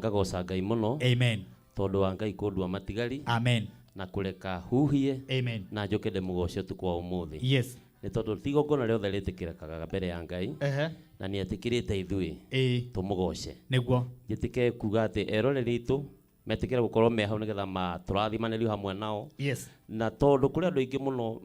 Ngagoca Ngai mũno. Amen. Tondũ wa Ngai kũndua matigari. Amen. Na kũreka huhie. Amen. Na njũke ndĩmũgoce ũtukũ wa ũmũthĩ. Yes. Nĩ tondũ ti igongona rĩothe rĩtĩkĩrĩkaga mbere ya Ngai. Ehe. Na nĩ etĩkĩrĩte ithuĩ. Ĩĩ. Tũmũgoce. Nĩguo. Njĩtĩke kuga atĩ eroreri aitũ metĩkĩre gũkorwo me hau nĩgetha tũrathimanĩrio hamwe nao. Yes. Na tondũ kũrĩ andũ aingĩ mũno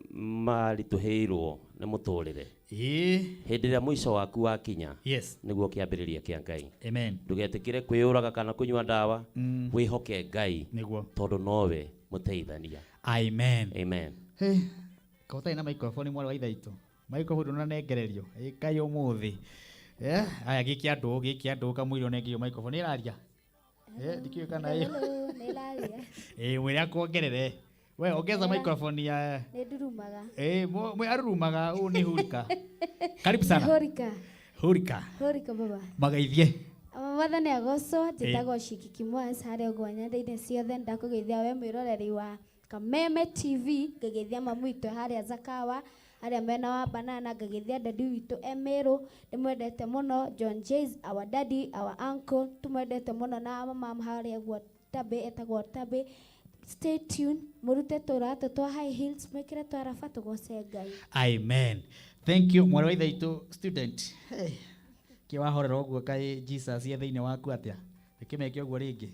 maritũhĩirwo nĩ mũtũrĩre. Ĩĩ. Hĩndĩ ĩrĩa mũico waku wakinya. Yes. Nĩguo kĩambĩrĩria kĩa Ngai. Amen. Ndũgetĩkĩre kwĩyũraga kana kũnyua ndawa. Wĩhoke Ngai. Nĩguo. Tondũ nowe mũteithania. Amen. Amen. Hey, ka ũtarĩ na microphone mwarĩ wa ithe witũ. Microphone ndũnanengererio. Ĩkai ũmũthĩ. Eh, aya gĩkĩ andũ, gĩkĩ andũ kamũira ũnengerio microphone ĩraria. Eh, ndikĩũĩ kana ĩyo. Hello, nĩ ĩraria. Eh, mwĩre akuongerere. We ongeza microphone ya Nĩ ndurumaga. Eh, mwe arurumaga ũũ nĩ hurika. Karibu sana. Hurika. Hurika. Hurika baba. Magaithie. Mwathani agocwo, njĩtagwo Shiki Kimwas harĩa ũguo nyenda-inĩ ciothe ndakũgeithia we mwĩroreri wa Kameme TV, ngageithia mamu witũ harĩa Zakawa, harĩa mwena wa Banana, ngageithia daddy witũ e Meru, ndĩmwendete mũno, John Jays, our daddy, our uncle, tũmwendete mũno na mama harĩa ũguo Tabe, etagwo Tabe. Stay tuned, mũrute tũratũ twa high heels, mwĩkĩre twa raba tũgoce Ngai. Amen. Thank you mwarĩ wa ithe witũ student. Hey. Kĩ wahorera ũguo kaĩ Jesus e thĩinĩ waku atĩa? Rĩkĩmeke ũguo rĩngĩ.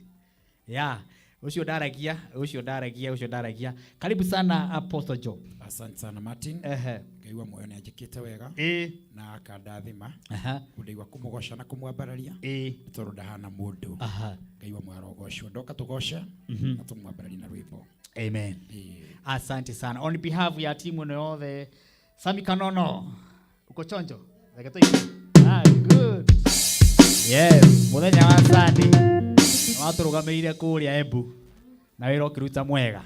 Yeah. Ũcio ndaragia, ũcio ndaragia, ũcio ndaragia. Karibu sana Apostle Job. Asante sana Martin. Ehe. Ngai wa muoyo nĩ anjĩkĩte wega Ĩĩ. na akandathima. Aha. Ndaigua kũmũgoca na kũmwambararia Ĩĩ. nĩ tondũ ndahana mũndũ. Aha. Ngai wa muoyo arogocwo. Ndoka tũgoce na tũmwambararie na rwĩmbo. Amen. Ĩĩ. Asante sana. On behalf ya timu ĩno yothe, Sami Kanono, uko chonjo? Reke tũigue. Ah, good. Yes, mũthenya wa Sunday watũrũgamĩrĩire kũrĩa Embu na wĩra ũkĩruta mwega.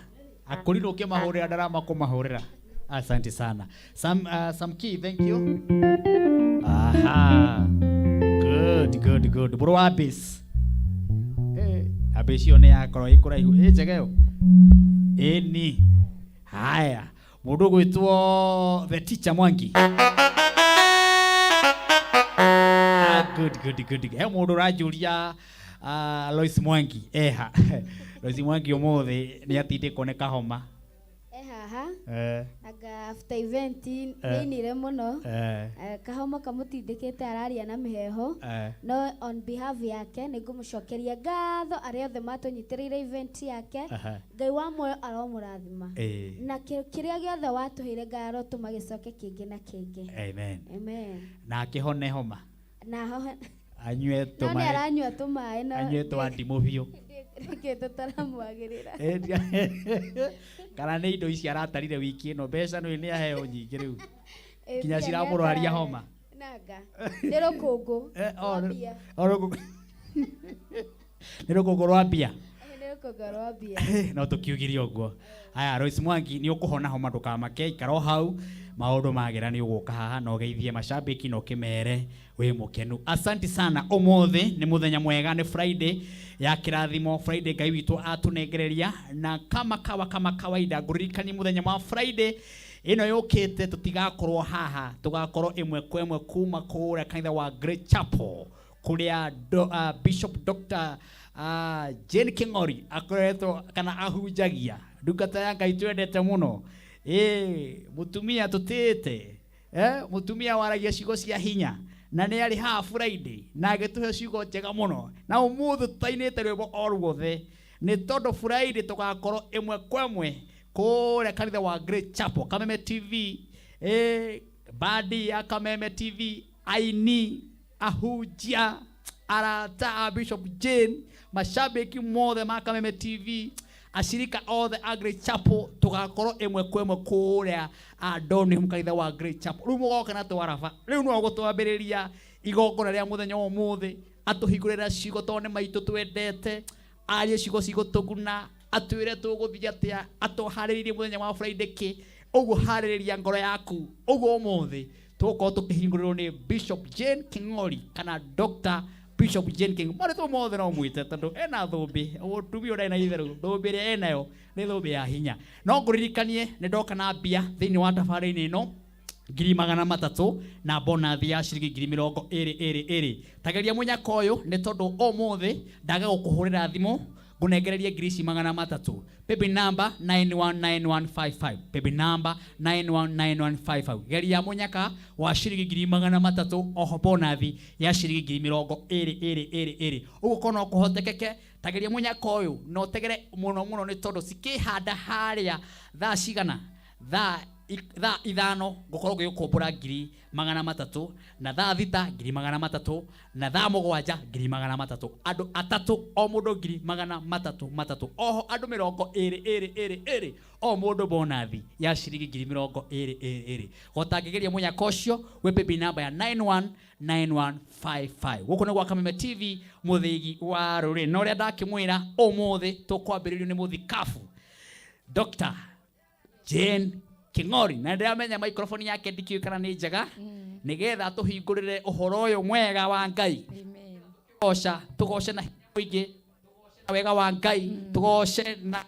Akorirwo ũkĩmahũrĩra ndarama kũmahũrĩra. Asante sana. Sam, Sam Key, thank you. Aha. Good, good, good. Mũrũ wa bass. Eh, na bass ĩyo nĩ yakorwo ĩ kũraihu. Ĩ njega ĩyo. Ĩni. Haya. Mũndũ ũgwĩtwo the teacher Mwangi. Ah, good, good, good. He mũndũ ũranjũria Lois Mwangi eha. Lois Mwangi ũmũthĩ nĩ atindĩkwo nĩ kahoma. E haha. Eh. Anga after event Eh. nĩinire mũno. Eh. Eh, kahoma kamũtindĩkĩte araria na mĩheho. Eh. No on behalf yake nĩ ngũmũcokeria ngatho arĩa othe matũnyitĩrĩire event yake. Aha. Ngai wa muoyo aromũrathima. Ĩĩ. Na kĩrĩa gĩothe watũheire Ngai arotũma gĩcoke kĩngĩ na kĩngĩ. Amen. Amen. Na akĩhone homa. Na hohe. Anyue No nĩ tũmaĩ. aranyua tũmaĩ no. Anyue twa ndimũ biũ. Nĩkĩ tũtaramwagĩrĩra. Kana nĩ indo ici aratarire wiki ĩno mbeca nĩ nĩ aheo nyingĩ rĩu. Ĩ, Nginya mbia nĩ ciramũrwaria atarare. homa. Nanga. Nĩ rũkũngũ. Eh, o, Rwa nĩ- mbia. o rũkũngũ. Nĩ rũkũngũ rwa mbia. Nĩ rũkũngũ rwa mbia. No tũkiugire ũguo. Haya, Lois Mwangi nĩ ũkũhona homa ndũkamake, ikara o hau maũndũ magĩra nĩ ũgũka haha na ũgeithie macambĩki na ũkĩmere wĩ mũkenu. Asante sana. Ũmũthĩ nĩ mũthenya mwega, nĩ Friday ya kĩrathimo, Friday Ngai witũ atũnengereria, na kama kawa kama kawaida ngũririkanie mũthenya wa Friday ĩno yũkĩte tũtigakorwo haha, tũgakorwo ĩmwe kwa ĩmwe kuma kũrĩa kanitha wa Great Chapel kũrĩa Bishop Dr. Jane King'ori akoretwo kana ahunjagia ndungata ya Ngai twendete mũno. Ĩ, mũtumia tũtĩĩte, mũtumia waragia ciugo cia hinya na nĩ arĩ haha Friday na agĩtũhe ciugo njega mũno, na ũmũthĩ tũtainĩte rwĩmbo o ruothe nĩ tondũ Friday tũgakorwo ĩmwe kwa ĩmwe kũrĩa kanitha wa Great Chapel, Kameme TV, bandi ya Kameme TV, aini, ahunjia, arata a Bishop Jane, mashabiki mothe ma Kameme TV, ashirika othe a Great Chapel, tũgakorwo ĩmwe kwa ĩmwe kũrĩa Donholm kanitha wa Great Chapel. Rĩu mũgoka na twaraba, rĩu no gũtwambĩrĩria igongona rĩa mũthenya wa ũmũthĩ, atũhingũrĩra ciugo tondũ nĩ maitũ twendete, arie ciugo cigũtũguna, atwĩre tũgũthiĩ atĩa, atũharĩrĩrie mũthenya wa Friday kĩ, ũguo harĩrĩria ngoro yaku. Ũguo ũmũthĩ tũgũkorwo tũkĩhingũrĩrwo nĩ Bishop Jane King'ori kana Dr. Bishop Jane King'ori. Marĩtwa mothe no mwĩte tondũ ena thũmbĩ, mũtumia ũrĩa ena itherũ, thũmbĩ ĩrĩa enayo nĩ thũmbĩ ya hinya. No ngũririkanie nĩ ndoka na mbia thĩinĩ wa tabarĩra-inĩ ĩno. 300,000 na bonathi ya ciringi 22,000. Tageria munyaka uyu ni tondu umuthi ndaga gukuhurira thimu ngunengererie 300,000. Paybill number 919155, paybill number 919155. Geria munyaka wa ciringi 300,000 oho bonathi ya ciringi 22,000. Uguo kono kuhotekeke tageria munyaka uyu na utegere muno muno ni tondu cikihanda haria thaa cigana, thaa 5 ngukorwo ngĩgũkũmbũra 300,000, na thaa 6 300,000, na thaa 7 300,000. Andũ atatũ o mũndũ 300,000, oho andũ 22,000 o mũndũ bonathi ya ciringi 22,000. Gotangĩgeria mũnyaka ũcio wĩ paybill number ya 919155. Gũkũ nĩ gwa Kameme TV, mũthĩgi wa rũrĩrĩ, na ũrĩa ndakĩmwĩra ũmũthĩ tũkwambĩrĩrio nĩ mũthikabu Dr. Jane King'ori, na ndĩramenya microphone yake ndikĩũĩ kana nĩ njega, nĩgetha tũhingũrĩre ũhoro ũyũ mwega wa Ngai. Goca tũgoce na mũingĩ wega wa Ngai, tũgoce na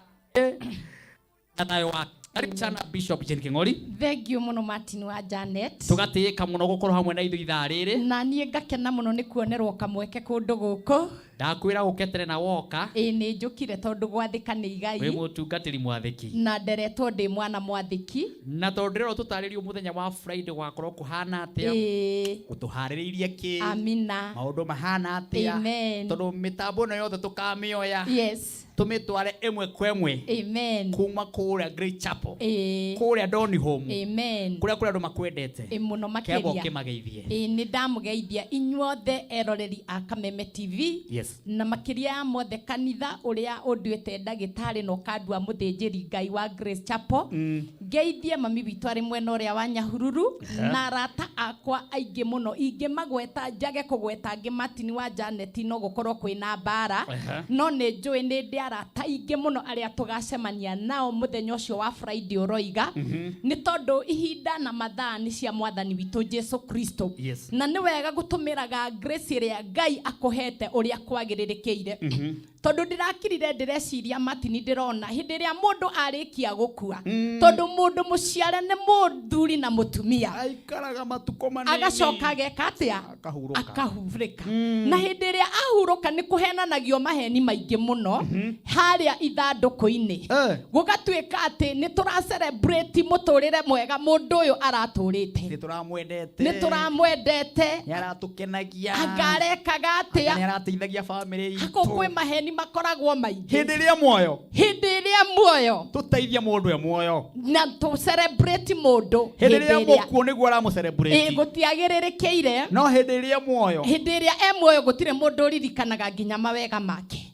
thayũ wa. Karibu sana Bishop Jane King'ori. Thank you muno Martin wa Janet. Tũgatĩĩka mũno gũkorwo hamwe na ithuĩ ithaa rĩrĩ. Na niĩ ngakena mũno nĩ kuonerwo kamweke kũndũ gũkũ. Ndakwĩra ũke tene na woka. Ĩĩ nĩ njũkire tondũ gwathĩka nĩ igai. Wĩ mũtungatĩri mwathĩki. Na nderetwo ndĩ mwana mwathĩki. Na tondũ ndĩrerwo tũtarĩrio mũthenya wa Friday wakorwo kũhana atĩa. Ĩĩ. Ũtũharĩrĩirie kĩ? Amina. Maũndũ mahana atĩa? Amen. Tondũ mĩtambo ĩno yothe tũkamĩoya. Yes. Tũmĩtware ĩmwe kwa ĩmwe. Amen. Kuma kũrĩa Great Chapel. Ĩĩ. Kũrĩa Doni Home. Amen. Kũrĩa kũrĩa andũ makwendete. Ĩĩ mũno Kĩamba makĩria. ũkĩmageithie. Ĩĩ nĩ ndamũgeithia inyuothe eroreri a Kameme TV. Yes. Na makĩria ya mothe kanitha ũrĩa ũnduĩte ndagĩtarĩ na ũkandua mũthĩnjĩri Ngai wa Grace Chapel. Ngeithie mami witũ arĩ mwena ũrĩa wa Nyahururu na arata akwa aingĩ mũno ingĩmagweta njage kũgweta angĩ Martin wa Janet no gũkorwo kwĩna mbara. No nĩ njũĩ nĩ ndĩ arata aingĩ mũno arĩa tũgacemania nao mũthenya ũcio wa Friday ũroiga. Nĩ tondũ ihinda na mathaa nĩ cia mwathani witũ Jesu Kristo. Yes. Na nĩ wega gũtũmĩraga grace ĩrĩa Ngai akũhete ũrĩa kwagĩrĩrĩkĩire. Tondũ ndĩrakirire ndĩreciria Martin ndĩrona hĩndĩ ĩrĩa mũndũ arĩkia gũkua, tondũ mũndũ mũciare nĩ mũthuri na mũtumia, aikaraga matukũ manini, agacoka ageka atĩa? Akahurũka. Akahurũka. Na hĩndĩ ĩrĩa ahurũka nĩ kũhenanagio maheni maingĩ mũno harĩa ithandũkũ-inĩ. Gũgatuĩka atĩ nĩ tũra celebrate mũtũrĩre mwega mũndũ ũyũ aratũrĩte. Nĩ tũramwendete. Nĩ tũramwendete. Nĩ aratũkenagia. Anga arekaga atĩa? Nĩ arateithagia bamĩrĩ itũ. Hako kwĩ maheni makoragwo maingĩ. Hĩndĩ ĩrĩa muoyo. Hĩndĩ ĩrĩa muoyo. Tũteithie mũndũ e muoyo. Na tũ celebrate mũndũ Hĩndĩ ĩrĩa hĩndĩ ĩrĩa mũkuũ nĩguo aramũ-celebrate. Ĩĩ, gũtiagĩrĩrĩkĩire. No hĩndĩ ĩrĩa muoyo. Hĩndĩ ĩrĩa e muoyo gũtirĩ mũndũ ũririkanaga nginya mawega make.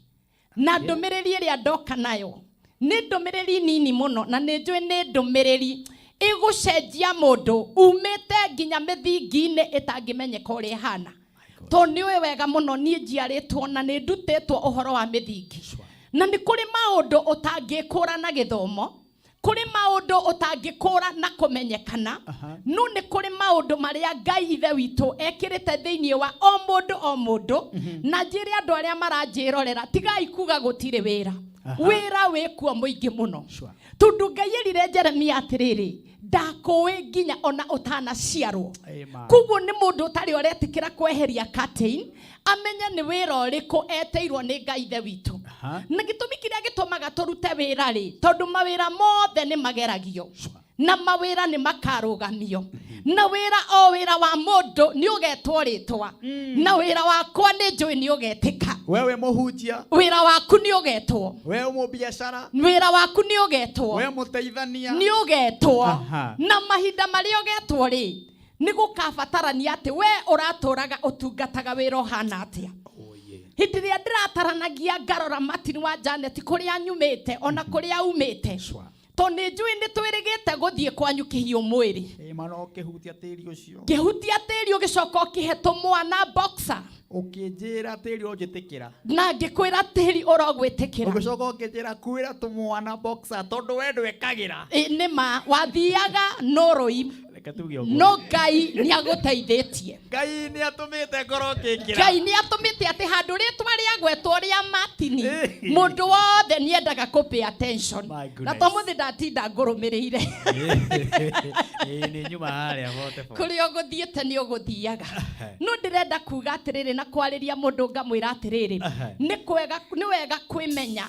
Na ndũmĩrĩri ĩrĩa ndoka nayo nĩ ndũmĩrĩri nini mũno, na nĩ njũĩ nĩ ndũmĩrĩri ĩgũcenjia mũndũ umĩte nginya mĩthingi-inĩ ĩtangĩmenyeka ũrĩa ĩhana. Tondũ nĩ ũĩ wega mũno niĩ njiarĩtwo na nĩ ndutĩtwo ũhoro wa mĩthingi. Na nĩ kũrĩ maũndũ ũtangĩkũra na gĩthomo, kũrĩ maũndũ ũtangĩkũra na kũmenyekana, no nĩ kũrĩ maũndũ marĩa Ngai Ithe witũ ekĩrĩte thĩinĩ wa o mũndũ o mũndũ. Na njĩre andũ arĩa maranjĩrorera, tigai kuga gũtirĩ wĩra. Wĩra wĩkuo mũingĩ mũno. Tondũ Ngai erire Jeremia atĩrĩrĩ, ndakũĩ nginya ona ũtanaciarwo. Koguo nĩ mũndũ ũtarĩ ũretĩkĩra kweheria curtain, amenye nĩ wĩra ũrĩkũ eteirwo nĩ Ngai Ithe witũ. Na gĩtũmi kĩrĩa gĩtũmaga tũrute wĩra rĩ, tondũ mawĩra mothe nĩ mageragio. Na mawĩra nĩ makarũgamio. Na wĩra o wĩra wa mũndũ nĩ ũgetwo rĩtwa. Na wĩra wakwa nĩ njũĩ nĩ ũgetĩka. Wewe mũhunjia. Wĩra waku nĩ ũgetwo. Wewe mũbiacara. Wĩra waku nĩ ũgetwo. Wewe mũteithania. Nĩ ũgetwo. Na mahinda marĩa ũgetwo rĩ, nĩ gũkabatarania atĩ we ũratũraga ũtungataga wĩra ũhana atĩa. Hĩndĩ ĩrĩa ndĩrataranagia ngarora Martin wa Janet kũrĩa nyumĩte ona kũrĩa umĩte. Tondũ nĩ njũĩ nĩ twĩrĩgĩte gũthiĩ kwanyu kĩhiũ mwĩrĩ. Ĩ, mana ũkĩhutia tĩri ũcio. Ngĩhutia tĩri ũgĩcoka ũkĩhe tũmwana boxer. Ũkĩnjĩra tĩri ũnjĩtĩkĩra. Na ngĩkwĩra tĩri ũrogwĩtĩkĩra. Ũgĩcoka ũkĩnjĩra kwĩra tũmwana boxer tondũ we ndwĩkagĩra. Ĩ, nĩ ma, wathiaga no rũi. Reke tuge ũguo. No Ngai nĩ agũteithĩtie. Ngai nĩ atũmĩte ngorwo ngĩkĩra. Ngai nĩ atũmĩte atĩ handũ rĩtwa rĩagwetwo rĩa Martini, mũndũ wothe nĩ endaga kũ pay attention. My goodness. Na to mũthĩ ndatinda ngũrũmĩrĩire. Ĩĩ, nĩ nyuma harĩa bote bo. Kũrĩa ũgũthiĩte nĩ ũgũthiaga. No ndĩrenda kuga atĩrĩrĩ na kwarĩria mũndũ ngamwĩra atĩrĩrĩ, nĩ wega kwĩmenya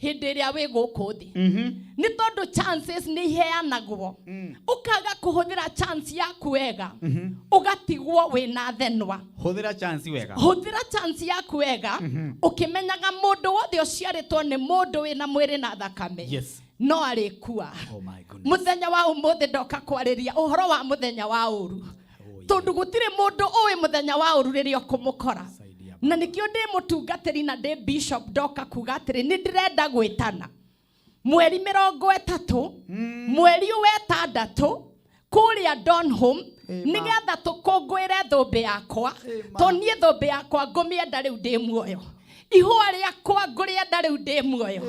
hĩndĩ ĩrĩa wĩ gũkũ thĩ, nĩ tondũ chances nĩ iheanagwo, ũkaga kũhũthĩra chance yaku wega, ũgatigwo wĩna thenwa. Hũthĩra chance wega. Hũthĩra chance yaku wega, ũkĩmenyaga mũndũ wothe ũciarĩtwo nĩ mũndũ wĩna mwĩrĩ na thakame no arĩkua. Oh my goodness. Mũthenya wa ũmũthĩ ndoka kwarĩria ũhoro wa mũthenya wa ũru, tondũ gũtirĩ mũndũ ũĩ mũthenya wa ũru rĩrĩa ũkũmũkora. Saidia. Na nĩkĩo ndĩ mũtungatĩri na ndĩ bishop, ndoka kuga atĩrĩ, nĩ ndĩrenda gwĩtana mweri 30 mweri wa 6 kũrĩa Donholm, nĩgetha tũkũngũĩre thũmbĩ yakwa, to niĩ thũmbĩ yakwa ngũmĩenda rĩu ndĩ muoyo, ihũa rĩakwa ngũrĩenda rĩu ndĩ muoyo,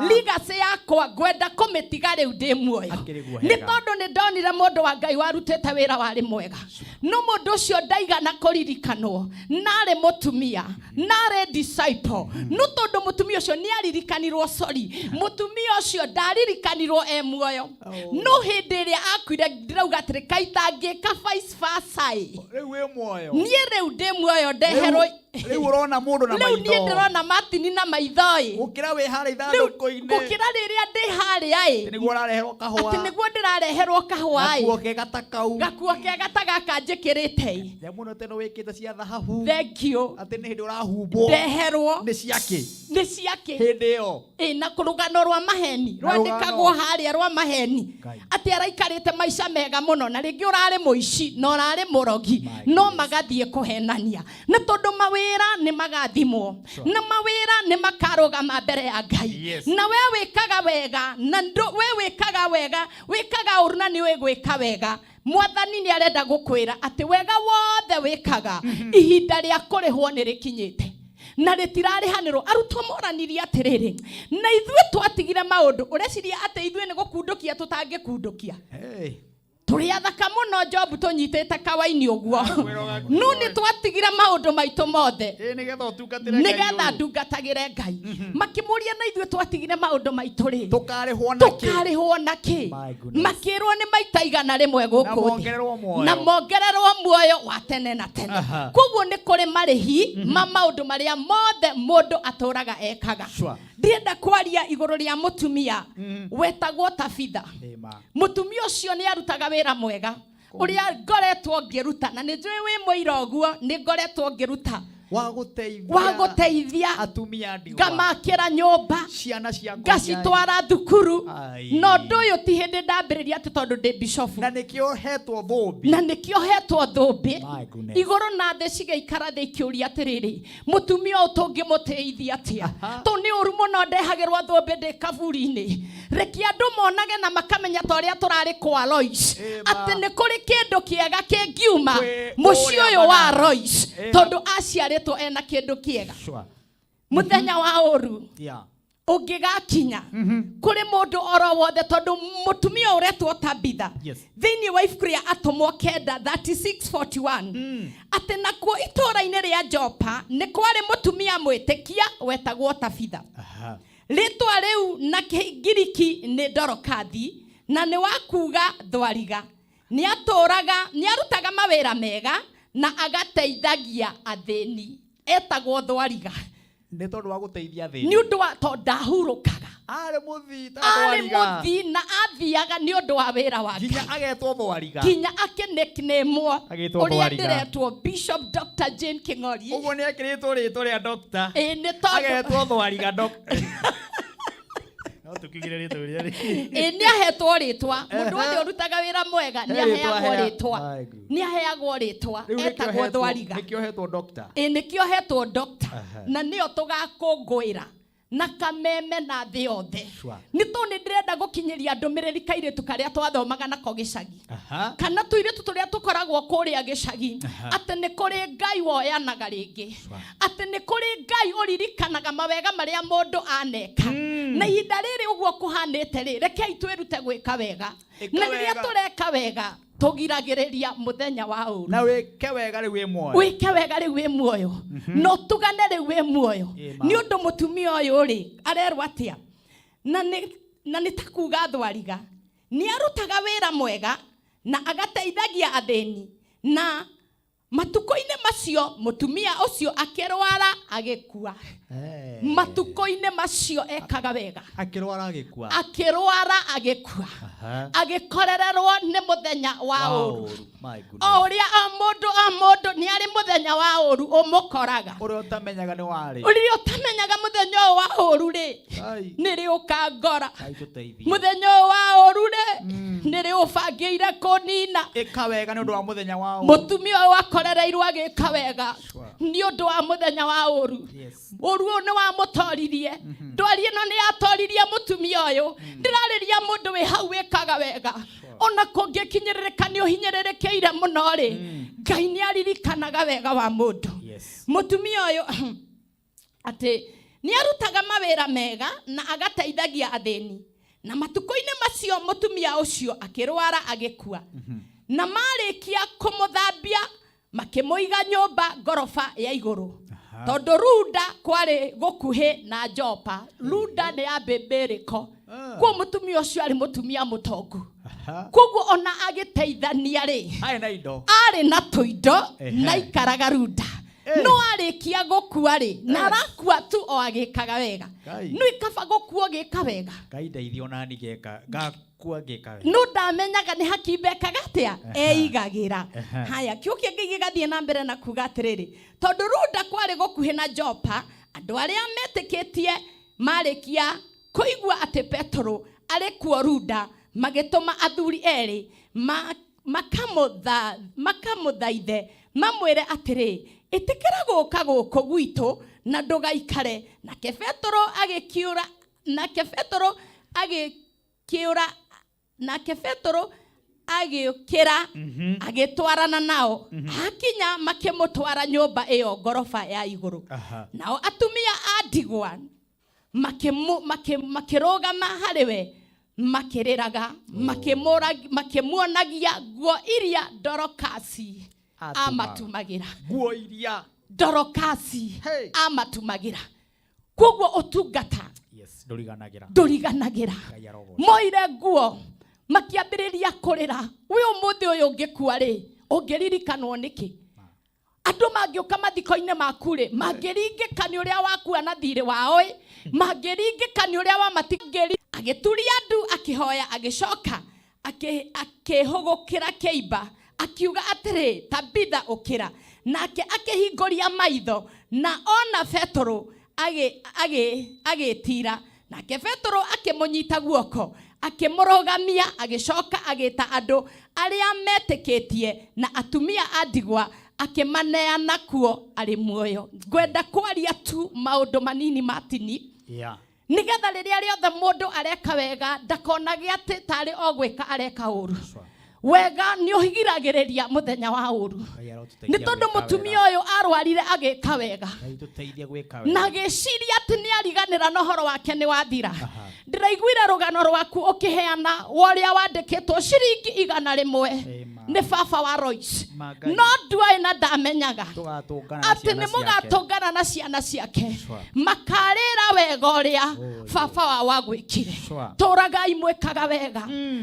legacy yakwa ngwenda kũmĩtiga rĩu ndĩ muoyo. Akĩrĩ guo Nĩ hega. tondũ nĩ ndonire mũndũ wa Ngai warutĩte wĩra warĩ mwega, no mũndũ ũcio ndaigana kũririkanwo, narĩ mũtumia, narĩ disciple, no tondũ mũtumia ũcio nĩ aririkanirwo, sorry, mũtumia ũcio ndaririkanirwo e muoyo, no hĩndĩ ĩrĩa akuire ndĩrauga atĩrĩ, kaitangĩka vice versa ĩ. Rĩu wĩ muoyo. Niĩ rĩu ndĩ muoyo, ndeherwo. Rĩu ũrona mũndũ na Rĩu niĩ maitho. ndĩrona Martini na maitho ĩ. Gũkĩra wĩ harĩa Rĩu ithandũkũ-inĩ. gũkĩra rĩrĩa ndĩ harĩa ĩ. Atĩ nĩguo ũrareherwo kahũa. Atĩ nĩguo ndĩrareherwo kahũa ĩ. Gakuo kega ta kau. Gakuo kega ta gaka njĩkĩrĩte ĩ. Nyamũ ĩno teno wĩkĩte cia thahabu. Thank you. Atĩ nĩ hĩndĩ ũrahumbwo. Ndeherwo. Nĩ ciakĩ? Nĩ ciakĩ? Hĩndĩ ĩyo. Ĩ, na rũgano rwa maheni Na rwandĩkagwo rũgano. harĩa rwa maheni, Ngai. atĩ araikarĩte maica mega mũno, na rĩngĩ ũrarĩ mũici na ũrarĩ mũrogi, no magathiĩ kũhenania, nĩ tondũ mawĩra nĩ magathimwo na mawĩra nĩ makarũgama mbere ya Ngai. Na we wĩkaga wega na we wĩkaga wega, wĩkaga ũru na nĩ ũĩ gwĩka wega, Mwathani nĩ arenda gũkwĩra atĩ wega wothe wĩkaga, ihinda rĩa kũrĩhwo nĩ rĩkinyĩte na rĩtirarĩhanĩrwo. Arutwo moranirie atĩrĩrĩ, na ithuĩ twatigire maũndũ, ũreciria atĩ ithuĩ nĩ gũkundũkia tũtangĩkundũkia? Hey. Tũrĩ athaka mũno, Job, tũnyitĩte kawaini ũguo, no nĩ twatigire maũndũ maitũ mothe Ĩ, nĩgetha ũtungatĩre Ngai nĩgetha ũyũ. ndungatagĩre Ngai. Makĩmũria, na ithuĩ twatigire maũndũ maitũ rĩ, Tũkarĩhwo na kĩ? Tũkarĩhwo na kĩ? My goodness. Makĩrwo nĩ maita 100 gũkũ Na thĩ. mongererwo muoyo. Na mongererwo muoyo wa tene na tene. Koguo nĩ kũrĩ marĩhi ma maũndũ marĩa mothe mũndũ atũraga ekaga. Ndĩrenda kwaria igũrũ rĩa mũtumia wetagwo Tabitha. Ĩma. Mũtumia ũcio nĩ arutaga wĩra mwega ũrĩa ngoretwo ngĩruta, na nĩ njũĩ wĩ mũira ũguo, nĩ ngoretwo ngĩruta Wa gũteithia. Wa gũteithia atumia ndigwa. Ngamakĩra nyũmba. Ciana cia ngũnya. Ngacitwara thukuru. Ai. Na ũndũ ũyũ ti hĩndĩ ndambĩrĩria atĩ tondũ ndĩ bishofu. Na nĩkĩo hetwo thũmbĩ. Na nĩkĩo hetwo thũmbĩ. My goodness. Igũrũ na thĩ cigĩikara thĩ ikĩũria atĩrĩrĩ, mũtumia ũyũ tũngĩmũteithia atĩa? To nĩ ũru mũno ndehagĩrwo thũmbĩ ndĩ kaburi-inĩ. Reke andũ monage na makamenya ta ũrĩa tũrarĩ kwa Lois, Ĩma. atĩ nĩ kũrĩ kĩndũ kĩega kĩngiuma Kwĩ mũciĩ kũrĩa ũyũ wa banana. Lois, Ĩma. tondũ aciarĩtwo ena kĩndũ kĩega. Mũthenya wa ũru ũngĩgakinya kũrĩ mũndũ oro wothe, tondũ mũtumia ũretwo Tabitha, thĩinĩ wa ibuku rĩa Atũmwo 9:36-41, atĩ nakuo itũũra-inĩ rĩa Jopa nĩ kwarĩ mũtumia mwĩtĩkia wetagwo Tabitha. Rĩtwa rĩu na Kĩngiriki nĩ Dorokathi, na nĩ wa kuga thwariga. Nĩ arutaga mawĩra mega na agateithagia athĩni. Etagwo thwariga Nĩ tondũ wa gũteithia athĩni. Nĩ ũndũ wa tondũ ndahurũkaga. Arĩ mũthii ta Arĩ thwariga. mũthii na athiaga nĩ ũndũ wa wĩra wake. Nginya agetwo thwariga. Nginya akĩnicknameo Agĩtwo ũrĩa thwariga. ndĩretwo Bishop Dr. Jane King'ori. Ũguo nĩ ekĩrĩtwo rĩtwa rĩa doctor. Ĩĩ, nĩ tondũ Agetwo thwariga doctor. No tũkiugire rĩtwa rĩrĩa rĩ. Ĩĩ, nĩ ahetwo rĩtwa. Mũndũ wothe ũrutaga wĩra mwega nĩ He rĩtwa aheagwo rĩtwa. My goodness. Nĩ aheagwo rĩtwa. Rĩu nĩkĩo Etagwo thwariga. Nĩkĩo hetwo doctor. Ĩĩ, nĩkĩo hetwo doctor. Na nĩyo tũgakũngũĩra na kameme na thĩ yothe. Nĩ tondũ nĩ ndĩrenda gũkinyĩria ndũmĩrĩri kairĩtu karĩa twathomaga nako gĩcagi, kana tũirĩtu tũrĩa tũkoragwo kũrĩa gĩcagi, atĩ nĩ kũrĩ Ngai woyanaga rĩngĩ, atĩ nĩ kũrĩ Ngai ũririkanaga mawega marĩa mũndũ aneka. Na ihinda rĩrĩ ũguo kũhanĩte rĩ, rekei twĩrute gwĩka wega. Ĩka Na rĩrĩa wega. tũreka wega, Tũgiragĩrĩria mũthenya wa ũru. Na wĩke wega rĩu wĩ muoyo. Wĩke wega rĩu wĩ muoyo na ũtugane rĩu wĩ muoyo. Ĩ ma. Nĩ ũndũ mũtumia ũyũ rĩ arerwo atĩa na nĩ ta kuga thwariga nĩ arutaga wĩra mwega na agateithagia athĩni, na matukũ-inĩ macio mũtumia ũcio akĩrwara agĩkua. Matukũ-inĩ macio ekaga wega. Akĩrwara agĩkua. Akĩrwara agĩkua. Agĩkorererwo nĩ mũthenya wa ũru. Ũru. My O goodness. ũrĩa o mũndũ o mũndũ nĩ arĩ mũthenya wa ũru ũmũkoraga. Ũrĩa ũtamenyaga nĩ warĩ. Ũrĩa ũtamenyaga mũthenya ũyũ wa ũru rĩ Ai. nĩ rĩ ũkangora. Ngai tũteithie. Mũthenya ũyũ wa ũru rĩ nĩ rĩ ũbangĩire kũnina. Ĩka wega nĩ ũndũ wa mũthenya wa ũru. Mũtumia ũyũ akorereirwo agĩka wega Sure. nĩ ũndũ wa mũthenya wa ũru. Yes. Ũru ũyũ nĩ wamũtoririe. Ndwari ĩno nĩ yatoririe mũtumia ũyũ. Ndĩrarĩria mũndũ wĩ hau wĩkaga wega, ona kũngĩkinyĩrĩrĩka nĩ ũhinyĩrĩrĩkĩire mũno rĩ, Ngai nĩ aririkanaga wega wa mũndũ. Yes. Mũtumia ũyũ atĩ nĩ arutaga mawĩra mega na agateithagia athĩni, na matukũ-inĩ macio mũtumia ũcio akĩrwara agĩkua, na marĩkia kũmũthambia makĩmũiga nyũmba ngoroba ya igũrũ, tondũ Runda kwarĩ gũkuhĩ na Jopa. Runda nĩ ya mbĩmbĩrĩko. Kuo mũtumia ũcio arĩ mũtumia mũtongu, koguo ona agĩteithania rĩ, Arĩ na indo. arĩ na tũindo na ikaraga Runda. No arĩkia gũkua rĩ, na arakua tu o agĩkaga wega. Ngai. No ikaba gũkua ũgĩka wega. Ngai ndeithie ona niĩ ngeka ngakua ngĩka wega. No ndamenyaga nĩ hakimba ekaga atĩa eigagĩra. Haya, kĩu kĩngĩ gĩgathiĩ na mbere na kuga atĩrĩrĩ, tondũ Runda kwarĩ gũkuhĩ na Jopa, andũ arĩa metĩkĩtie marĩkia kũigua atĩ Petero arĩ kuo Runda, magĩtũma athuri erĩ makamũthaithe mamwĩre atĩrĩ, ĩtĩkĩra gũka gũkũ gwitũ na ndũgaikare. Nake Petero agĩkiũra, nake Petero agĩkĩũra, nake Petero agĩũkĩra agĩtwarana nao. Akinya makĩmũtwara nyũmba ĩyo ngoroba ya igũrũ. Nao atumia a ndigwa makĩrũgama harĩ we makĩrĩraga, makĩmuonagia nguo iria Dorokasi Atũmaga. amatumagĩra. Nguo iria Dorokasi Hey. amatumagĩra. Koguo ũtungata Yes, ndũriganagĩra. ndũriganagĩra. Ngai arogocwo. Moire nguo makĩambĩrĩria kũrĩra. Wĩ ũmũthĩ ũyũ ũngĩkua rĩ, ũngĩririkanwo nĩkĩ? Andũ mangĩũka mathiko-inĩ maku rĩ, mangĩringĩka nĩ ũrĩa wakua na thirĩ wao ĩ, mangĩringĩka nĩ ũrĩa wamatigĩri. Agĩturia ndu akĩhoya, agĩcoka akĩhũgũkĩra kĩimba akiuga atĩrĩ, Tabitha ũkĩra. Nake akĩhingũria maitho na ona Petero agĩtira. Nake Petero akĩmũnyita guoko akĩmũrũgamia, agĩcoka agĩta andũ arĩa metĩkĩtie na atumia a ndigwa akĩmaneana kuo arĩ muoyo. Ngwenda kwaria tu maũndũ manini matini, Yeah. nĩgetha rĩrĩa rĩothe mũndũ areka wega ndakonage atĩ tarĩ o gwĩka areka ũru. Sure. Wega nĩ ũgiragĩrĩria mũthenya wa ũru. Ngai arotũteithia Nĩ tondũ gwĩka mũtumia wega. ũyũ arwarire agĩka wega Ngai tũteithie gwĩka na wega. agĩciria atĩ nĩ ariganĩra na ũhoro wake nĩ wathira. Ndĩraiguire rũgano rwaku ũkĩheana wa ũrĩa wandĩkĩtwo ciringi 100 Ĩma. nĩ baba wa Royce, Ma Ngai. no nduoĩ na ndamenyaga Tũgatũngana na atĩ ciana nĩ ciake. mũgatũngana na ciana ciake, Sure. makarĩra wega ũrĩa Oh, baba wao agwĩkire. Sure. Tũragai mwĩkaga wega,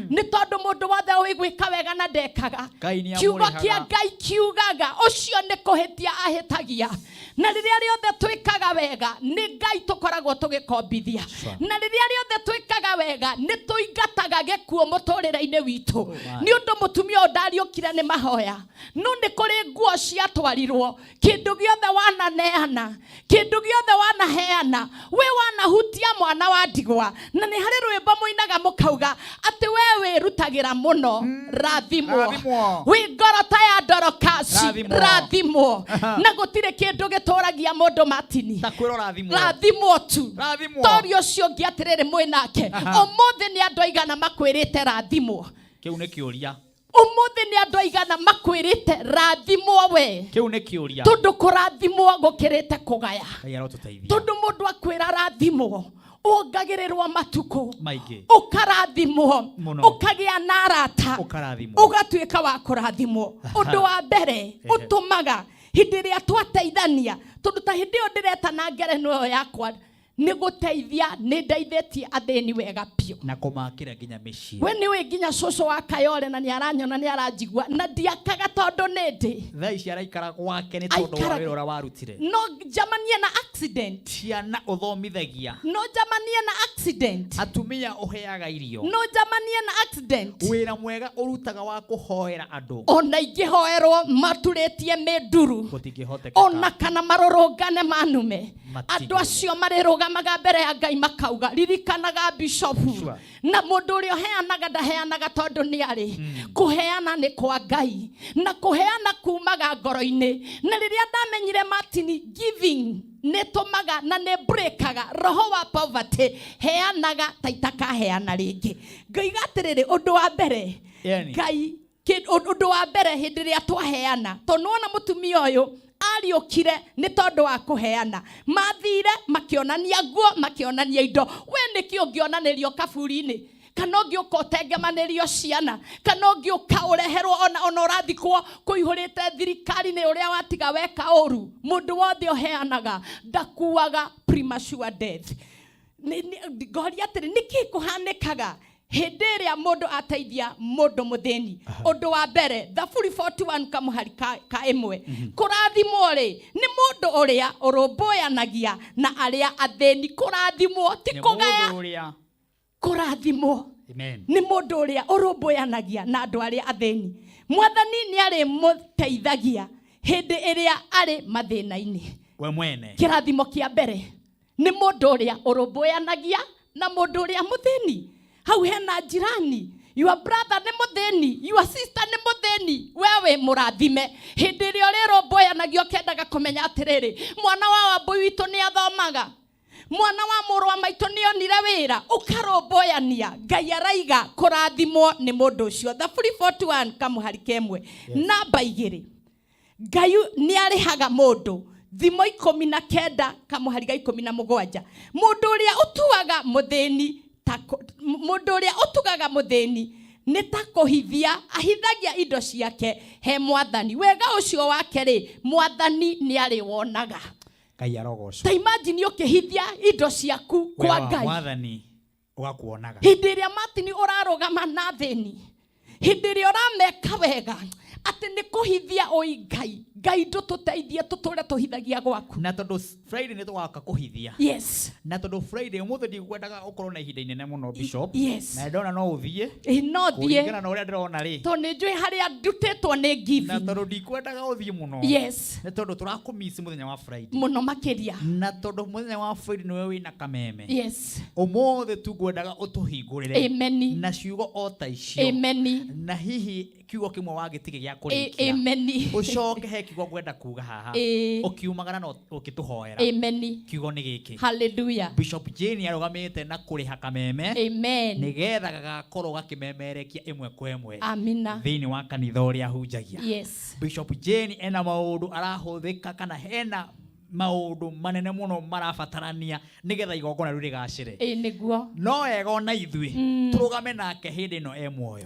nĩ tondũ mũndũ wothe ũĩ gwĩka wega na ndekaga, Ngai nĩ kiugo amũrĩhaga. kĩa Ngai kiugaga ũcio nĩ kũhĩtia ahĩtagia. Na rĩrĩa rĩothe twĩkaga wega nĩ Ngai tũkoragwo tũgĩkombithia, Sure. na rĩrĩa rĩothe twĩkaga wega nĩ tũingataga gĩkuũ mũtũrĩre-inĩ witũ. my. Nĩ ũndũ mũtumia ũyũ ndariũkire nĩ mahoya, no nĩ kũrĩ nguo ciatwarirwo. Kĩndũ gĩothe wananeana, kĩndũ gĩothe wanaheana, we wanahutia mwana wa ndigwa. Na nĩ harĩ rwĩmbo mũinaga mũkauga atĩ we wĩrutagĩra mũno, rathimwo. Rathimwo. Wĩ ngoro ta ya Dorokasi, Rathimwo. rathimwo. Na gũtirĩ kĩndũ gĩtũragia mũndũ matini Ta kwĩrwo rathimwo. rathimwo tu. Rathimwo. Tori ũcio ũngĩ atĩrĩrĩ mwĩ nake, ũmũthĩ nĩ andũ aigana makwĩrĩte rathimwo? Kĩu nĩ kĩũria. Ũmũthĩ nĩ andũ aigana makwĩrĩte rathimwo we? Kĩu nĩ kĩũria. Tondũ kũrathimwo gũkĩrĩte kũgaya. Ngai arotũteithia. Tondũ mũndũ akwĩra rathimwo, Wongagĩrĩrwo matukũ, Maingĩ. Ũkarathimwo. Mũno. Ũkagĩa na arata. Ũkarathimwo. Ũgatuĩka wa kũrathimwo. Ũndũ wa mbere ũtũmaga hĩndĩ ĩrĩa twateithania, tondũ ta hĩndĩ ĩyo ndĩretana ngerenwa ĩyo yakwa nĩ gũteithia, nĩ ndeithĩtie athĩni wega biũ. Na kũmakĩra nginya mĩciĩ. We nĩ ũĩ nginya cũcũ wa Kayore, na nĩ aranyona, nĩ aranjigua, na ndiakaga tondũ nĩ ndĩ Thaa ici araikara gwake nĩ tondũ wa wĩra ũrĩa warutire. No njamanie na accident. Ciana ũthomithagia. No njamanie na accident. Atumia ũheaga irio. No njamanie na accident. Wĩra mwega ũrutaga wa kũhoera andũ. Ona ingĩhoerwo maturĩtie mĩnduru, Gũtingĩhotekeka. Ona kana marũrũngane manume, Matingĩhoteka. Andũ acio marĩrũgamaga mbere ya Ngai makauga, "Ririkanaga bishopu." Na mũndũ ũrĩa ũheanaga ndaheanaga tondũ nĩ arĩ kũheana, nĩ kwa Ngai, na kũheana kumaga ngoro-inĩ. Na rĩrĩa ndamenyire, Martin, giving nĩ tũmaga na nĩ breakaga roho wa poverty, heanaga ta itakaheana rĩngĩ. Ngaiga atĩrĩrĩ, ũndũ wa mbere, Yani. Ngai ũndũ wa mbere hĩndĩ ĩrĩa twaheana, tondũ nĩwona mũtumia ũyũ ariũkire nĩ tondũ wa kũheana. Mathire makĩonania nguo, makĩonania indo. We nĩkĩ ũngĩonanĩrio kaburi-inĩ, kana ũngĩũka ũtengemanĩrio ciana, kana ũngĩũka ũreherwo ona ũrathikwo kũihũrĩte thirikari nĩ ũrĩa watiga weka ũru? Mũndũ wothe ũheanaga ndakuaga premature death. Ngoria atĩrĩ, nĩkĩ kũhanĩkaga hĩndĩ ĩrĩa mũndũ ateithia mũndũ mũthĩni? Ũndũ wa mbere, Thaburi 41 kamũhari ka 1, kũrathimwo rĩ nĩ mũndũ ũrĩa ũrũmbũyanagia na arĩa athĩni. Kũrathimwo ti Nĩ kũgaya. Mũndũ ũrĩa Kũrathimwo Amen. Nĩ mũndũ ũrĩa ũrũmbũyanagia na andũ arĩa athĩni. Mwathani nĩ arĩmũteithagia hĩndĩ ĩrĩa arĩ mathĩna-inĩ. We mwene. Kĩrathimo kĩa mbere nĩ mũndũ ũrĩa ũrũmbũyanagia na mũndũ ũrĩa mũthĩni. Hau hena jirani, your brother nĩ mũthĩni, your sister nĩ mũthĩni, we wĩ mũrathime hĩndĩ ĩrĩa ũrĩrũmbũyanagia, ũkĩendaga kũmenya atĩrĩrĩ, mwana wa wambũi witũ nĩ athomaga, mwana wa mũrũ wa maitũ nĩ onire wĩra, ũkarũmbũyania. Ngai araiga kũrathimwo nĩ mũndũ ũcio. Thaburi 41 kamũhari kemwe. Namba 2, Ngai nĩ arĩhaga mũndũ. Thimo 19 kamũhari ga 17, mũndũ ũrĩa ũtuaga mũthĩni ta mũndũ ũrĩa ũtugaga mũthĩni nĩ ta kũhithia ahithagia indo ciake he Mwathani. Wega ũcio wake rĩ, Mwathani nĩ arĩwonaga. Ngai arogocwo. Ta imagine ũkĩhithia indo ciaku Wega kwa wa Ngai. Mwathani ũgakuonaga. Hĩndĩ ĩrĩa, Martin, ũrarũgama na thĩni, hĩndĩ ĩrĩa ũrameka wega, atĩ nĩ kũhithia ũi Ngai. Ngai ndũtũteithie tũtũre tũhithagia gwaku. Na tondũ Friday nĩ tũgaka kũhithia, na tondũ Friday ũmũthĩ ndigwendaga ũkorwo na ihinda inene mũno, Bishop, na ndona no ũthiĩ. Ĩ, no thiĩ. Kũringana na ũrĩa ndĩrona rĩ, Tondũ nĩ njũĩ harĩa ndutĩtwo nĩ na giving. tondũ ndikwendaga ũthiĩ mũno, nĩ tondũ tũrakũmici mũthenya wa Friday Mũno makĩria. Na tondũ mũthenya wa Friday nĩwe wĩna kameme, ũmũthĩ tu ngwendaga ũtũhingũrĩre na ciugo o ta icio, na hihi kiugo kĩmwe wagĩtige gĩa kũrĩkia, ũcoke he kiugo ngwenda kuga haha ũkiumagara na ũkĩtũhoera. Kiugo nĩ gĩkĩ. Hallelujah. Bishop Jane arũgamĩte na kũrĩha kameme nĩgetha gagakorwo gakĩmemerekia ĩmwe kwa ĩmwe Amina. Thĩinĩ wa kanitha ũrĩa ahunjagia. Bishop Jane ena maũndũ arahũthĩka, kana hena maũndũ manene mũno marabatarania nĩgetha igongona rĩu rĩgacĩre. Ĩ, nĩguo. No wega ona ithuĩ tũrũgame nake hĩndĩ ĩno e muoyo.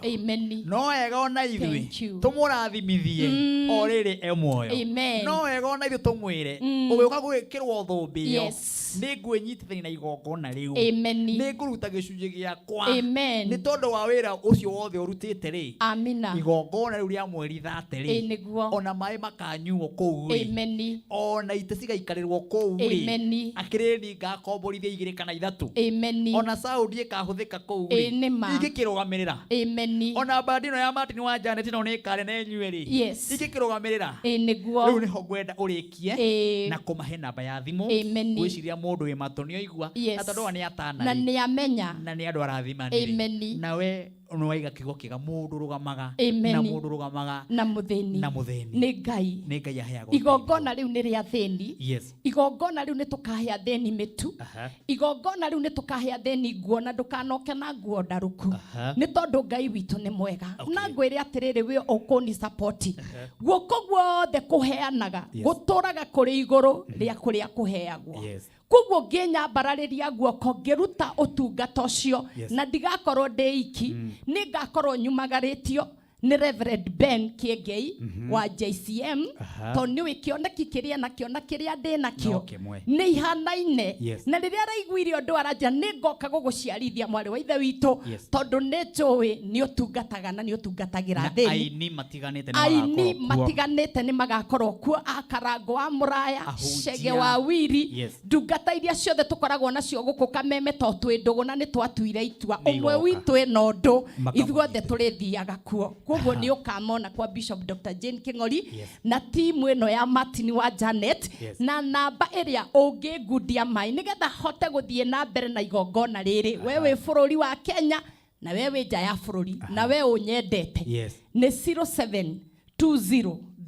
No wega ona ithuĩ Thank you. tũmũrathimithie o rĩrĩ e muoyo. No wega ona ithuĩ tũmwĩre, ũgĩũka gwĩkĩrwo thũmbĩ ĩyo, nĩ ngwĩnyitithania na igongona rĩu, nĩ ngũruta gĩcunjĩ gĩakwa nĩ tondũ wa wĩra ũcio wothe ũrutĩte rĩ, igongona rĩu rĩa mweri 30 rĩ, ona maĩ makanyuo kũu rĩ, ona itĩ cigaikarĩrwo kũu rĩ, akĩrĩni ngakomborithia igĩrĩ kana ithatũ, ona saundi ĩkahũthĩka kũu Ĩ, rĩ, nĩ ma. ingĩkĩrũgamĩrĩra, ona bandi ĩno ya Martin wa Janet no nĩ ĩkarĩ na ĩnyue rĩ, ingĩkĩrũgamĩrĩra. Ĩ, nĩguo. Rĩu nĩho ngwenda ũrĩkie na kũmahe namba ya thimũ. Ngwĩciria mũndũ wĩ matũ nĩ oigua, na tondũ aya nĩ atana Na rĩ, nĩ amenya. Na nĩ andũ arathimani rĩ, nawe Nĩ waiga kiugo kĩega, mũndũ rũgamaga Amen. na mũndũ rũgamaga na mũthĩni. Na mũthĩni. Nĩ Ngai. Nĩ Ngai aheagwo. Igongona rĩu nĩ rĩa thĩni. Igongona rĩu nĩ tũkahe athĩni mĩtu. Igongona rĩu nĩ tũkahe athĩni nguo, na ndũkanoke na nguo ndarũku, nĩ tondũ Ngai witũ nĩ mwega. Na ngwĩre atĩrĩrĩ, we ũkũni support, guoko guothe kũheanaga gũtũraga kũrĩ igũrũ rĩa kũrĩa kũheagwo. Koguo ngĩnyambararĩria guoko ngĩruta ũtungata ũcio, na ndigakorwo ndĩ iki, nĩ ngakorwo nyumagarĩtio nĩ Reverend Ben Kĩengei wa JCM, tondũ nĩũĩ kĩoneki kĩrĩa nakĩo na kĩrĩa ndĩ nakĩo No kĩmwe. nĩ ihanaine. Na rĩrĩa araiguire ũndũ, aranja nĩ ngoka gũgũciarithia, mwarĩ wa ithe witũ, tondũ nĩ njũĩ nĩ ũtungataga na nĩ ũtungatagĩra Na thĩni. Aini matiganĩte nĩ Aini magakorwo kuo. matiganĩte nĩ magakorwo kuo, akarango wa mũraya, Ahunjia. Cege wa Wiri, ndungata iria ciothe tũkoragwo nacio gũkũ Kameme, to twĩ ndũgũ na nĩ twatuire itua Nĩ ũmwe igoka. witũ ĩna ũndũ, Makamũnyitĩrĩra. ithuothe tũrĩthiaga kuo. Koguo nĩ ũkamona kwa Bishop Dr Jane Kĩng'ori na timu ĩno ya Martin wa Janet. Na namba ĩrĩa ũngĩngundia maĩ nĩgetha hote gũthiĩ na mbere na igongona rĩrĩ, we wĩ bũrũri wa Kenya na we wĩ nja ya bũrũri na we ũnyendete, nĩ 0720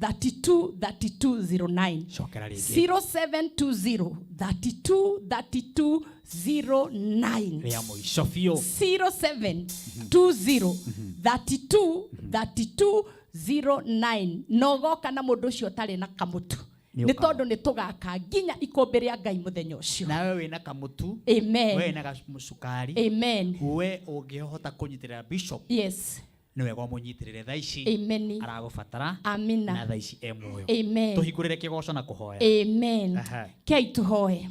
32 32 09. Cokera rĩngĩ. 0720 32 32 09. Rĩa mũico biũ. 0720 32 32 09. Na ũgoka na mũndũ ũcio ũtarĩ na kamũtu, Nĩ nĩ ũkama. tondũ nĩ tũgaka nginya ikũmbĩ rĩa Ngai mũthenya ũcio. Nawe wĩna kamũtu, Amen. we wĩna gacukari, Amen. we ũngĩhota kũnyitĩrĩra bishop, nĩ wega ũmũnyitĩrĩre thaa ici. Amen. Aragũbatara Amina. na thaa ici e muoyo. Amen. Tũhingũrĩre kĩgoco na kũhoya. Amen. Kei tũhoe.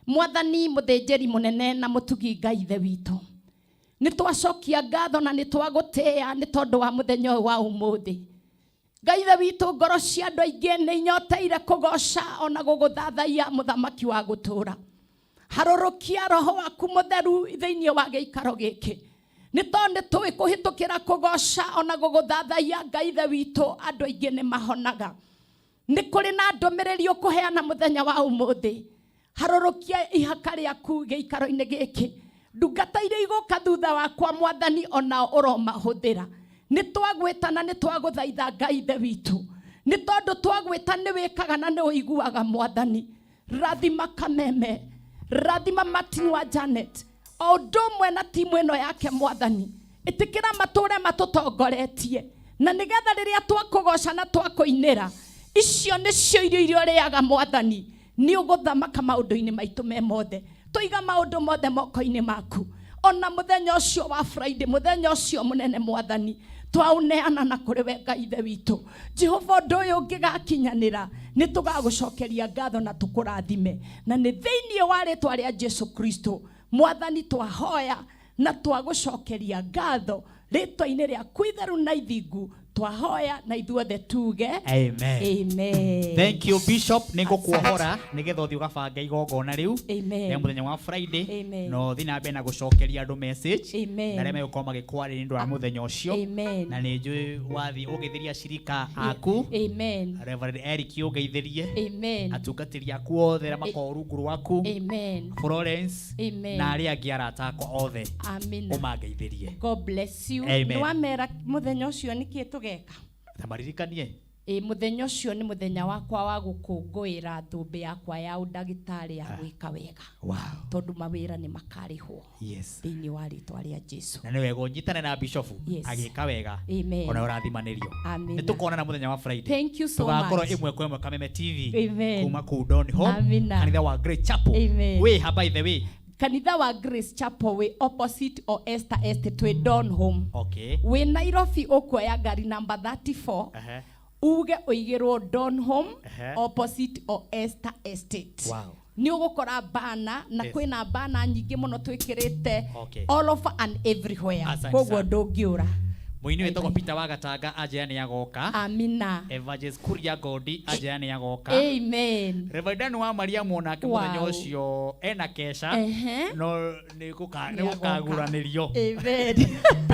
Mwathani mũthĩnjĩri mũnene na mũtugi Ngai ithe witũ, nĩ twacokia ngatho na nĩ twagũtĩĩa nĩ tondũ wa mũthenya ũyũ wa ũmũthĩ. Ngai ithe witũ, ngoro cia andũ aingĩ nĩ inyoteire kũgoca ona gũgũthathaiya, mũthamaki wa gũtũũra. Harũrũkia roho waku mũtheru thĩinĩ wa gĩikaro gĩkĩ, nĩ tondũ nĩ tũĩ kũhĩtũkĩra kũgoca ona gũgũthathaiya, Ngai ithe witũ, andũ aingĩ nĩ mahonaga. Nĩ kũrĩ na ndũmĩrĩri ũkũheana mũthenya wa ũmũthĩ. Harũrũkia ihaka rĩaku gĩikaro-inĩ gĩkĩ. Ndungata iria igũka thutha wakwa, mwathani, onao ũromahũthĩra. Nĩ twagwĩta na nĩ twagũthaitha, Ngai ithe witũ, nĩ tondũ twagwĩta nĩ wĩkaga na nĩ ũiguaga. Mwathani, rathima Kameme, rathima Martin wa Janet o ũndũ ũmwe na timu ĩno yake. Mwathani, ĩtĩkĩra matũre matũtongoretie, na nĩgetha rĩrĩa twakũgoca na twakũinĩra, icio nĩcio irio iria ũrĩaga. Mwathani, nĩ ũgũthamaka maũndũ-inĩ maitũ me mothe. Tũiga maũndũ mothe moko-inĩ maku, ona mũthenya ũcio wa Friday, mũthenya ũcio mũnene. Mwathani, twaũneana na kũrĩ we, Ngai ithe witũ Jehova. Ũndũ ũyũ ũngĩgakinyanĩra, nĩ tũgagũcokeria ngatho na tũkũrathime, na nĩ thĩinĩ wa rĩtwa rĩa Jesu Kristo, mwathani, twahoya na twagũcokeria ngatho. Rĩtwa-inĩ rĩaku itheru na ithingu twahoya, na ithuothe tuge Amen. Amen. Thank you, Bishop. Nĩ ngũkuohora nĩgetha ũthiĩ ũgabange igongona rĩu Amen. rĩa mũthenya wa Friday, Amen. na ũthiĩ na mbere na gũcokeria andũ message Amen. na arĩa megũkorwo magĩkwarĩria nĩ ũndũ wa mũthenya ũcio. Amen. Na nĩ njũĩ wathiĩ ũgeithĩria acirika aku, Amen. Reverend Eric ũgeithĩrie, Amen. atungatĩri aku othe arĩa makoragwo rungu rwaku, Amen. Florence Amen. na arĩa angĩ arata akwa othe, Amina. ũmangeithĩrie. God bless you. Amen. Nĩ wamera mũthenya ũcio nĩkĩ tũgeka? Ta maririkanie. Ĩ, mũthenya ũcio nĩ mũthenya wakwa wa gũkũngũĩra thũmbĩ yakwa ya ũndagĩtarĩ ya gwĩka wega, tondũ mawĩra nĩ makarĩhwo thĩinĩ wa rĩtwa rĩa Jesu. Na nĩ wega ũnyitane na bishofu Yes. agĩka wega, Amen. ona ũrathimanĩrio. Amina. Nĩ tũkonana mũthenya wa Friday. Thank you so Tũgakorwo much. ĩmwe kwa ĩmwe Kameme TV Amen. kuma kũu Don Home, Amina. kanitha wa Great Chapel. Amen. Wĩ ha, by the way? Kanitha wa Grace Chapel wĩ opposite o Esther Estate, twĩ Don Home. Wĩ Nairobi, ũkuoya ngari namba 34, uge ũigĩrwo Don Home, opposite o Esther Estate. Nĩ ũgũkora bana na kwĩna bana nyingĩ mũno twĩkĩrĩte all over and everywhere. Asante Koguo sana. ndũngĩũra. Mũini wĩtagwo Peter wa Gatanga anjĩra nĩ agoka. Amina. Evangelist Kuria Gondi anjĩra nĩ agoka. Amen. Reverend Dan wa Maria monake mũthenya ũcio ena keca, no nĩ Nĩ agoka. gũkagũranĩrio. Amen.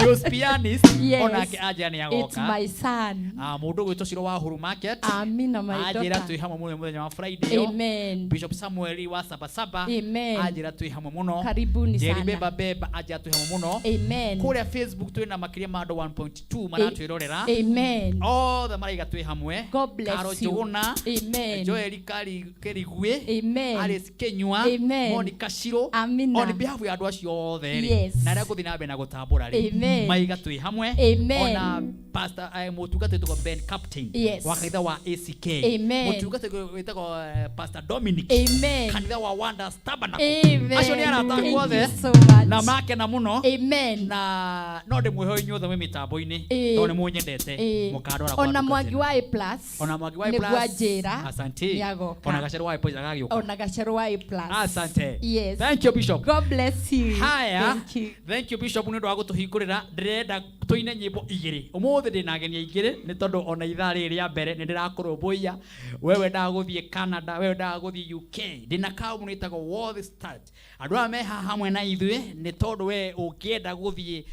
Rose pianist Yes. onake anjĩra nĩ It's agoka. my son. Ah, mũndũ ũgwĩtwo Ciro wa Uhuru Market Amina, my anjĩra daughter. twĩ hamwe mũno mũthenya wa Friday ĩyo. Amen. Bishop Samuel wa Sabasaba Amen. anjĩra twĩ hamwe mũno. Karibuni Jerry sana. Beba Beba anjĩra twĩ hamwe mũno. Amen. Kũrĩa Facebook twĩ na makĩria ma andũ 1.2 maratwĩrorera. Amen. Othe maraiga twĩ hamwe. God bless Karo you. Njũgũna, Amen. Joel Kari Kĩrigwĩ, Amen. Alice Kĩnyua, Amen. Monica Shiro. Amina. On behalf ya andũ acio othe rĩ, Yes. na arĩa ngũthiĩ na mbere na gũtambũra rĩ, Amen. maiga twĩ hamwe. Amen. Ona pastor mũtungata wĩtagwo Ben Captain Yes. wa kanitha wa ACK. Amen. Mũtungata wĩtagwo Pastor Dominic. Amen. Kanitha wa Wonders Tabernacle. Amen. Acio nĩ arata akwa Thank othe you so much. na makena mũno Amen. na no ndĩmwĩhoe inyuothe mwĩ mĩtambo-inĩ Ĩĩ. tondũ nĩ mũnyendete Ĩĩ. mũkandwara kwa Ona nduka Mwangi tene. wa A plus. Ona Mwangi wa A Nĩguo plus. anjĩra. Asante. Nĩagoka. Ona Gacerũ wa A plus agagĩũka. Ona Gacerũ wa A plus. Asante. Yes. Thank you Bishop. God bless you. Haya. Thank you. Thank you Bishop nĩ ũndũ wa gũtũhingũrĩra. Ndĩrenda tũine nyĩmbo igĩrĩ. Ũmũthĩ ndĩna ageni aingĩrĩ nĩ tondũ ona ithaa rĩrĩ rĩa mbere nĩ ndĩrakũrũmbũiya. We wendaga gũthiĩ Canada, we wendaga gũthiĩ UK. Ndĩna kambuni ĩtagwo World Start. Andũ aya me haha hamwe na ithuĩ nĩ tondũ we ũngĩenda gũthiĩ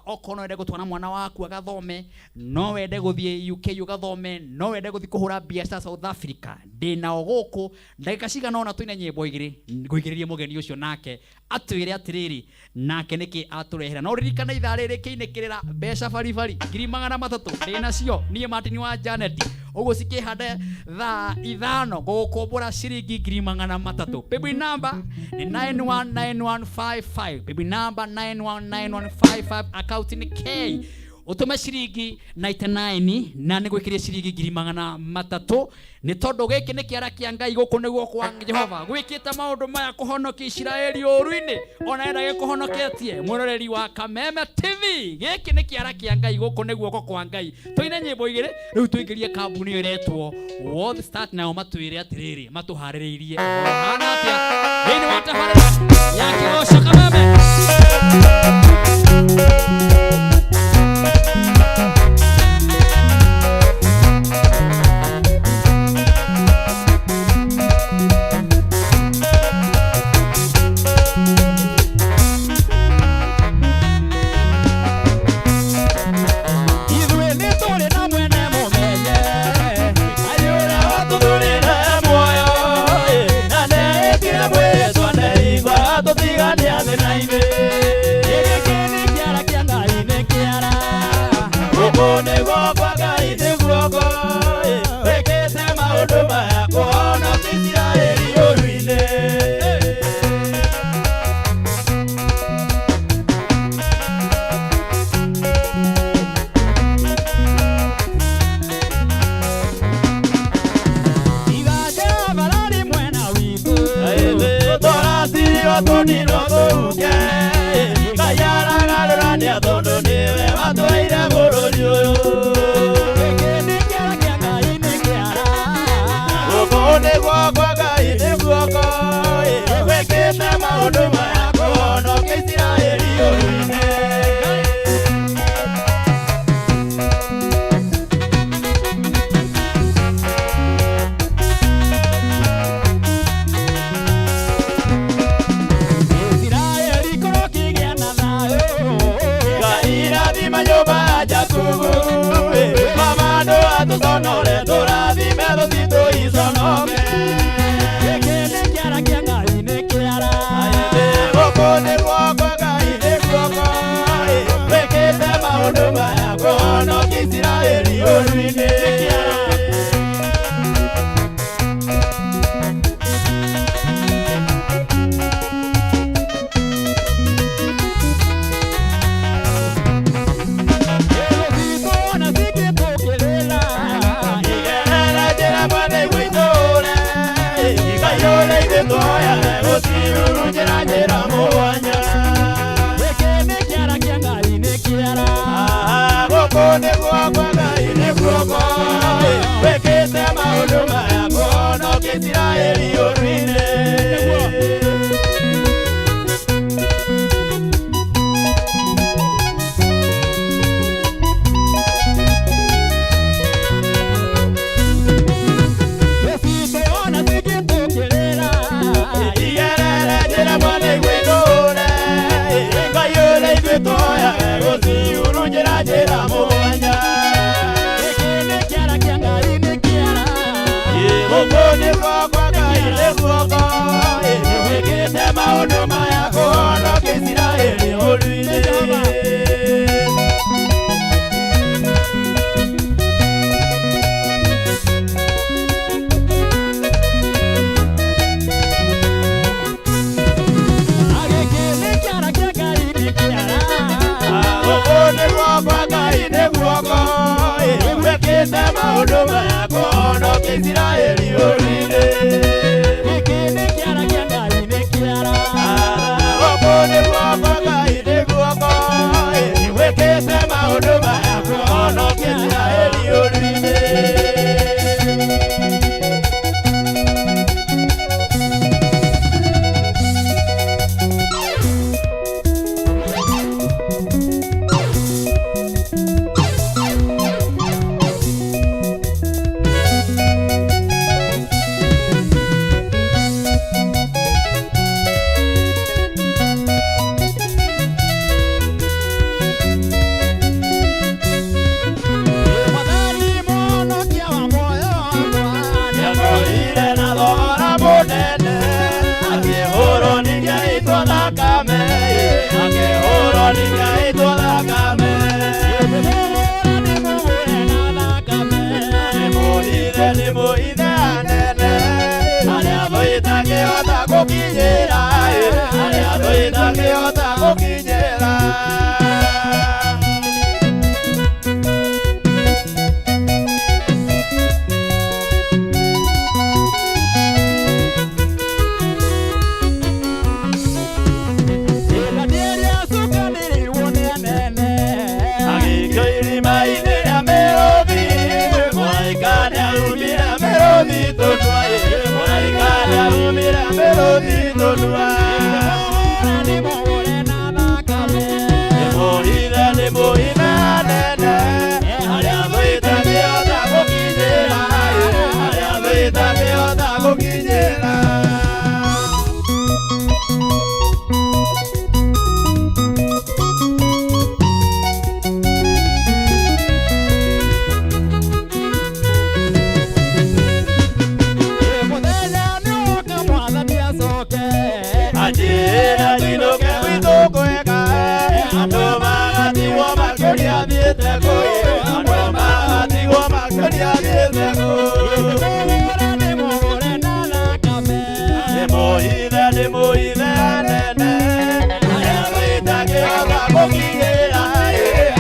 okorwo no wende gũtwara mwana waku agathome, no wende gũthiĩ UK ũgathome, no wende gũthiĩ kũhũra biacara South Africa. Ndĩnao gũkũ ndagĩka cigana ũna tũine nyĩmbo igĩrĩ ngũigĩrĩrie mũgeni ũcio nake atwĩre atĩrĩrĩ nake nĩkĩ atũrehera. No ririkana ithaa rĩrĩ kĩinĩkĩrĩra mbeca baribari 300,000 ndĩnacio niĩ Martin wa Janet ũguo cikĩhande thaa 5 gũgũkombora ciringi 300,000. Paybill number nĩ 919155. Paybill number 919155. Account nĩ K. Ũtũme ciringi 99 na nĩ gwĩkĩria ciringi 300,000 nĩ tondũ gĩkĩ nĩ kĩara kĩa Ngai gũkũ nĩguo kwa Jehova gwĩkĩte maũndũ maya kũhonokia Isiraeli ũru-inĩ ona enda gĩkũhonoketie mwĩroreri wa Kameme TV. Gĩkĩ nĩ kĩara kĩa Ngai gũkũ nĩ guoko kwa Ngai. Tũine nyĩmbo igĩrĩ rĩu tũingĩrie kambuni ĩyo ĩretwo World Start nao matwĩre atĩrĩrĩ matũharĩrĩirie ũhoro ũhana atĩa thĩinĩ wa tabarĩra ya kĩgoco Kameme. Ithuĩ nĩ tũrĩ na mwene mũmenye, Ngai ũrĩa watũthurire muoyo, na nĩetire mwĩtwa nĩigua tũtigania thĩna-inĩ. Gĩkĩ nĩ kĩara kĩa Ngai nĩ kĩara, gũkũ nĩ guoko kwa Ngai nĩ guoko, wĩkĩte maũndũ maya kũhonokia Isiraeli ũru-inĩ. Iganja barari mwena witũ, tũratirio tũninwo tũhuke, Ngai aragarũrania tondũ nĩwe watũheire bũrũri ũyũ. Gĩkĩ nĩ kĩara kĩa Ngai nĩ kĩara, gũkũ nĩ guoko kwa Ngai nĩ guoko, wĩkĩte maũndũ maya kũhonokia Isiraeli ũru-inĩ. Isiraeli kũrokĩgĩa na thayũ, Ngai rathima nyũmba ya Jakubu, mamandũ atũconore tũrathime tũtitũ iconoke. Gĩkĩ nĩ kĩara kĩa Ngai nĩ kĩara, kũhonokia Isiraeli ũru-inĩ. Gĩkĩ nĩ kĩara kĩa Ngai, nĩ kĩara. Gũkũ nĩ guoko Ngai, nĩ guoko. Nĩgwĩkĩte maũndũ maya kũhonokia Isiraeli ũru-inĩ. Mwathani mũhonokia wa muoyo wakwa, nĩangũrire na thogora mũnene, akĩhũrwo ningĩ agĩitwo thakame, akĩhũrwo ningĩ agĩitwo thakame. Ndĩmũhũre na thakame, ndĩmũhithe, ndĩmũhithe anene, arĩa thũ itangĩhota gũkinyĩra, arĩa thũ itangĩhota gũkinyĩra. Agĩikio irima-inĩ rĩa mĩrũthi, mũraika nĩarumire mĩrũthi tũnua, mũraika nĩarumire mĩrũthi tũnua. Ndĩmũhithe, ndĩmũhithe anene, arĩa thũ itangĩhota gũkinyĩra, arĩa thũ itangĩhota gũkinyĩra. Mũthenya nĩũka Mwathani acoke, anjĩra njinũke gwitũ kwega, andũ magatigwo makĩũria thiĩte kũ, andũ magatigwo makĩũria thiĩte kũ. Ndĩmũhũre na thakame, ndĩmũhithe, ndĩmũhithe anene, arĩa thũ itangĩhota gũkinyĩra,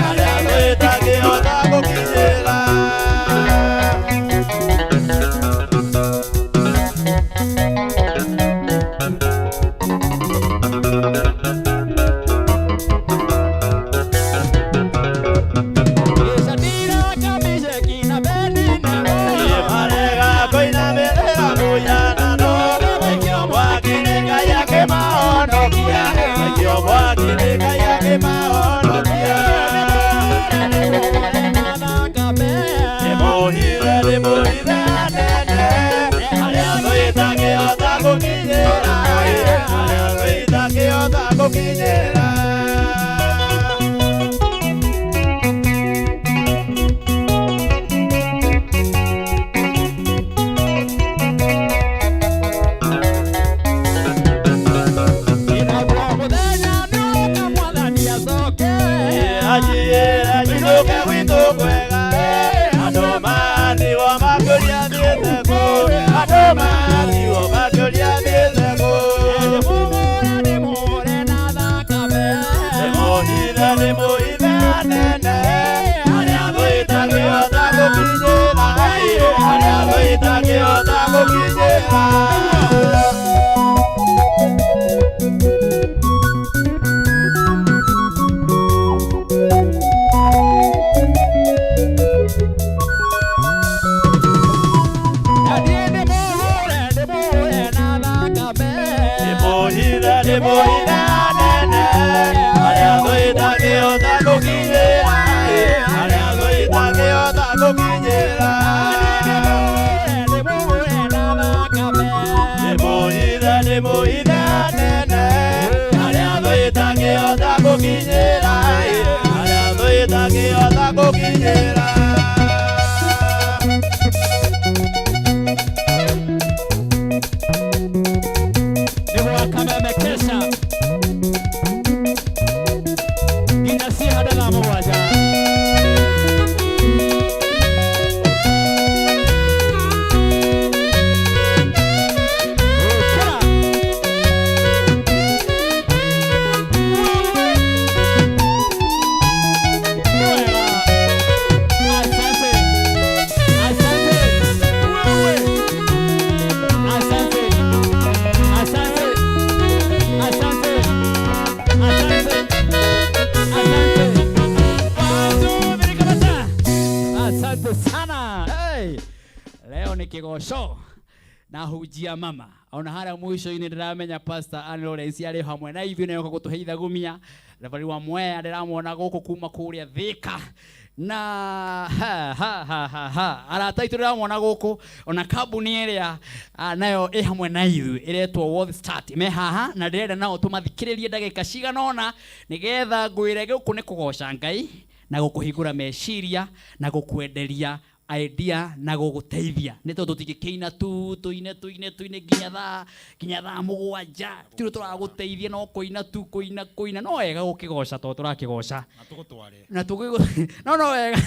arĩa thũ itangĩhota gũkinyĩra. Marega kũinamĩrĩra mũhianano, aikio mwaki nĩ Ngai akĩmahonokia, aikio mwaki nĩ Ngai akĩmahonokia. Ndĩmũhithe, ndĩmũhithe anene, arĩa thũ itangĩhota gũkinyĩra, arĩa thũ itangĩhota gũkinyĩra. Anjĩra njinũke gwitũ kwega, andũ matigwo makĩũria thiĩte kũ, andũ matigwo makĩũria thiĩte kũ. Ndĩmũhithe, ndĩmũhithe anene, arĩa thũ itangĩhota gũkinyĩra, arĩa thũ itangĩhota gũkinyĩra. Ndĩmũhithe, ndĩmũhithe anene, arĩa thũ itangĩhota gũkinyĩra, arĩa thũ itangĩhota gũkinyĩra. Ndĩmũhithe, ndĩmũhithe anene, arĩa thũ itangĩhota gũkinyĩra, arĩa thũ itangĩhota gũkinyĩra. Nĩgwakamemekesha nginya ciĩ thaa mũgwanja. Ũkĩra. Wega. Kĩgoco na hunjia mama ona harĩa mũico-inĩ ndĩramenya Pastor Ann Lawrence arĩ hamwe na ithuĩ nĩoka gũtũhe ithagumia. Reverend wa Mwea ndĩramuona gũkũ kuma kũrĩa Thĩka na ha ha ha ha ha arata aitũ ndĩramona gũkũ ona kambuni ĩrĩa nayo ĩ hamwe na ithuĩ ĩretwo World Start me haha na ndĩrenda nao tũmathikĩrĩrie ndagĩka cigana ũna nĩgetha ngwĩre gũkũ nĩ kũgoca Ngai na gũkũhingũra meciria na gũkwenderia idea na gũgũteithia nĩ tondũ tũtingĩkĩina tu tũine tũine tũine nginya thaa 7 tirĩ tũragũteithia no kũina tu kũina kũina no wega gũkĩgoca tondũ tũrakĩgoca Na tũgũtware. Na tũgĩgũ no wega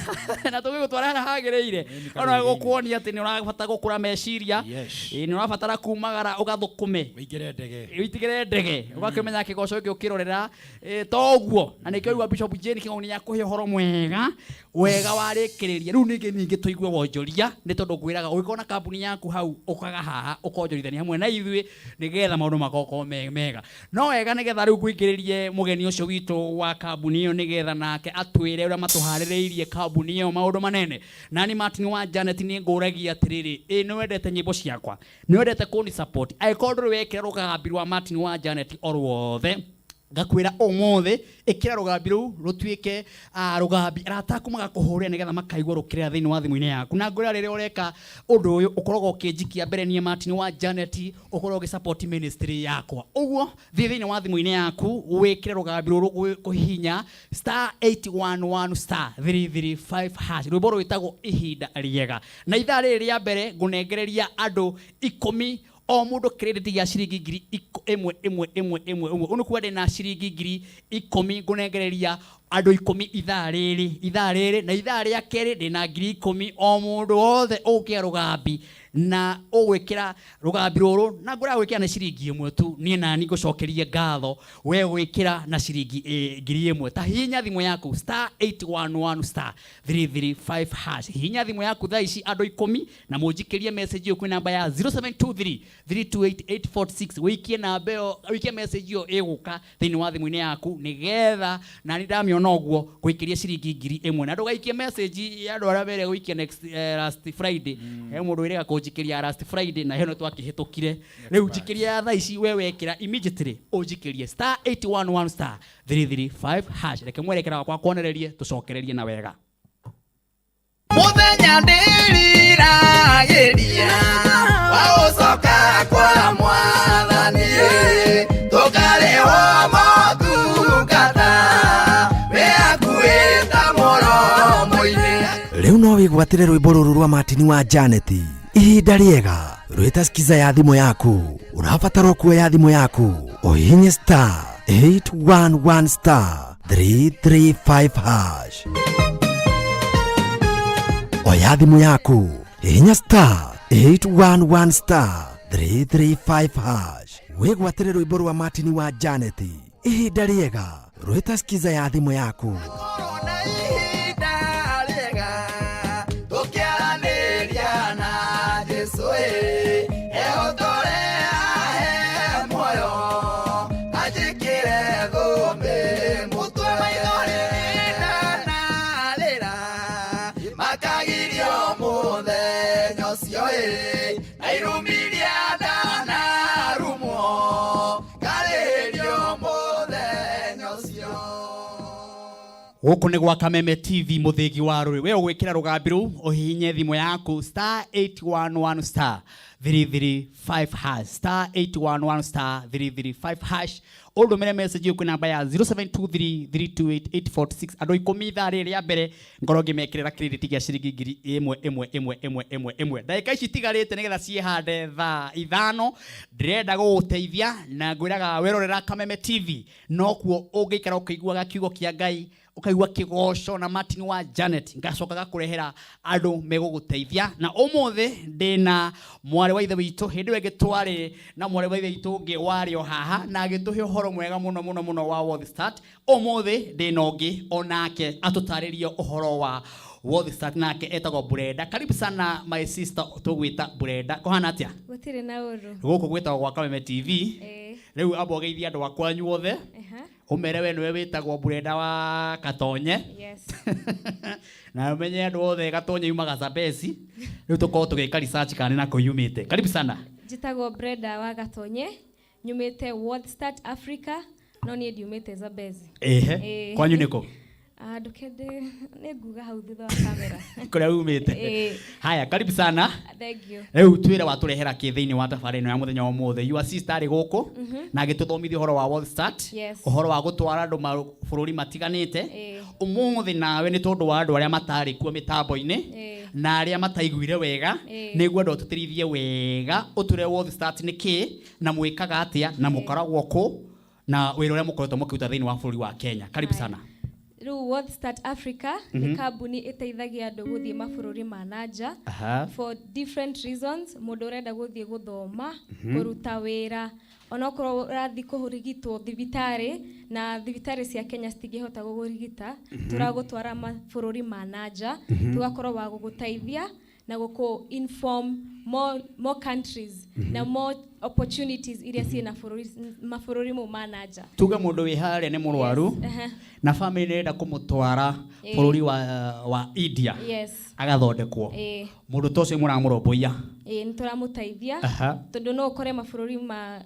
na tũgĩgũtwara harĩa hagĩrĩire no no gũkuonia atĩ nĩ ũrabatara gũkũra meciria. Yes. Ĩĩ, nĩ ũrabatara kumagara ũgathũkũme Wĩingĩre ndege. Wĩitigĩre ndege ũgakĩmenya kĩgoco gĩkĩ ũkĩrorera toguo na nĩkĩo igua Bishop Jane Kĩng'ong'i nĩakũhe ũhoro mwega wega warĩkĩrĩria rĩu ningĩ tũigue wonjoria nĩ tondũ ngwĩraga ũngĩkorwo na kambuni yaku hau ũkaga haha ũkonjorithania hamwe na ithuĩ nĩgetha maũndũ magokorwo me mega no wega nĩgetha rĩu ngũingĩrĩrie mũgeni ũcio witũ wa kambuni ĩyo nĩgetha nake atwĩre ũrĩa matũharĩrĩirie kambuni ĩyo maũndũ manene. Nani Martin wa Janet nĩ ngũragia atĩrĩrĩ, ĩ nĩ wendete nyĩmbo ciakwa, nĩ wendete kũni support, angĩkorwo ndũrĩ wekĩra rũgambi rwa Martin wa Janet o ruothe ngakwĩra ũmũthĩ ĩkĩra rũgambi rũu rũtuĩke rũgambi arata aku magakũhũrĩra nĩgetha makaigua rũkĩrĩra thĩinĩ wa thimũ-inĩ yaku. Na ngwĩra rĩrĩa ũreka ũndũ ũyũ ũkoragwo ũkĩnjikia mbere niĩ Martin wa Janet ũkoragwo ũgĩ support ministry yakwa. Ũguo thiĩ thĩinĩ wa thimũ-inĩ yaku wĩkĩre rũgambi rũrũ kũhihinya *811 *335# rwĩmbo rwĩtagwo ihinda rĩega. Na ithaa rĩrĩ rĩa mbere ngũnengereria andũ 10 o mũndũ credit ya ciringi ngiri ĩmwe ĩmwe ĩmwe ĩmwe ĩmwe. Ũyũ nĩ kuga ndĩna ciringi ngiri 10 ngũnengereria andũ 10 ithaa rĩrĩ ithaa rĩrĩ na ithaa rĩa kerĩ ndĩna ngiri 10 o mũndũ wothe ũgũkĩra rũgambi na ũgwĩkĩra rũgambi rũrũ na ngũrĩa gwĩkĩra nĩ ciringi 1 tu niĩ nani ngũcokerie ngatho we gwĩkĩra na ciringi ngiri 1. Ta hihinya thimũ yaku *811 *335# hihinya thimũ yaku thaa ici andũ 10 na mũnjikĩrie message ĩyo kwĩ namba ya 0723 328846 wĩikie namba ĩyo wĩikie message ĩyo ĩgũka thĩinĩ wa thimũ-inĩ yaku nĩgetha nani ndamĩona ũguo ngũikĩrie ciringi ngiri 1. Na ndũgaikie message ya andũ arĩa mere gũikia next last Friday. He mũndũ wĩrĩga kũnjikĩria last Friday na heno twakĩhĩtũkire. Rĩu njikĩria ya thaa ici we wekĩra immediately ũnjikĩrie *811 *335# reke mwerekera wakwa kuonererie tũcokererie na wega. Mũthenya ndĩriragĩria wa gũcoka kwa Mwathani tũkarĩhwo motungata wĩ hakuhĩ ta mũromo-inĩ. Rĩu no wĩgwatĩre rwĩmbo rũrũ rwa Martin wa Janet ihinda rĩega rwĩta skiza ya thimũ yaku. Ũrabatara kuoya thimũ yaku ũhihinye *811 *335# oya thimũ yaku hihinya *811 *335# wĩgwatĩre rwĩmbo rwa Martin wa Janet ihinda rĩega rwĩta skiza ya thimũ yaku. Korwo na ihinda rĩega tũkĩaranĩria na Jesũ ĩ ehotore ahe muoyo anjĩkĩre thũmbĩ mũtwe maithori ndanarĩra makagirio mũthenya ũcio ĩ na irumiria ndanarumwo ngarĩhĩrio mũthenya ũcio. Gũkũ nĩ gwa Kameme TV mũthĩgi wa rũrĩ. We ũgwĩkĩra rũgambi rũu ũhihinye thimũ yaku *811 *335# *811 *335# ũndũmĩre message ĩyo kwĩ namba ya 0723 328846 andũ 10 ithaa rĩrĩ rĩa mbere ngorwo ngĩmekĩrĩra credit gĩa ciringi ngiri ĩmwe ĩmwe ĩmwe ĩmwe ĩmwe ĩmwe. Ndagĩka ici itigarĩte nĩgetha ciĩhande thaa 5 ndĩrenda gũgũteithia na ngwĩraga werorera Kameme TV nokuo ũngĩikara ũkĩiguaga kiugo kĩa Ngai ũkaigua kĩgoco na Martin wa Janet ngacoka gakũrehera andũ megũgũteithia. Na ũmũthĩ ndĩna mwarĩ wa ithe witũ hĩndĩ ĩyo ĩngĩ twarĩ na mwarĩ wa ithe witũ ũngĩ warĩ o haha na agĩtũhe ũhoro mwega mũno mũno mũno wa World Start. Ũmũthĩ ndĩna ũngĩ onake atũtarĩrie ũhoro wa World Start nake etagwo Brenda. Karibu sana my sister, tũgwĩta Brenda. Kũhana atĩa? Gũtirĩ na ũru. Gũkũ gwĩtagwo gwa Kameme TV. Ĩĩ. Rĩu amba ũgeithie andũ akwanyu othe. Ũmere we nĩwe wĩtagwo Brenda wa Katonye. Yes. Na ũmenye andũ othe Gatonye yumaga Zambezi. Rĩu tũkorwo tũgĩka research kana nĩ nakũ yumĩte. Karibu sana. Njĩtagwo Brenda wa Gatonye, nyumĩte World Start Africa, no niĩ ndiumĩte Zambezi. Ehe. Ĩĩ. Kwanyu nĩkũ? Ah, ndũkende nĩ nguga hau thutha wa kamera. Kũrĩa umĩte. Ĩĩ. Haya, karibu sana. Thank you. Rĩu twĩre watũrehera kĩ thĩinĩ wa tabarĩra ĩno ya mũthenya wa ũmũthĩ. Your sister arĩ gũkũ na agĩtũthomithia ũhoro wa World Start, Yes. ũhoro wa gũtwara andũ mabũrũri matiganĩte. Ĩĩ. Ũmũthĩ nawe nĩ tondũ wa andũ arĩa matarĩ kuo mĩtambo-inĩ Ĩĩ. na arĩa mataiguire wega, Ĩĩ. nĩ ngwenda ũtũtĩrithie wega, ũtwĩre World Start nĩ kĩ na mwĩkaga atĩa na mũkoragwo kũ na wĩra ũrĩa mũkoretwo mũkĩruta thĩinĩ wa bũrũri wa Kenya. Karibu Haya. sana. Rĩu World Start Africa nĩ kambuni ĩteithagia andũ gũthiĩ mabũrũri ma na nja Aha. for different reasons. Mũndũ ũrenda gũthiĩ gũthoma, kũruta wĩra, onokorwo ũrathiĩ kũrigitwo thibitarĩ na thibitarĩ cia Kenya citingĩhota gũkũrigita, tũragũtwara mabũrũri ma na nja, tũgakorwo wa gũgũteithia na gũkũ inform more countries na more opportunities iria ciĩna bũrũri mabũrũri mau ma na nja. Tuge mũndũ wĩ harĩa nĩ mũrwaru Aha. na family nĩ ĩrenda kũmũtwara Ĩĩ. bũrũri wa India Yes. agathondekwo. Ĩĩ. Mũndũ ta ũcio mũramũrũmbũiya? Ĩĩ, nĩ tũramũteithia Aha. tondũ no ũkore mabũrũri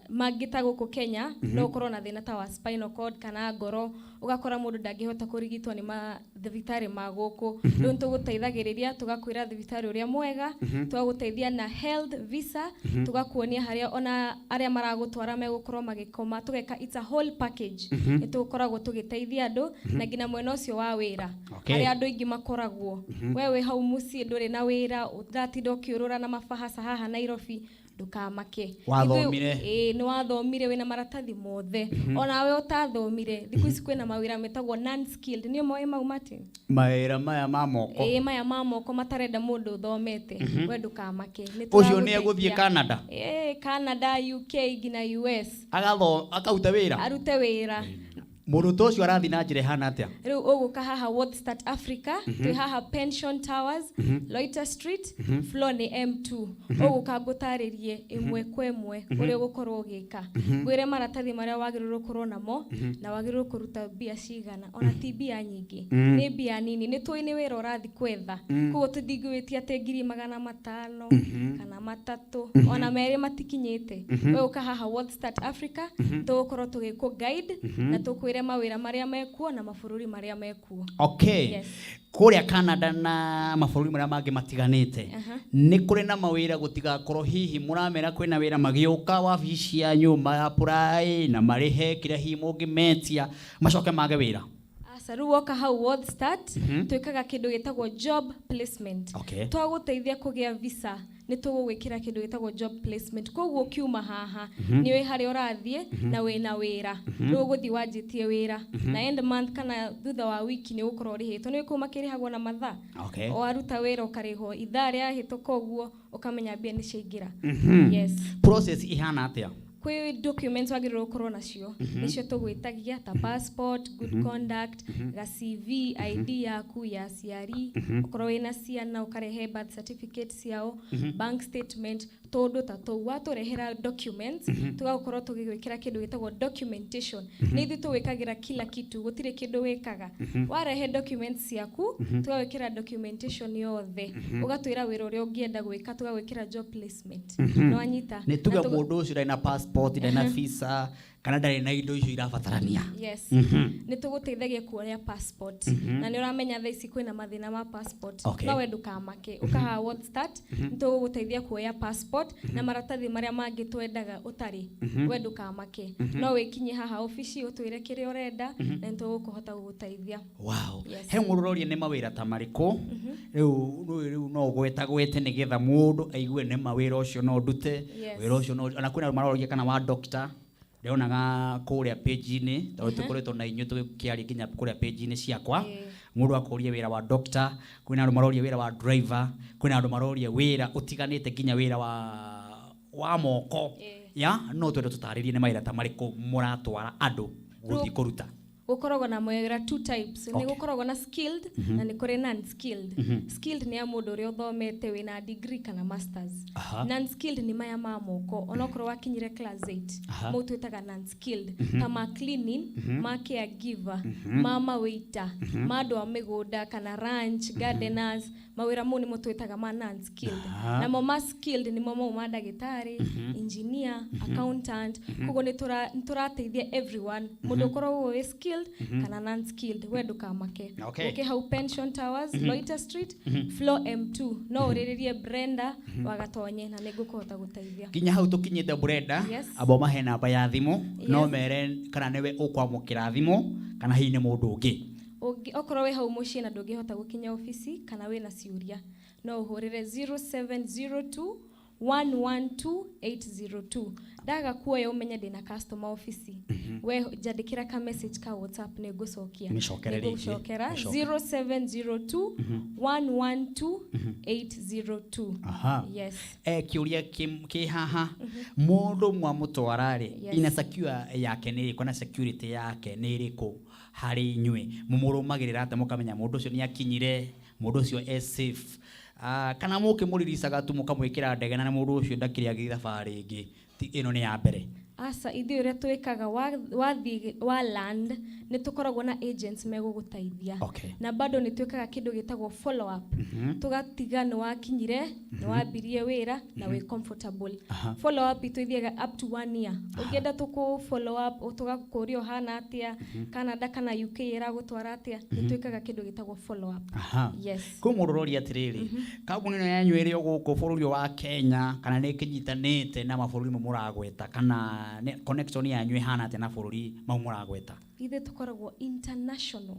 mangĩ ta gũkũ Kenya, no ũkorwo na thĩna ta wa spinal cord kana ngoro, ũgakora mũndũ ndangĩhota kũrigitwo nĩ mathibitarĩ ma gũkũ. Rĩu nĩ tũgũteithagĩrĩria tũgakwĩra thibitarĩ ũrĩa mwega, tũgagũteithia na health visa, tũgakuonia harĩa ona arĩa maragũtwara megũkorwo magĩkoma, tũgeka it's a whole package. Nĩ tũkoragwo tũgĩteithia andũ na nginya mwena ũcio wa wĩra Okay. harĩa andũ aingĩ makoragwo. We wĩ hau mũciĩ ndũrĩ na wĩra, ũratinda ũkĩũrũra na mabahaca haha Nairobi, ndũkamake. Wathomire. Ĩĩ, nĩ wathomire wĩna maratathi mothe. Onawe ũtathomire, thikũ ici kwĩna mawĩra metagwo non skilled, nĩ moĩ mau Martin? Mawĩra maya ma moko. Ĩĩ, maya ma moko matarenda mũndũ ũthomete, we ndũkamake. Nĩ Ũcio nĩ egũthiĩ tũragũteithia. Canada? Ĩĩ, Canada, UK nginya US. Agatho akaruta wĩra. Arute wĩra. Mũndũ ta ũcio arathiĩ na njĩra ĩhana atĩa? Rĩu ũgũka haha World Start Africa, twĩ haha Pension Towers, Loiter Street, floor nĩ M2. Ũgũka ngũtarĩrie ĩmwe kwa ĩmwe ũrĩa ũgũkorwo ũgĩka, ngwĩre maratathi marĩa wagĩrĩirwo gũkorwo namo na wagĩrĩirwo kũruta mbia cigana. Ona ti mbia nyingĩ, nĩ mbia nini, nĩ tũĩ nĩ wĩra ũrathiĩ kwetha, koguo tũtingĩwĩtia atĩ 500,000 kana 3 ona 2 matikinyĩte. We ũka haha World Start Africa, tũgũkorwo tũgĩkũ guide na tũkwĩre mawĩra marĩa mekuo na mabũrũri marĩa mekuo. Okay. Yes. Kũrĩa Canada na mabũrũri marĩa mangĩ matiganĩte nĩ kũrĩ na mawĩra, gũtigakorwo hihi mũramera kwĩna wĩra magĩũka wabici cianyu ma apply na marĩhe kĩrĩa hihi mũngĩmetia macoke mage wĩra. Aca, rĩu woka hau World Start, twĩkaga kĩndũ gĩtagwo job placement. Okay. Twagũteithia kũgĩa visa, nĩ tũgũgwĩkĩra kĩndũ gĩtagwo job placement, koguo ũkiuma haha nĩ ũĩ harĩa ũrathiĩ na wĩna wĩra. Rĩu ũgũthiĩ wanjĩtie wĩra na end month kana thutha wa wiki nĩ ũgũkorwo ũrĩhĩtwo. Nĩ kũu makĩrĩhagwo na mathaa. Okay. Waruta wĩra ũkarĩhwo ithaa rĩahĩtũka ũguo, ũkamenya mbia nĩ ciaingĩra. Yes. Process ihana atĩa? Kwĩ documents wagĩrĩirwo gũkorwo nacio, nĩcio tũgwĩtagia ta passport, good conduct, ga CV, ID yaku ya aciari, okorwo wĩna ciana ũkarehe birth certificate ciao, bank statement, tũndũ ta tũu. Watũrehera documents, tũgagũkorwo tũgĩgwĩkĩra kĩndũ gĩtagwo documentation. Nĩ ithuĩ tũgwĩkagĩra kila kitu, gũtirĩ kĩndũ wĩkaga. Warehe documents ciaku, tũgagwĩkĩra documentation yothe, ũgatwĩra wĩra ũrĩa ũngĩenda gwĩka, tũgagwĩkĩra job placement. Nĩwanyita? Nĩ tuge Na tũga- mũndũ ũcio ndarĩ na passport, ndarĩ na visa kana ndarĩ na indo icio irabatarania. Yes. Nĩ tũgũteithagia kuoya passport na nĩ ũramenya thaa ici kwĩna mathĩna ma passport. Okay. No we ndũkamake, ũkahaha World Start, nĩ tũgũgũteithia kuoya passport na maratathi marĩa mangĩ twendaga ũtarĩ. We ndũkamake, no wĩkinye haha obici ũtwĩre kĩrĩa ũrenda na nĩ tũgũkũhota gũgũteithia. Wow. Yes. He mũndũ ũroria nĩ mawĩra ta marĩkũ rĩu rĩu no ũgwetagwete nĩgetha mũndũ aigue nĩ mawĩra ũcio no ndute. Yes. Wĩra ũcio no ona kwĩna andũ maroria kana wa doctor ndĩronaga kũrĩa page-inĩ, tondũ tũkoretwo na inyuĩ tũkĩaria nginya kũrĩa page-inĩ ciakwa. Mũndũ akũria wĩra wa doctor, kwĩna andũ maroria wĩra wa driver, kwĩna andũ maroria wĩra ũtiganĩte nginya wĩra wa moko. Ya no twende tũtarĩrie nĩ mawĩra ta marĩkũ mũratwara andũ gũthiĩ kũruta. Gũkoragwo na mawĩra two types. Nĩ gũkoragwo na skilled na nĩ kũrĩ non skilled. Skilled nĩ ya mũndũ ũrĩa ũthomete wĩna degree kana masters. Non skilled nĩ maya ma moko, onokorwo wakinyire class 8. Mau twĩtaga non skilled, ta ma cleaning, ma caregiver, ma mawaiter, ma andũ a mĩgũnda kana ranch gardeners. Mawĩra mau nĩmo twĩtaga ma non skilled. Namo ma skilled nĩmo mau ma ndagĩtarĩ, engineer, accountant. Koguo nĩ tũrateithia everyone, mũndũ ũkoragwo wĩ skilled kana non skilled, we ndũkamake. Ũke hau Pension Towers, Loiter Street, floor M2, no ũrĩrĩrie Brenda Wagatonye na nĩngũkũhota gũteithia. Nginya hau tũkinyĩte, Brenda, amba mahe namba ya thimũ, no mere kana nĩwe ũkwamũkĩra thimũ kana hihi nĩ mũndũ ũngĩ. Okorwo wĩ hau mũciĩ na ndũngĩhota gũkinya obici kana wĩna ciũria, no ũhũrĩre 0702 112 802. Ndaga kuoya, ũmenye ndĩna customer obici. We njandĩkĩra ka message ka WhatsApp, nĩ ngũcokia. Mĩcokere rĩngĩ. Nĩngũcokera. Mĩcokere. 0702 112 802. Yes. Kĩũria kĩ haha, mũndũ mwamũtwara rĩ, ina secure yake nĩ ĩrĩkũ na security yake nĩ ĩrĩkũ harĩ inyuĩ? Mũmũrũmagĩrĩra atĩa mũkamenya mũndũ ũcio nĩ akinyire, mũndũ ũcio e safe? Ah, kana mũkĩmũriricaga tu mũkamwĩkĩra ndege na mũndũ ũcio ndakĩrĩ agĩthiĩ thabarĩ ĩngĩ? Ĩno nĩ ya mbere. Aca, ithuĩ ũrĩa twĩkaga, wathiĩ wa land, nĩ tũkoragwo na agents megũgũteithia. Na bado nĩ twĩkaga kĩndũ gĩtagwo follow up, tũgatiga nĩ wakinyire, nĩ wambirie wĩra na wĩ comfortable. Follow up itũ ithiaga up to one year. Ũngĩenda tũkũ follow up, tũgakũria ũhana atĩa Canada kana UK, ĩragũtwara atĩa, nĩ twĩkaga kĩndũ gĩtagwo follow up. Yes. Kwĩ mũndũ ũroria atĩrĩrĩ, kambuni ĩno yanyu ĩrĩ o gũkũ bũrũri ũyũ wa Kenya kana nĩ ĩkĩnyitanĩte na mabũrũri mau mũragweta, kana connection yanyu ĩhana atĩa na bũrũri mau mũragweta? Ithuĩ tũkoragwo international.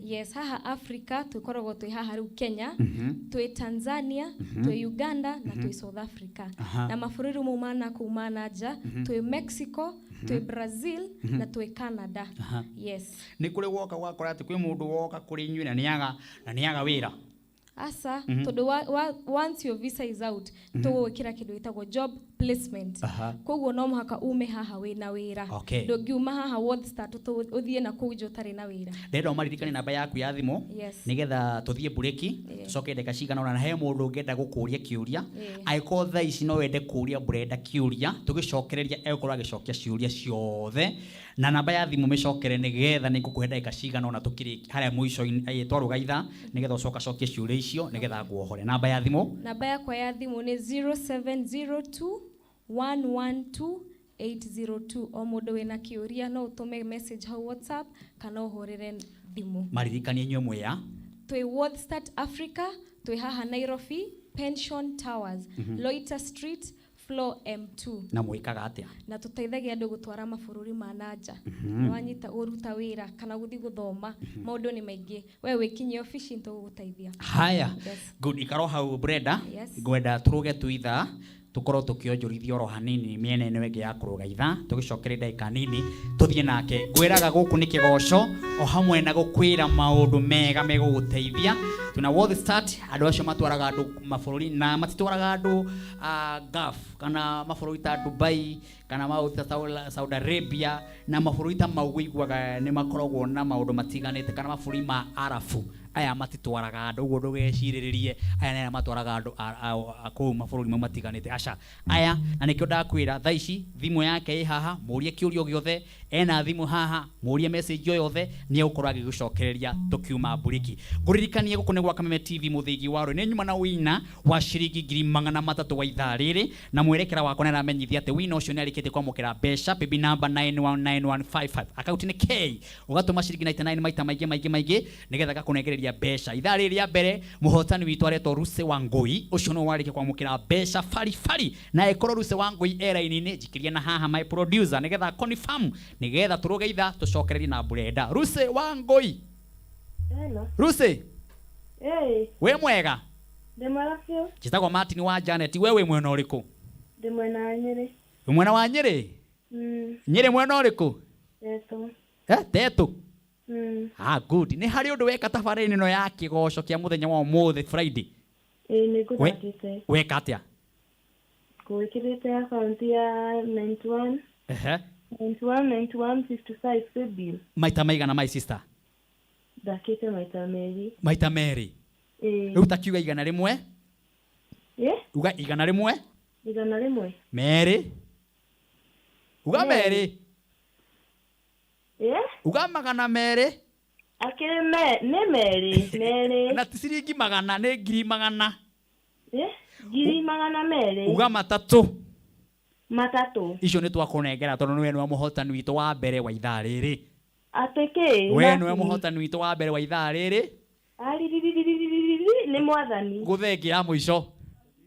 Yes, haha Africa tũkoragwo twĩ haha rĩu Kenya, twĩ Tanzania, twĩ Uganda na twĩ South Africa. Na mabũrũri mau ma nakũu ma na nja, twĩ Mexico, twĩ Brazil na twĩ Canada. Yes. Nĩ kũrĩ woka gwakora atĩ kwĩ mũndũ woka kũrĩ inyuĩ na nĩaga wĩra? Aca, tondũ once your visa is out, tũgũgwĩkĩra kĩndũ gĩtagwo job placement. Koguo no mũhaka ume haha wĩna wĩra. Ndũngiuma haha World Start ũthiĩ na kũu nja ũtarĩ na wĩra. Ndĩrenda ũmaririkanie namba yaku ya thimũ nĩgetha tũthiĩ mburĩki, tũcoke ndagĩka cigana ũna, na he mũndũ ũngĩenda gũkũria kĩũria. Angĩkorwo thaa ici no wende kũria Brenda kĩũria, tũgĩcokereria egũkorwo agĩcokia ciũria ciothe. Na namba ya thimũ mĩcokere, nĩgetha nĩ ngũkũhe ndagĩka cigana ũna tũkĩrĩkia harĩa mũico-inĩ, twarũga ithaa, nĩgetha ũcoka cokie ciũria icio nĩgetha nguohore. Namba ya thimũ? Namba yakwa ya thimũ nĩ 0702 112 802. O mũndũ wĩna kĩũria no ũtũme message hau WhatsApp kana ũhũrĩre thimũ. Maririkanie inyuĩ mwĩa? Twĩ World Start Africa, twĩ haha Nairobi, Pension Towers, Loiter Street, floor M2. Na mwĩkaga atĩa? Na tũteithagia andũ gũtwara mabũrũri ma na nja, wanyita, gũruta wĩra kana gũthiĩ gũthoma. Maũndũ nĩ maingĩ, we wĩkinyie obici, nĩtũgũgũteithia. Haya. Yes. Good, ikaro hau, Brenda. Yes. Ngwenda tũrũge tu ithaa, tũkorwo tũkĩonjorithia oro hanini mĩena ĩno ĩngĩ ya kũrũga ithaa, tũgĩcokere ndagĩka nini tũthiĩ nake. Ngwĩraga gũkũ nĩ kĩgoco o hamwe na gũkwĩra maũndũ mega megũgũteithia. Tuna World Start, andũ acio matwaraga andũ mabũrũri na matitwaraga andũ Gulf kana mabũrũri ta Dubai kana mabũrũri ta Saudi Arabia na mabũrũri ta mau wĩiguaga nĩ makoragwo na maũndũ matiganĩte, kana mabũrũri ma Arabu. Aya matitwaraga andũ ũguo, ndũgecirĩrĩrie aya nĩ arĩa matwaraga andũ kũu mabũrũri mau matiganĩte. Aca, aya na nĩkĩo ndakwĩra thaa ici thimũ yake ĩ haha, mũrie kĩũria o gĩothe. Ena thimũ haha, mũrie message o yothe, nĩ egũkorwo agĩgũcokereria tũkiuma mburiki. Ngũririkanie gũkũ nĩ gwa Kameme TV, mũthĩgi wa rũĩ. Nĩ nyuma na wina wa ciringi 300,000 wa ithaa rĩrĩ, na mwerekera wakwa nĩ aramenyithia atĩ wina ũcio nĩ arĩkĩtie kwamũkĩra mbeca. Paybill number 919155, akaunti nĩ K, ũgatũma ciringi 99 maita maingĩ maingĩ maingĩ nĩgetha gakũnengereria mbeca. Ithaa rĩrĩ rĩa mbere mũhotani witũ aretwo Ruse Wangui, ũcio nĩwe warĩkia kwamũkĩra mbeca baribari. Na ĩkorwo Ruse Wangui e raini-inĩ, njikirie na haha my producer nĩgetha confirm, nĩgetha tũrũge ithaa tũcokererie na Brenda. Ruse Wangui? Hello. Ruse? Hey, wĩ mwega? Ndĩ mwega biũ. Njĩtagwo Martin wa Janet. We wĩ mwena ũrĩkũ? Ndĩ mwena wa Nyĩrĩ. Wĩ mwena wa Nyĩrĩ? Nyĩrĩ mwena ũrĩkũ? Tetũ. Eh, Tetũ? Mm. Ah, good. Nĩ harĩ ũndũ weka tabarĩra ĩno ya kĩgoco kĩa mũthenya wa ũmũthĩ Friday? Ĩĩ, nĩ ngũthakĩte. Weka atĩa? Ngũĩkĩrĩte akaunti ya 91 91 91 55 paybill. Maita maigana my sister? Ndakĩte maita merĩ. Maita merĩ. Ĩĩ. Rĩu takiuga 100. Ĩ? Uga 100. 100. Merĩ. Uga Merĩ. merĩ. Ĩ? Uga 200. Akĩrĩ me nĩ merĩ, merĩ. Na ti ciringi magana, nĩ ngiri magana. Ĩ? 200,000. Uga matatũ. Matatũ. Icio nĩ twakũnengera tondũ nĩwe nĩwe mũhotani witũ wa mbere wa ithaa rĩrĩ. Atĩ kĩ? We nĩwe mũhotani witũ wa mbere wa ithaa rĩrĩ. Ariririririririri nĩ mwathani. Gũthengia ya mũico.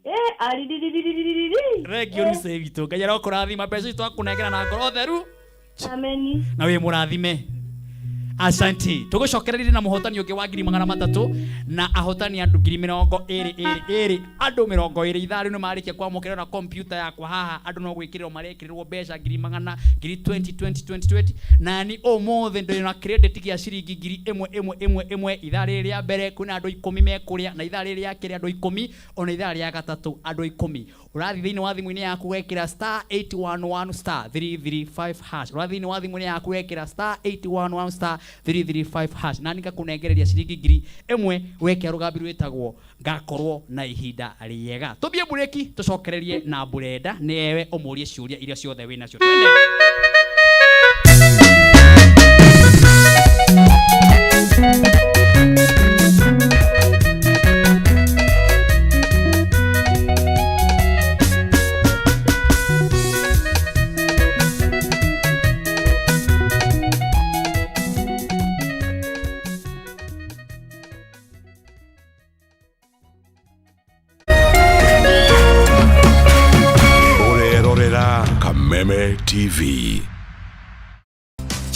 Ĩ, ariririririririri. Thengio nĩ witũ. Ngai arokũrathima mbeca ici twakũnengera na ngoro theru. Ameni. Na wĩ mũrathime. Asanti. Tũgũcokererie na mũhotani ũngĩ wa 300,000 na ahotani andũ 20,000 andũ 20 ithaa rĩu nĩ marĩkia kwamũkĩra na kompyuta yakwa haha andũ no gwĩkĩrĩrwo marekĩrĩrwo mbeca ngiri magana ngiri 20 20 20 20 na ni ũmũthĩ ndĩ na credit gĩa ciringi 1,000 1 1 1 ithaa rĩrĩ rĩa mbere kwĩna andũ 10 mekũrĩa na ithaa rĩrĩ rĩa kerĩ andũ 10 ona ithaa rĩa gatatũ andũ 10 ũrathiĩ thĩinĩ wa thimũ-inĩ yaku wekĩra star 811 star 335 hash ũrathiĩ thĩinĩ wa thimũ-inĩ yaku wekĩra star 811 star 335 hash na ningakũnengereria ciringi 1,000 wekĩra rũgambi rwĩtagwo ngakorwo na ihinda rĩega tũthiĩ mburĩki tũcokererie na mburenda nĩwe ũmũrie ciũria iria ciothe wĩ nacio twende. Ũrerorera Kameme TV.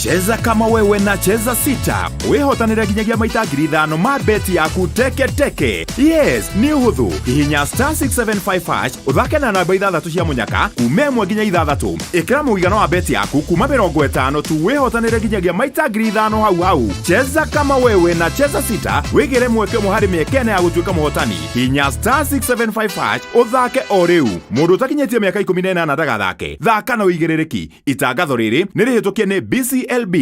Cheza kama wewe na Cheza Sita wihotanire nginyagia maita 5,000 ma beti yaku teke teke. Yes, nĩ ũhũthũ. Hihinya star 675 hash ũthake na namba ithathatũ cia mũnyaka kuma 1 nginya 6. Ĩkĩra mũigana wa beti yaku kuma 50 tu wihotanire nginyagia maita 5,000 hau hau. Cheza kama wewe na Cheza Sita wĩgĩre mweke ũmwe harĩ mĩeke ĩna ya gũtuĩka mũhotani. Hihinya star 675 hash ũthake o rĩu. Mũndũ ũtakinyĩtie mĩaka 18 ndagathake. Thaka na ũigĩrĩrĩki. Itangatho rĩrĩ nĩ rĩhĩtũkie nĩ BCLB.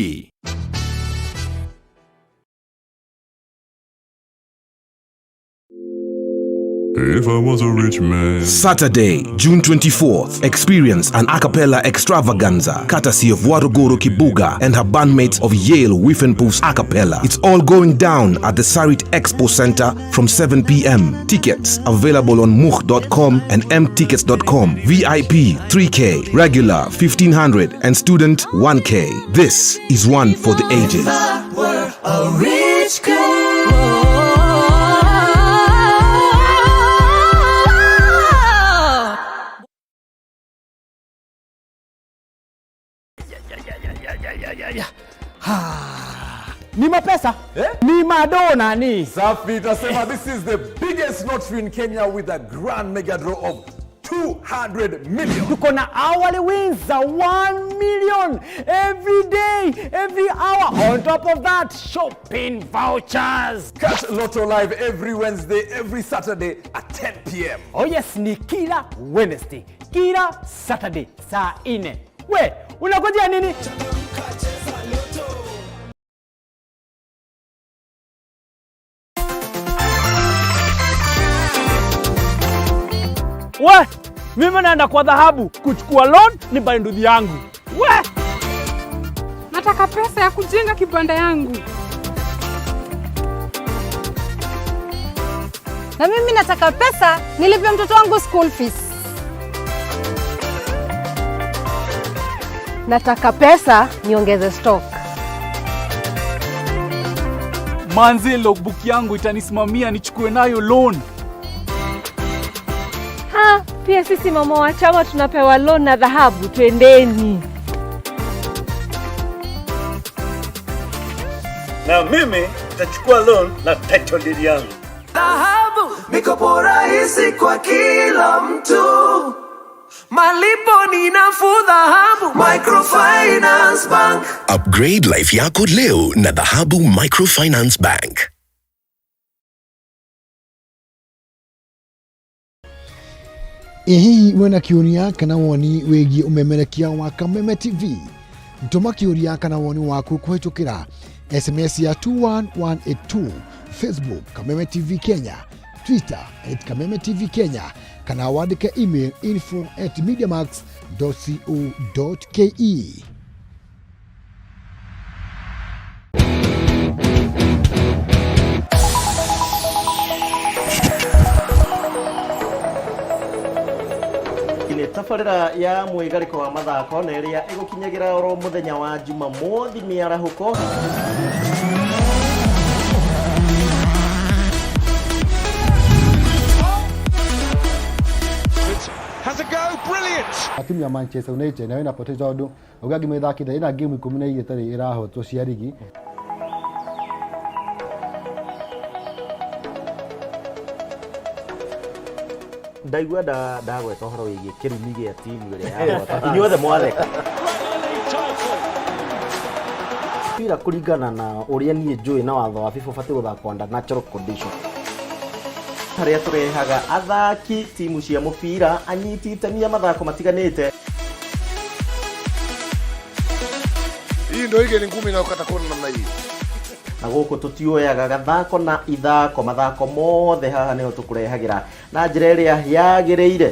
If I was a rich man. Saturday, June 24th, experience an a cappella extravaganza courtesy of Waruguru Kibuga and her bandmates of Yale Whiffenpoofs A Cappella. It's all going down at the Sarit Expo Center from 7 p.m. Tickets available on much.com and mtickets.com. VIP 3K, regular 1500 and student 1K. This is one for the ages. Were a rich girl. Ni mapesa eh? Ni madona ni Safi, tasema this is the biggest lottery in Kenya with a grand mega draw of 200 million. Tuko na hourly wins za 1 million every day, every hour. On top of that, shopping vouchers. Catch Lotto Live every Wednesday, every Saturday at 10 p.m. Oh yes, ni kila Wednesday, kila Saturday saa 4. We, unangojea nini? We, mimi naenda kwa dhahabu kuchukua loan ni buy nduthi yangu. We, Nataka pesa ya kujenga kibanda yangu. Na mimi nataka pesa nilipie mtoto wangu school fees. Nataka pesa niongeze stock. Manzi, logbook yangu itanisimamia nichukue nayo loan. Ha, pia sisi mama wa chama tunapewa loan na dhahabu, twendeni. Na mimi nitachukua loan na title deed yangu. Dhahabu, mikopo rahisi kwa kila mtu, malipo ni nafuu. Dhahabu Microfinance Bank. Upgrade life yako leo na Dhahabu Microfinance Bank. Ĩ hihi wĩna kĩũria kana woni wĩgiĩ ũmemerekia wa Kameme TV? Tũma kĩũria kana woni waku kũhĩtũkĩra SMS ya 21182, Facebook Kameme TV Kenya, Twitter at Kameme TV Kenya, kana wandĩke email info at mediamax.co.ke. Nĩ tabarĩra ya mwĩgarĩko wa mathako na ĩrĩa ĩgũkinyagĩra oro mũthenya wa Jumamothi mĩarahũko. Has a go, brilliant! Timu ya Manchester United nayo ĩna potential tondũ uga ngima ĩthakĩte ĩna game 12 ĩtarĩ ĩrahotwo cia rigi. Ndaigua ndagweta ũhoro wĩgiĩ kĩrumi gĩa timu ĩrĩa yahota inyuothe mwatheka mpira kũringana na ũrĩa niĩ njũĩ na watho wa FIFA ũbatiĩ gũthakwo under natural condition, harĩa tũrehaga athaki timu cia mũbira, anyiti itemi a mathako matiganĩte. Hii ndio ile ni ngumi inayokata kona namna hii. Na gũkũ tũtioyaga gathako na ithako, mathako mothe haha nĩho tũkũrehagĩra na njĩra ĩrĩa yagĩrĩire.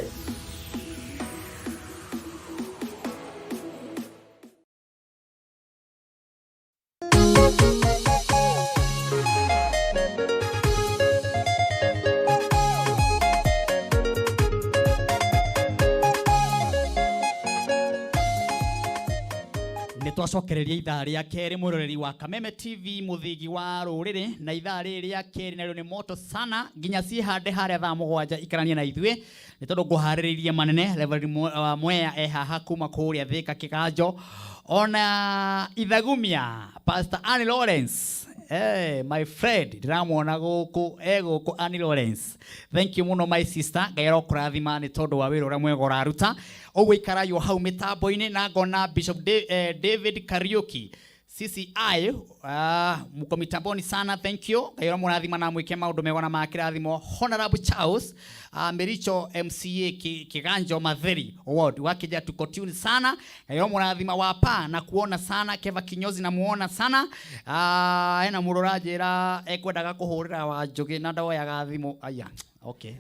Nĩ twacokereria ithaa rĩa kerĩ, mwĩroreri wa Kameme TV, mũthigi wa rũrĩrĩ, na ithaa rĩrĩ rĩa kerĩ narĩo nĩ moto sana nginya ciĩhande harĩa thaa 7. Ikarania na ithuĩ nĩ tondũ ngũharĩrĩirie manene. Reverend Mwea e haha kuma kũrĩa Thĩka Kĩganjo, ona Ithagumia Pastor Annie Lawrence. Hey, my friend, ndĩramuona gũkũ, e gũkũ Annie Lawrence. Thank you mũno, my sister. Ngai arokũrathima nĩ tondũ wa wĩra ũrĩa mwega ũraruta. Ũguo ikaraywo hau mĩtambo-inĩ na ngona Bishop David Kariuki CCI, mko mitamboni sana, thank you. Ngai ũramũrathima na mwĩke maũndũ mega na makĩrathimo. Honorable Charles Mericho MCA Kiganjo Matheri Ward wakija, tuko tune sana. Ngai ũramũrathima wapa na kuona sana. Keva Kinyozi namuona sana. Ena mũndũ ũranjĩra ekwendaga kũhũrĩra Wanjũgĩ na ndoyaga thimũ. Aya, okay.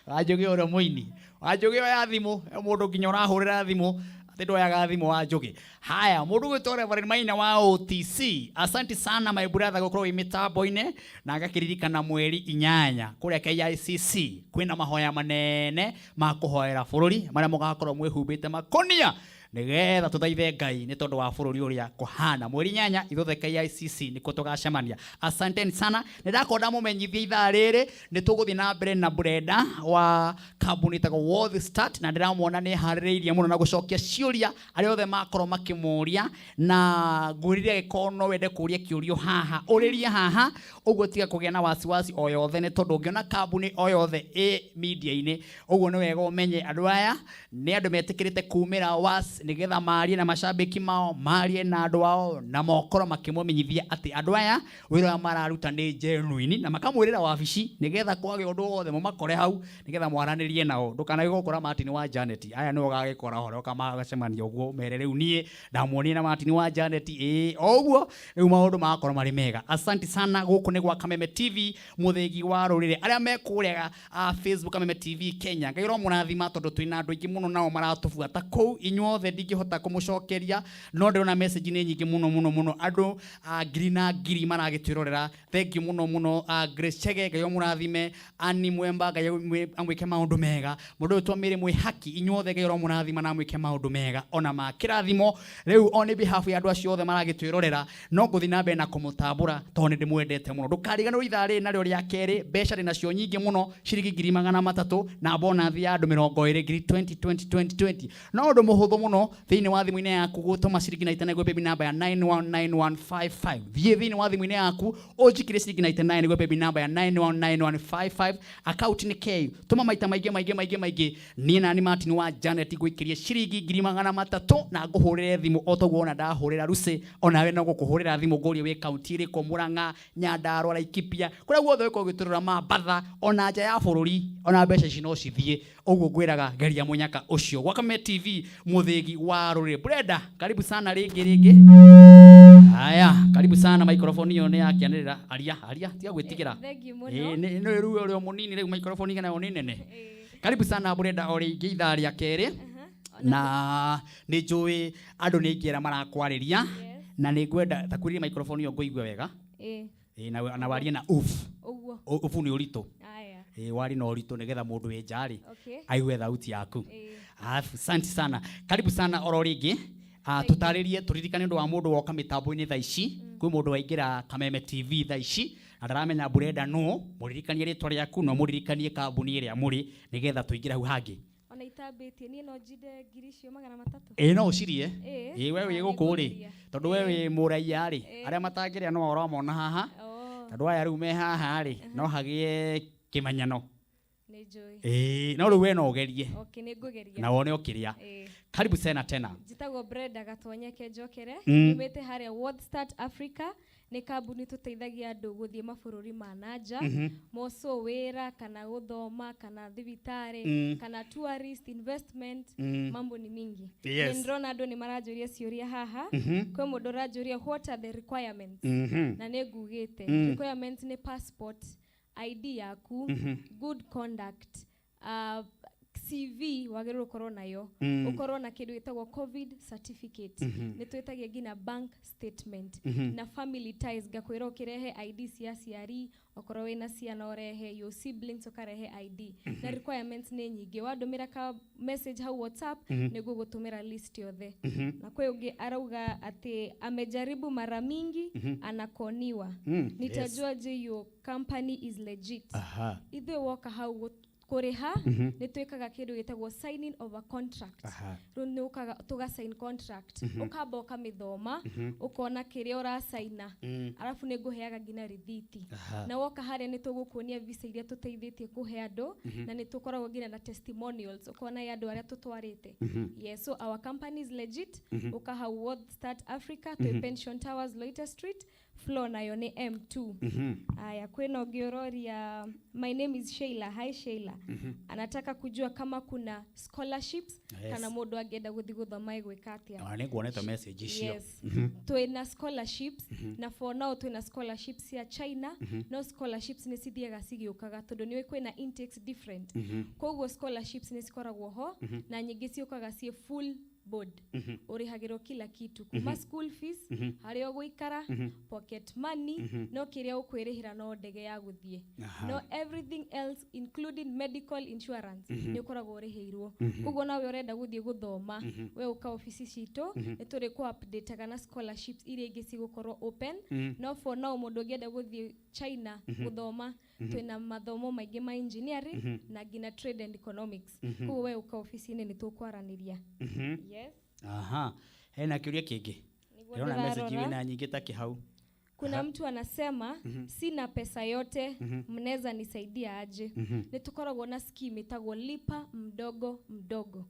Wanjũgĩ ũrĩa mũini, Wanjũgĩ oya thimũ, he mũndũ nginya ũrahũrĩra thimũ atĩ ndoyaga thimũ Wanjũgĩ. Haya, mũndũ gwĩtwo Reverend Maina wa OTC, asante sana my brother gũkorwo wĩ mĩtambo-inĩ, na ngakĩririkana mweri 8 kũrĩa KICC kwĩna mahoya manene ma kũhoera bũrũri marĩa mũgakorwo mwĩhumbĩte makonia nĩgetha tũthaithe Ngai nĩ tondũ wa bũrũri ũrĩa kũhana. Mweri 8 ithuothe KICC nĩkuo tũgacemania. Asanteni sana. Nĩ ndakorwo ndamũmenyithia ithaa rĩrĩ nĩ tũgũthiĩ na mbere na Brenda wa kambuni ĩtagwo World Start, na ndĩramuona nĩ eharĩrĩirie mũno na gũcokia ciũria arĩa othe makorwo makĩmũria, na ngwĩrire angĩkorwo no wende kũria kĩũrio haha ũrĩrie haha ũguo, tiga kũgĩa na wasiwasi o yothe, nĩ tondũ ũngĩona kambuni o yothe ĩ media-inĩ ũguo nĩ wega ũmenye andũ aya nĩ andũ metĩkĩrĩte kumĩra was nĩgetha marie na macambĩki mao, marie na andũ ao, na mokorwo makĩmũmenyithia atĩ andũ aya wĩra ũrĩa mararuta nĩ genuine, na makamwĩrĩra wabici nĩgetha kwagĩa ũndũ wothe mũmakore hau nĩgetha mwaranĩrie nao. Ndũkanage gũkora Martin wa Janet, aya nĩwe ũgagĩkora horo ũkamagacemania ũguo mere rĩu niĩ ndamuonire na Martin wa Janet, ĩĩ o ũguo rĩu maũndũ magakorwo marĩ mega. Asante sana. Gũkũ nĩ gwa Kameme TV, mũthĩgi wa rũrĩrĩ. Arĩa me kũrĩa Facebook Kameme TV Kenya, Ngai ũromũrathima tondũ twĩna andũ aingĩ mũno nao maratũbuata kũu. Inyuothe ndingĩhota kũmũcokeria, no ndĩrona message nĩ nyingĩ mũno mũno mũno, andũ ngiri na ngiri maragĩtwĩrorera. Thank you mũno mũno. Grace Chege, Ngai ũmũrathime. Annie Mwemba, Ngai amwĩke maũndũ mega. Mũndũ ũyũ twamĩrĩ mwĩ haki, inyuothe Ngai ũromũrathima na amwĩke maũndũ mega ona ma kĩrathimo. Rĩu on behalf ya andũ acio othe maragĩtwĩrorera, no ngũthiĩ na mbere na kũmũtambũra tondũ nĩ ndĩmwendete mũno. Ndũkariganĩrwo ithaa rĩrĩ narĩo rĩa kerĩ, mbeca ndĩ nacio nyingĩ mũno, ciringi 300,000 na bonathi ya andũ 20 ngiri 20 20 20 20. No ũndũ mũhũthũ mũno thĩinĩ wa thimũ-inĩ yaku gũtũma ciringi 99 gwĩ paybill namba ya 919155. Thiĩ thĩinĩ wa thimũ-inĩ yaku ũnjikĩrie ciringi 99 gwĩ paybill namba ya 919155, account nĩ K. Tũma maita maingĩ maingĩ maingĩ maingĩ, niĩ nani Martin wa Janet ngũikĩrie ciringi 300,000 na ngũhũrĩre thimũ o toguo ona ndahũrĩra Lucy. Onawe no gũkũhũrĩra thimũ ngũrie wĩ kaunti ĩrĩkũ, Murang'a, Nyandarua, Laikipia, kũrĩa guothe ũgĩkorwo ũgĩtũrora, Mambatha, ona nja ya bũrũri, ona mbeca ici no cithiĩ. Ũguo ngwĩraga geria mũnyaka ũcio gwa Kameme TV, mũthĩgi. Mwangi wa Rũrĩrĩ. Brenda, karibu sana rĩngĩ rĩngĩ. Haya, karibu sana, microphone ĩyo nĩ yakĩanĩrĩra. Aria, aria, tiga gwĩtigĩra. Thank you mũno. Ĩĩ, nĩ rĩu ũrĩ o mũnini rĩu, microphone nayo nĩ nene. Karibu sana Brenda o rĩngĩ ithaa rĩa kerĩ. Na nĩ njũĩ andũ nĩ aingĩ arĩa marakwarĩria na nĩ ngwenda takwĩrĩria microphone ĩyo ngũigue wega. Ĩĩ, na warie na uf. Ũguo. Ufu nĩ ũritũ. Aya. Ĩĩ, warie na ũritũ nĩgetha mũndũ wĩ nja rĩ aigue thauti yaku. Alafu asante sana, karibu sana oro rĩngĩ. Tũtarĩrie, tũririkane ũndũ wa mũndũ woka mĩtambo-inĩ thaa ici. Kwĩ mũndũ waingĩra Kameme TV thaa ici na ndaramenya Brenda nũ, mũririkanie rĩtwa rĩaku na mũririkanie kambuni ĩrĩa mũrĩ nĩgetha tũingĩre hau hangĩ. Ona itambĩtie niĩ no njinde 3,300. Ĩĩ, no ũcirie. Ĩĩ. Ĩĩ, we wĩ Na gũkũ rĩ, nĩngũgeria. tondũ we wĩ mũraiya rĩ, arĩa matangĩrĩa no ũramona haha, tondũ aya rĩu me haha rĩ, no hagĩe kĩmenyano. Nĩ njũĩ. Ĩĩ, no rĩu we no ũgerie. Okay, nĩ ngũgeria. Na wone ũkĩrĩa. Ĩĩ. Karibu sana tena. Njĩtagwo Brenda Gatonyeke Njokere. Nyumĩte harĩa World Start Africa, nĩ kambuni tũteithagia andũ gũthiĩ mabũrũri ma nanja, moco wĩra kana gũthoma kana thibitarĩ, kana tourist investment. Mambo ni mingi. Nĩ ndĩrona andũ nĩ maranjũria ciũria haha. Kwĩ mũndũ ũranjũria, "What are the requirements?" Na nĩ ngugĩte, requirements nĩ passport, ID yaku, good conduct, CV wagĩrĩirwo ũkorwo nayo, ũkorwo na kĩndũ gĩtagwo COVID certificate, nĩ twĩtagia nginya bank statement, na family ties. Ngakwĩra ũkĩrehe ID cia aciari, okorwo wĩna ciana ũrehe, your siblings ũkarehe ID. Na requirements nĩ nyingĩ. Wandũmĩra ka message hau WhatsApp, nĩ ngũgũtũmĩra list yothe. Na kwĩ ũngĩ arauga atĩ amejaribu mara mingi, anakoniwa. Nitajua je your company is legit? Ithuĩ woka hau kũrĩha, nĩ twĩkaga kĩndũ gĩtagwo signing of a contract. Rĩu nĩ ũkaga tũga sign contract, ũkamba ũkamĩthoma, ũkona kĩrĩa ũracaina, arabu nĩ ngũheaga nginya rithiti. Na woka harĩa nĩ tũgũkuonia visa iria tũteithĩtie kũhe andũ, na nĩ tũkoragwo nginya na testimonials, ũkona ya andũ arĩa tũtwarĩte. Yes, so our company is legit. Ũka hau World Start Africa, twĩ Pension Towers, Loiter Street, floor nayo nĩ M2. Aya, kwĩna ũngĩ ũroria, my name is Sheila. Hi Sheila. Anataka kujua kama kuna scholarships, kana mũndũ angĩenda gũthiĩ gũthoma egwĩka atĩa. Ona nĩ nguonete message icio. Yes. Twĩna scholarships, na for now twĩna scholarships cia China. No scholarships nĩ cithiaga cigĩũkaga tondũ nĩ kwĩna intakes different. Koguo scholarships nĩ cikoragwo ho, na nyingĩ ciũkaga ciĩ full board. Ũrĩhagĩrwo kila kitu kuma school fees, harĩa ũgũikara, pocket money. No kĩrĩa ũkwĩrĩhĩra no ndege ya gũthiĩ. No everything else, including medical insurance, nĩ ũkoragwo ũrĩhĩirwo. Koguo nawe ũrenda gũthiĩ gũthoma, we ũka obici citũ, nĩ tũrĩ kũ updateaga na scholarships iria ingĩ cigũkorwo open. No for now, mũndũ ũngĩenda gũthiĩ China gũthoma, twĩna mathomo maingĩ ma engineering na nginya trade and economics. Koguo we ũka obici-inĩ, nĩ tũkwaranĩria. Yes. Aha, hena kĩũria kĩngĩ? Nĩguo Ndĩrona message ndĩrarora. wĩna nyingĩ ta kĩhau. Kuna mtu anasema, "Sina pesa yote, mnaweza nisaidia aje?" Nĩ tũkoragwo na scheme ĩtagwo lipa mdogo mdogo.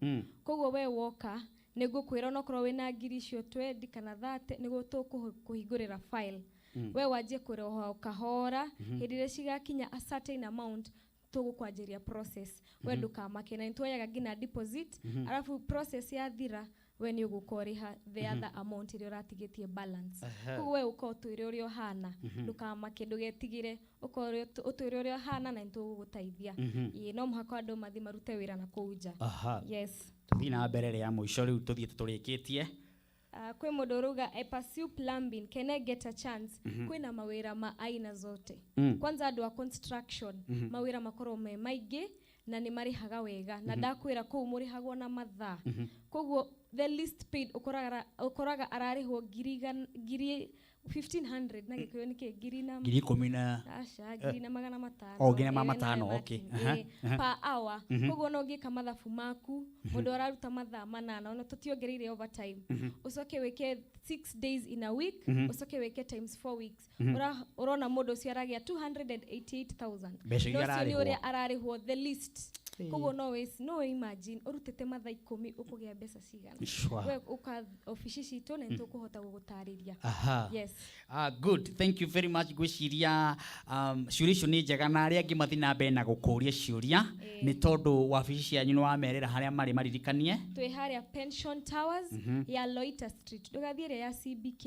Koguo we woka, nĩ ngũkwĩra onokorwo wĩna ngiri icio 20 kana 30, nĩguo tũkũhingũrĩra file. We wanjie kũrĩha o kahora. Hĩndĩ ĩrĩa cigakinya a certain amount, tũgũkwanjĩria process. We ndũkamake, na nĩtuoyaga nginya deposit. Arabu process yathira, we nĩ ũgũka ũrĩha the other amount ĩrĩa ũratigĩtie balance. Koguo we ũka ũtwĩre ũrĩa ũhana. Ndũkamake, ndũgetigĩre, ũka ũtwĩre ũrĩa ũhana na nĩtũgũgũteithia. Ĩĩ, no mũhaka andũ mathiĩ marute wĩra na kũu nja. Yes. Tũthiĩ na mbere rĩa mũico rĩu, tũthiĩte tũrĩkĩtie. Kwĩ mũndũ ũrauga, "I pursue plumbing, can I get a chance?" Kwĩna mawĩra ma aina zote. Kwanza andũ a construction, mawĩra makorwo me maingĩ na nĩ marĩhaga wega, na ndakwĩra kũu mũrĩhagwo na mathaa. Koguo the least paid ũkoraga ararĩhwo ngiri 1500, na gĩkũyũ nĩ kĩ, ngiri na Ngiri ikũmi na aca, 1500. Oh, ngiri na magana Ĩĩ, matano, nawe okay. Martin. Aha, Ĩĩ, aha. per hour. Koguo no ũngĩka mathabu maku, mũndũ araruta mathaa 8, ona tũtiongereire overtime, ũcoke wĩke 6 days in a week, ũcoke wĩke times 4 weeks, ũrona mũndũ ũcio aragĩa 288,000. Mbeca iria Na ũcio nĩ ararĩhwo. ũrĩa ararĩhwo the least. Koguo no wĩ no wĩ imagine ũrutĩte mathaa 10 ũkũgĩa mbeca cigana. Sure. We ũka obici citũ na nĩtũkũhota gũgũtarĩria. Aha. Yes. Ah, good, thank you very much. Ngwĩciria ciũria icio nĩ njega na arĩa angĩ mathiĩ na mbere na gũkũria ciũria nĩ tondũ wabici cianyu nĩ wamerĩra harĩa marĩ maririkanie. Twĩ harĩa Pension Towers ya Loiter Street, ndũgathiĩ ĩrĩa ya CBK.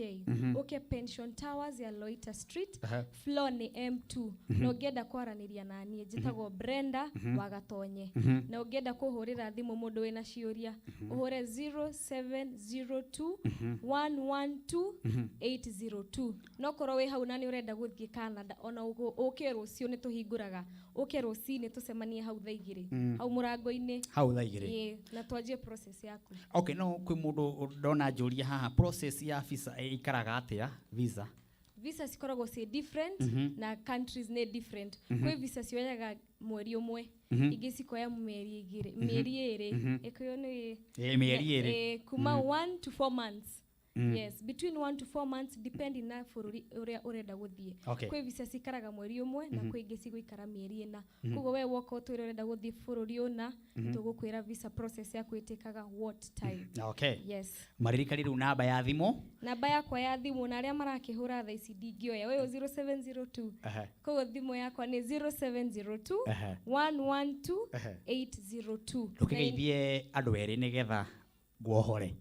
Ũke Pension Towers ya Loiter Street. Floor nĩ M2. Na ũngĩenda kwaranĩria na niĩ njĩtagwo Brenda wa Gatonye. Na ũngĩenda kũhũrĩra thimũ mũndũ wĩna ciũria, ũhũre 0702 112 802. No korwo wĩ hau na nĩ ũrenda gũthiĩ Canada, ona ũke rũciũ nĩ tũhingũraga, ũke rũcinĩ tũcemanie hau thaa 2 hau mũrango-inĩ. Hau thaa 2. Ĩĩ, na twanjie process yaku. Okay, no kwĩ mũndũ ndona njũria haha, process ya visa ĩikaraga atĩa visa? Visa cikoragwo ciĩ different na countries nĩ different. Kwĩ visa cioyaga mweri 1, ingĩ cikoya mĩeri 2, mĩeri 2. Ĩkũyũ nĩ Ĩ, mĩeri 2. Ĩ, kuma 1 to 4 months. Yes, between 1 to 4 months depending na bũrũri ũrĩa ũrenda gũthiĩ. Kwĩ visa cikaraga mweri 1 na kwĩ ingĩ cigũikara mĩeri 4. Koguo we woka ũtwĩre ũrenda gũthiĩ bũrũri ũna, tũgũkwĩra visa process yaku ĩtĩkaga what time. Okay. Yes. Maririkani rĩu namba ya thimũ. Namba yakwa ya thimũ na arĩa marakĩhũra thaa ici ndingĩoya ũyũ 0702. Koguo thimũ yakwa nĩ 0702 112 802. Ndũkĩgeithie andũ erĩ nĩgetha nguohore.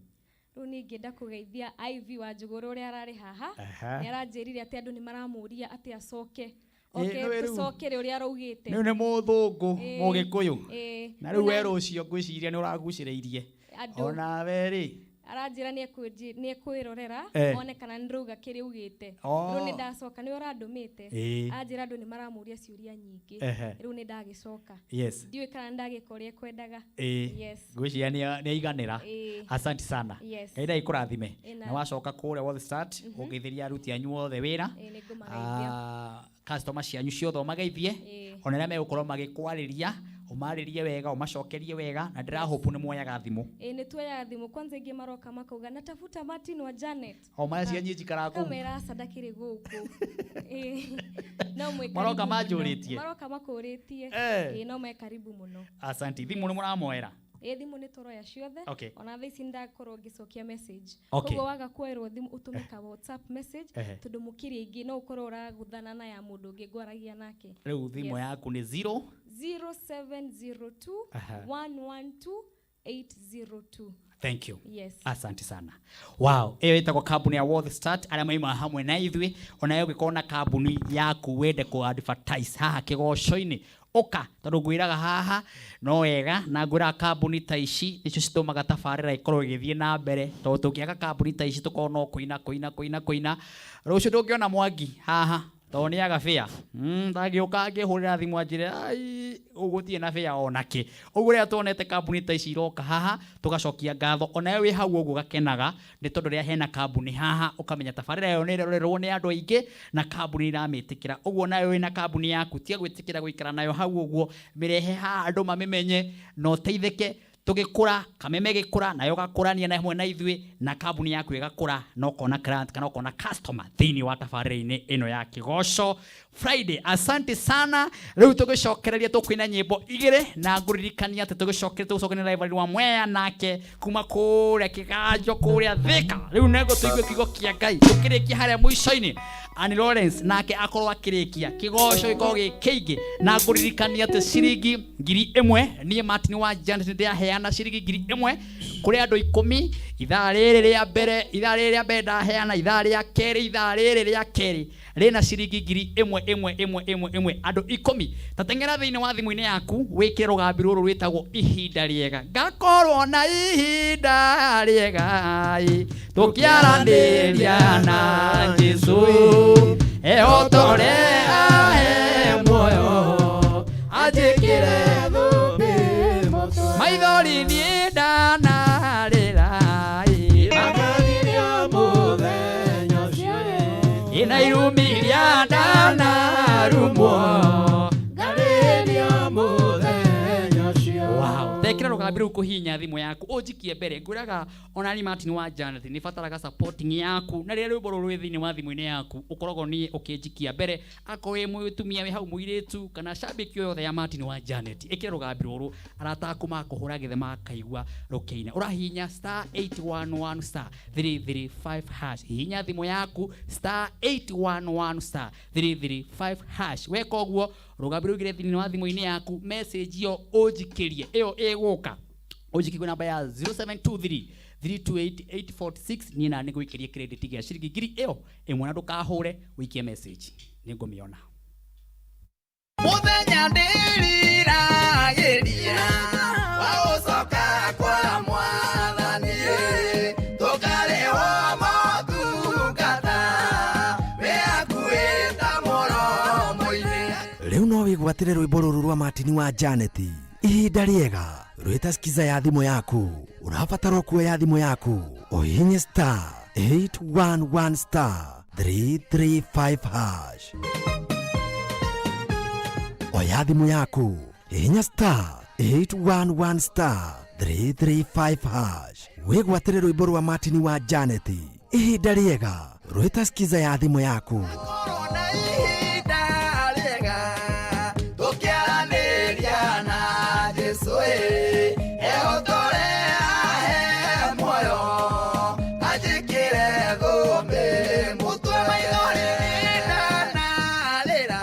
Rĩu niĩ ingĩenda kũgeithia Ivy wa Njũgũrũ ũrĩa ararĩ haha. Aha. Nĩ aranjĩrire atĩ andũ nĩ maramũria atĩ acoke. Ĩ, Oke nĩ rĩu. tũcokere ũrĩa araugĩte. Rĩu nĩ mũthũngũ Ĩ, mũgĩkũyũ. Ĩ. Na rĩu werũ ũcio ngwĩciria nĩ ũragucĩrĩirie. Andũ. Onawe rĩ. Aranjĩra nĩ ekwĩrorera one kana nĩ ndĩrauga kĩrĩa augĩte. Rĩu nĩ ndacoka, nĩwe ũrandũmĩte. Anjĩra andũ nĩ maramũria ciũria nyingĩ. Rĩu nĩ ndagĩcoka. Yes. Ndiũĩ kana nĩ ndagĩka ũrĩa ekwendaga. Yes. Ngwĩciria nĩ aiganĩra. Asante sana. Yes. Ngai ndagĩkũrathime. Ĩ, Na wacoka kũrĩa World Start, ũgeithĩria aruti anyu othe wĩra. Ĩ, nĩ ngũmageithia. Customer cianyu ciothe ũmageithie. Ona arĩa megũkorwo magĩkwarĩria, ũmarĩrie wega, ũmacokerie wega, na ndĩrahope nĩ muoyaga thimũ. Ĩ, nĩ tuoyaga thimũ. Kwanza ingĩ maroka makauga natafuta Martin wa Janet. O marĩa cianyu njikaraga kũu. Kamera aca ndakĩrĩ gũkũ. Ĩ, no mwĩ Maroka karibu mũno. manjũrĩtie. Maroka makũrĩtie. Ĩ, no me karibu mũno. Asante. Thimũ nĩ mũramoera? Ĩ, thimũ nĩ tũroya ciothe. Okay. Ona thaa ici ndakorwo ngĩcokia message. Okay. Koguo waga kuoerwo thimũ ũtũme ka WhatsApp message, tondũ mũkiri aingĩ no ũkorwo ũraguthana na ya mũndũ ũngĩ ngwaragia nake. Rĩu thimũ Yes. yaku nĩ 0 0702 112 802. Thank you. Yes. Asante sana. Wow, ĩyo ĩtagwo kambuni ya World Start arĩa maimaga hamwe na ithuĩ. Ona wewe ũngĩkorwo na kambuni yaku wende kũ advertise haha kĩgoco-inĩ, ũka, tondũ ngwĩraga haha no wega, na ngwĩraga kambuni ta ici nĩcio citũmaga tabarĩra ĩkorwo ĩgĩthiĩ na mbere, tondũ tũngĩaga kambuni ta ici tũkorwo no kũina kũina kũina kũina, rũciũ ndũngĩona Mwangi haha tondũ nĩ aga bĩa. Ndangĩũka angĩhũrĩra thimũ anjĩre ai gũtirĩ na bĩa ona kĩ. Ũguo rĩrĩa tuonete kambuni ta ici iroka haha tũgacokia ngatho, ona we wĩ hau ũguo ũgakenaga nĩ tondũ rĩrĩa hena kambuni haha ũkamenya tabarĩra ĩyo nĩ ĩrerorerwo nĩ andũ aingĩ na kambuni iramĩtĩkĩra. Ũguo nawe wĩna kambuni yaku tiga gwĩtĩkĩra gũikara nayo hau ũguo, mĩrehe haha andũ mamĩmenye na ũteithĩke. Tũgĩkũra, kameme gĩkũra, nayo gakũrania na hamwe na ithuĩ, na kambuni yaku ĩgakũra, na ũkona client kana ũkona customer thĩinĩ wa tabarĩra-inĩ ĩno ya Kĩgoco Friday. Asante sana. Rĩu tũgĩcokereria tũkũina nyĩmbo igĩrĩ, na ngũririkania atĩ tũgĩcokereria tũgũcokereria Reverend wa Mwea nake kuma kũrĩa Kĩganjo kũrĩa Thĩka. Rĩu nĩguo tũigue kiugo kĩa Ngai tũkĩrĩkia harĩa mũico-inĩ. Annie Lawrence nake akorwo akĩrĩkia kĩgoco gĩkorwo gĩ kĩingĩ, na ngũririkania atĩ ciringi 1000, niĩ Martin wa Janet nĩndĩraheana ciringi 1000 kũrĩ andũ 10 ithaa rĩrĩ rĩa mbere, ithaa rĩrĩ rĩa mbere ndaheana, ithaa rĩa kerĩ, ithaa rĩrĩ rĩa kerĩ rĩna ciringi ngiri ĩmwe, ĩmwe, ĩmwe, ĩmwe, ĩmwe, andũ 10. Ta teng'era thĩinĩ wa thimũ-inĩ yaku wĩkĩre rũgambi rũrũ rwĩtagwo ihinda rĩega. Ngakorwo na ihinda rĩega, tũkĩaranĩria na Jesũ, ehotore ahe muoyo, anjĩkĩre thũmbĩ mũtwe. Maithori niĩ ndanarĩra, Makathiria mũthenya ũcio. Ina irumi iria ndanarumwo, Ngarĩria mũthenya ũcio. Wow. Tekĩra rũgambi Rũgambi rũu kũhihinya thimũ yaku ũnjikie mbere. Ngwĩraga ona ni Martin wa Janet nĩ bataraga supporting yaku, na rĩrĩa rwĩmbo rũrũ rwĩ thĩinĩ wa thimũ-inĩ yaku ũkoragwo niĩ ũkĩnjikia mbere. Akorwo wĩ mũtumia wĩ hau, mũirĩtu kana shabiki o yothe ya Martin wa Janet, ĩkĩra rũgambi rũrũ, arata aku makũhũra gĩthe makaigua rũkĩina. Ũrahihinya star 811 star 335 hash. Hihinya thimũ yaku star 811 star 335 hash. Weka ũguo, rũgambi rũingĩre thĩinĩ wa thimũ-inĩ yaku, message ĩyo ũnjikĩrie, ĩyo ĩgũka ũnjikie namba ya 0723 328846. Niĩ na nĩ ngũikĩrie credit gĩa ciringi 1000 na ndũkahũre, ũikie message, nĩ ngũmĩona. Muthenya ndĩriragĩria wa gũcoka kwa Mwathani, tũkarĩhwo motungata wĩ hakuhĩ ta mũromo-inĩ. Rĩu no wĩgwatĩre rwĩmbo rũrũ rwa Martin wa Janet, ihinda rĩega, rwĩta skiza ya thimũ yaku. Ũrabatara kuoya thimũ yaku ũhihinye star 811 star 335 hash. Oya thimũ yaku, hihinya star 811 star 335 hash, wĩgwatĩre rwĩmbo rwa Martin wa Janet, ihinda rĩega, rwĩta skiza ya thimũ yaku. Ihinda rĩega tũkĩaranĩria na Jesũ, ĩ ehotore ahe muoyo anjĩkĩre thũmbĩ mũtwe. Maithori ndanarĩra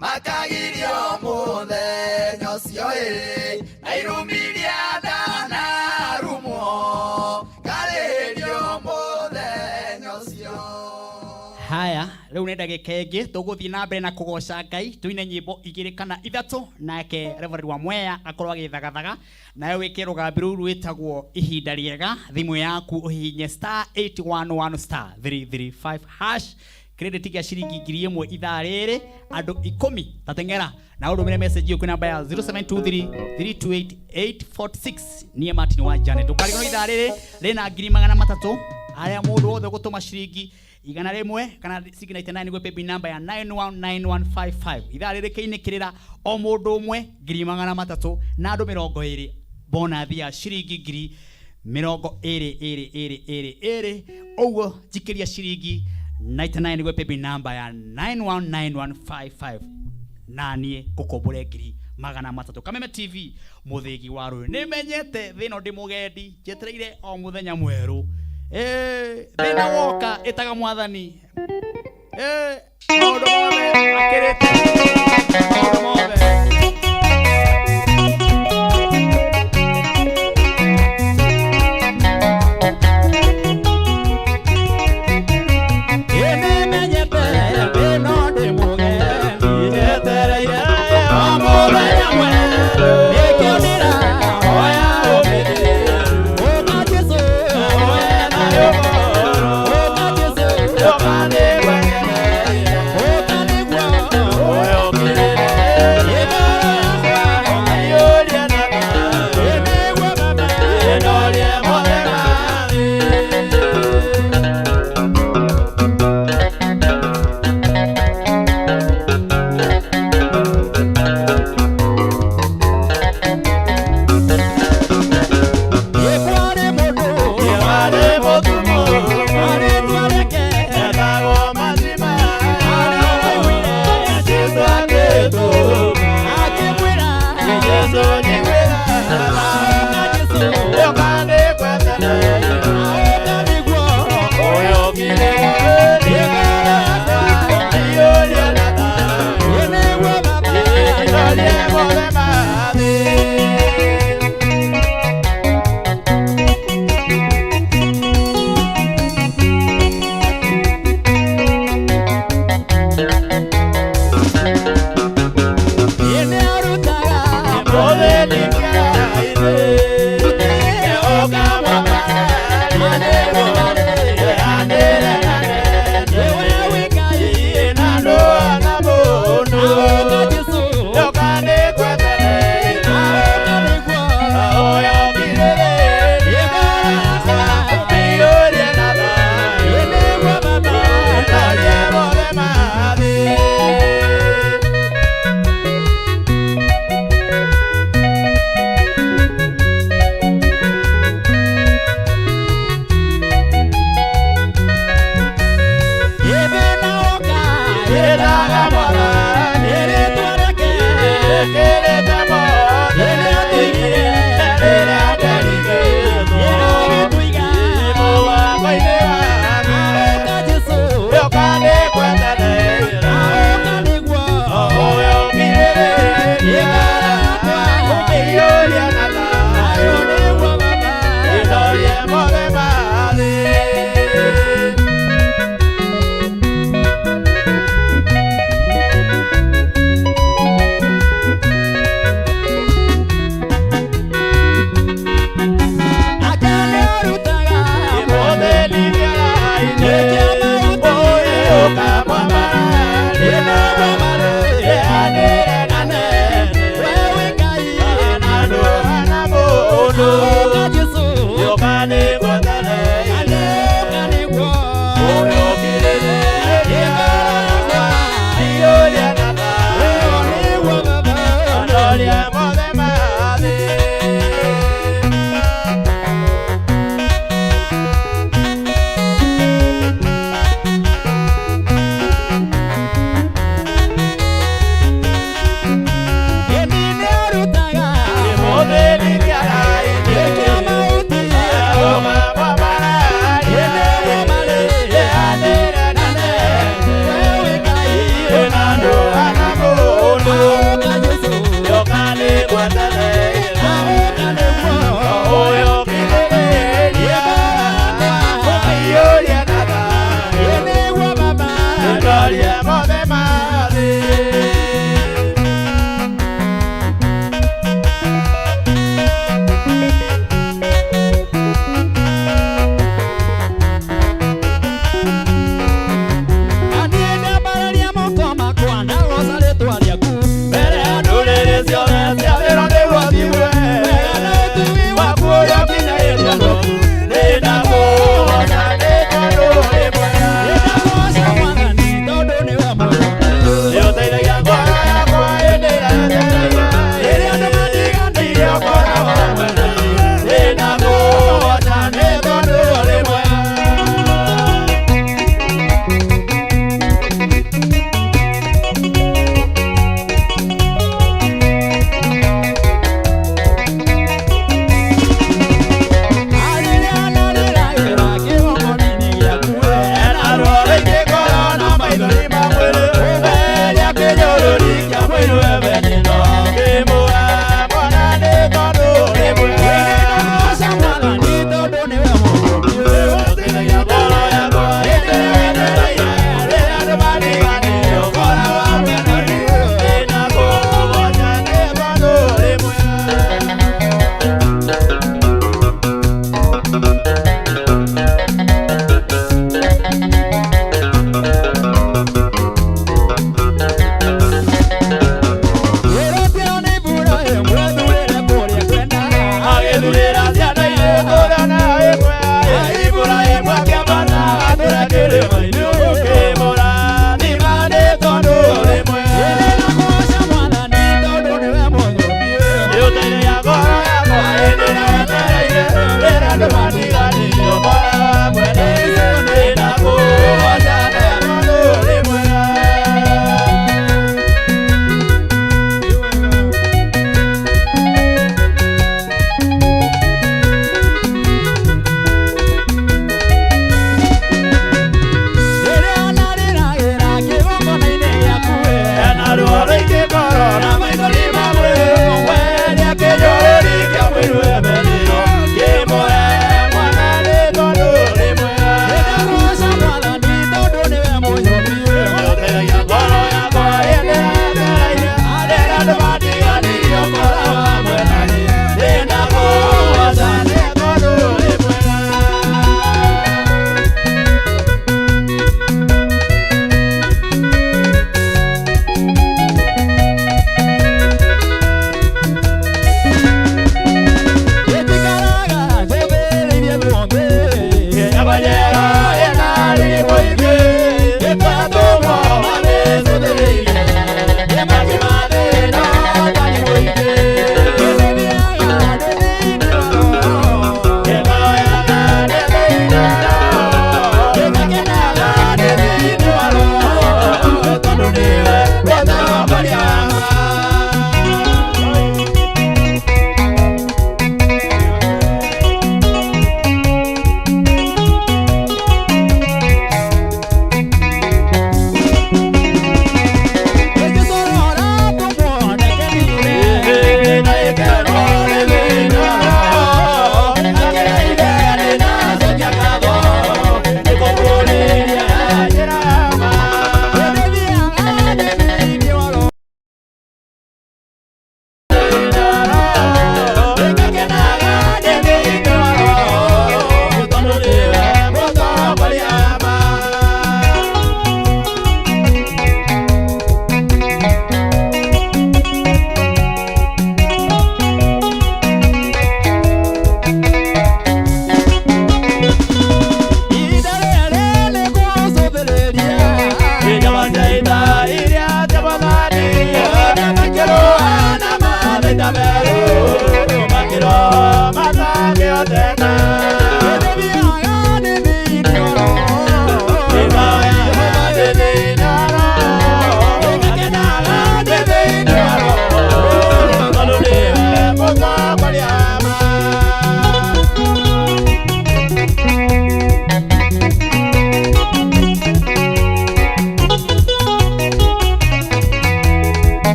makagirio mũthenya ũcio, ĩ na irumiria ndanarumwo ngarĩhĩrio mũthenya ũcio. Haya, rĩu nĩ ndagĩka ĩngĩ tũgũthiĩ na mbere na kũgoca Ngai, tũine nyĩmbo igĩrĩ kana ithatũ, nake Reverend wa Mwea akorwo agĩthagathaga nawe wĩke rũgambi rũu rwĩtagwo ihinda rĩega. Thimũ yaku ũhihinye star 811 star 335 hash. Credit gĩa ciringi 1000 ithaa rĩrĩ, andũ 10 tateng'era na ũrũmĩre message ĩyo kwĩ namba ya 0723 328 846. Niĩ Martin wa Janet, ũkariganĩrwo ithaa rĩrĩ rĩna 300,000, arĩa mũndũ wothe ũgũtũma ciringi 100 kana 699 nĩguo paybill number ya 919155. Ithaa rĩrĩ kĩinĩkĩrĩra o mũndũ ũmwe 300,000 na andũ 20 bonathi ya ciringi 20,000 ĩrĩ ĩrĩ ĩrĩ ĩrĩ. Ũguo njikĩria ciringi 99 nĩguo paybill number ya 919155, na niĩ ngũkombore 300,000. Kameme TV, mũthĩgi wa rũĩ. Nĩmenyete thĩno ndĩ mũgendi, njetereire o mũthenya mwerũ. Thĩna woka ĩtaga Mwathani. Maũndũ mothe akĩrĩte maũndũ mothe. Nĩmenyete thĩno ndĩ mũgendi, njetereire o mũthenya mwerũ. Nĩkĩo ndĩrahoya ũmĩrĩru. Ũka Jesũ, oe thayũ. Ũka Jesũ, ũka nĩgwetereire. Tondũ nĩwe mwega.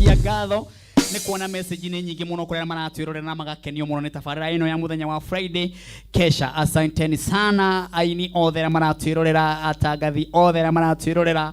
Ndĩracokia ngatho nĩ kuona message nĩ nyingĩ mũno kũrĩa maratwĩrorera na magakenio mũno nĩ tabarĩra ĩno ya mũthenya wa Friday. Kesha, asanteni sana aini othe arĩa maratwĩrorera, atangathi othe arĩa maratwĩrorera,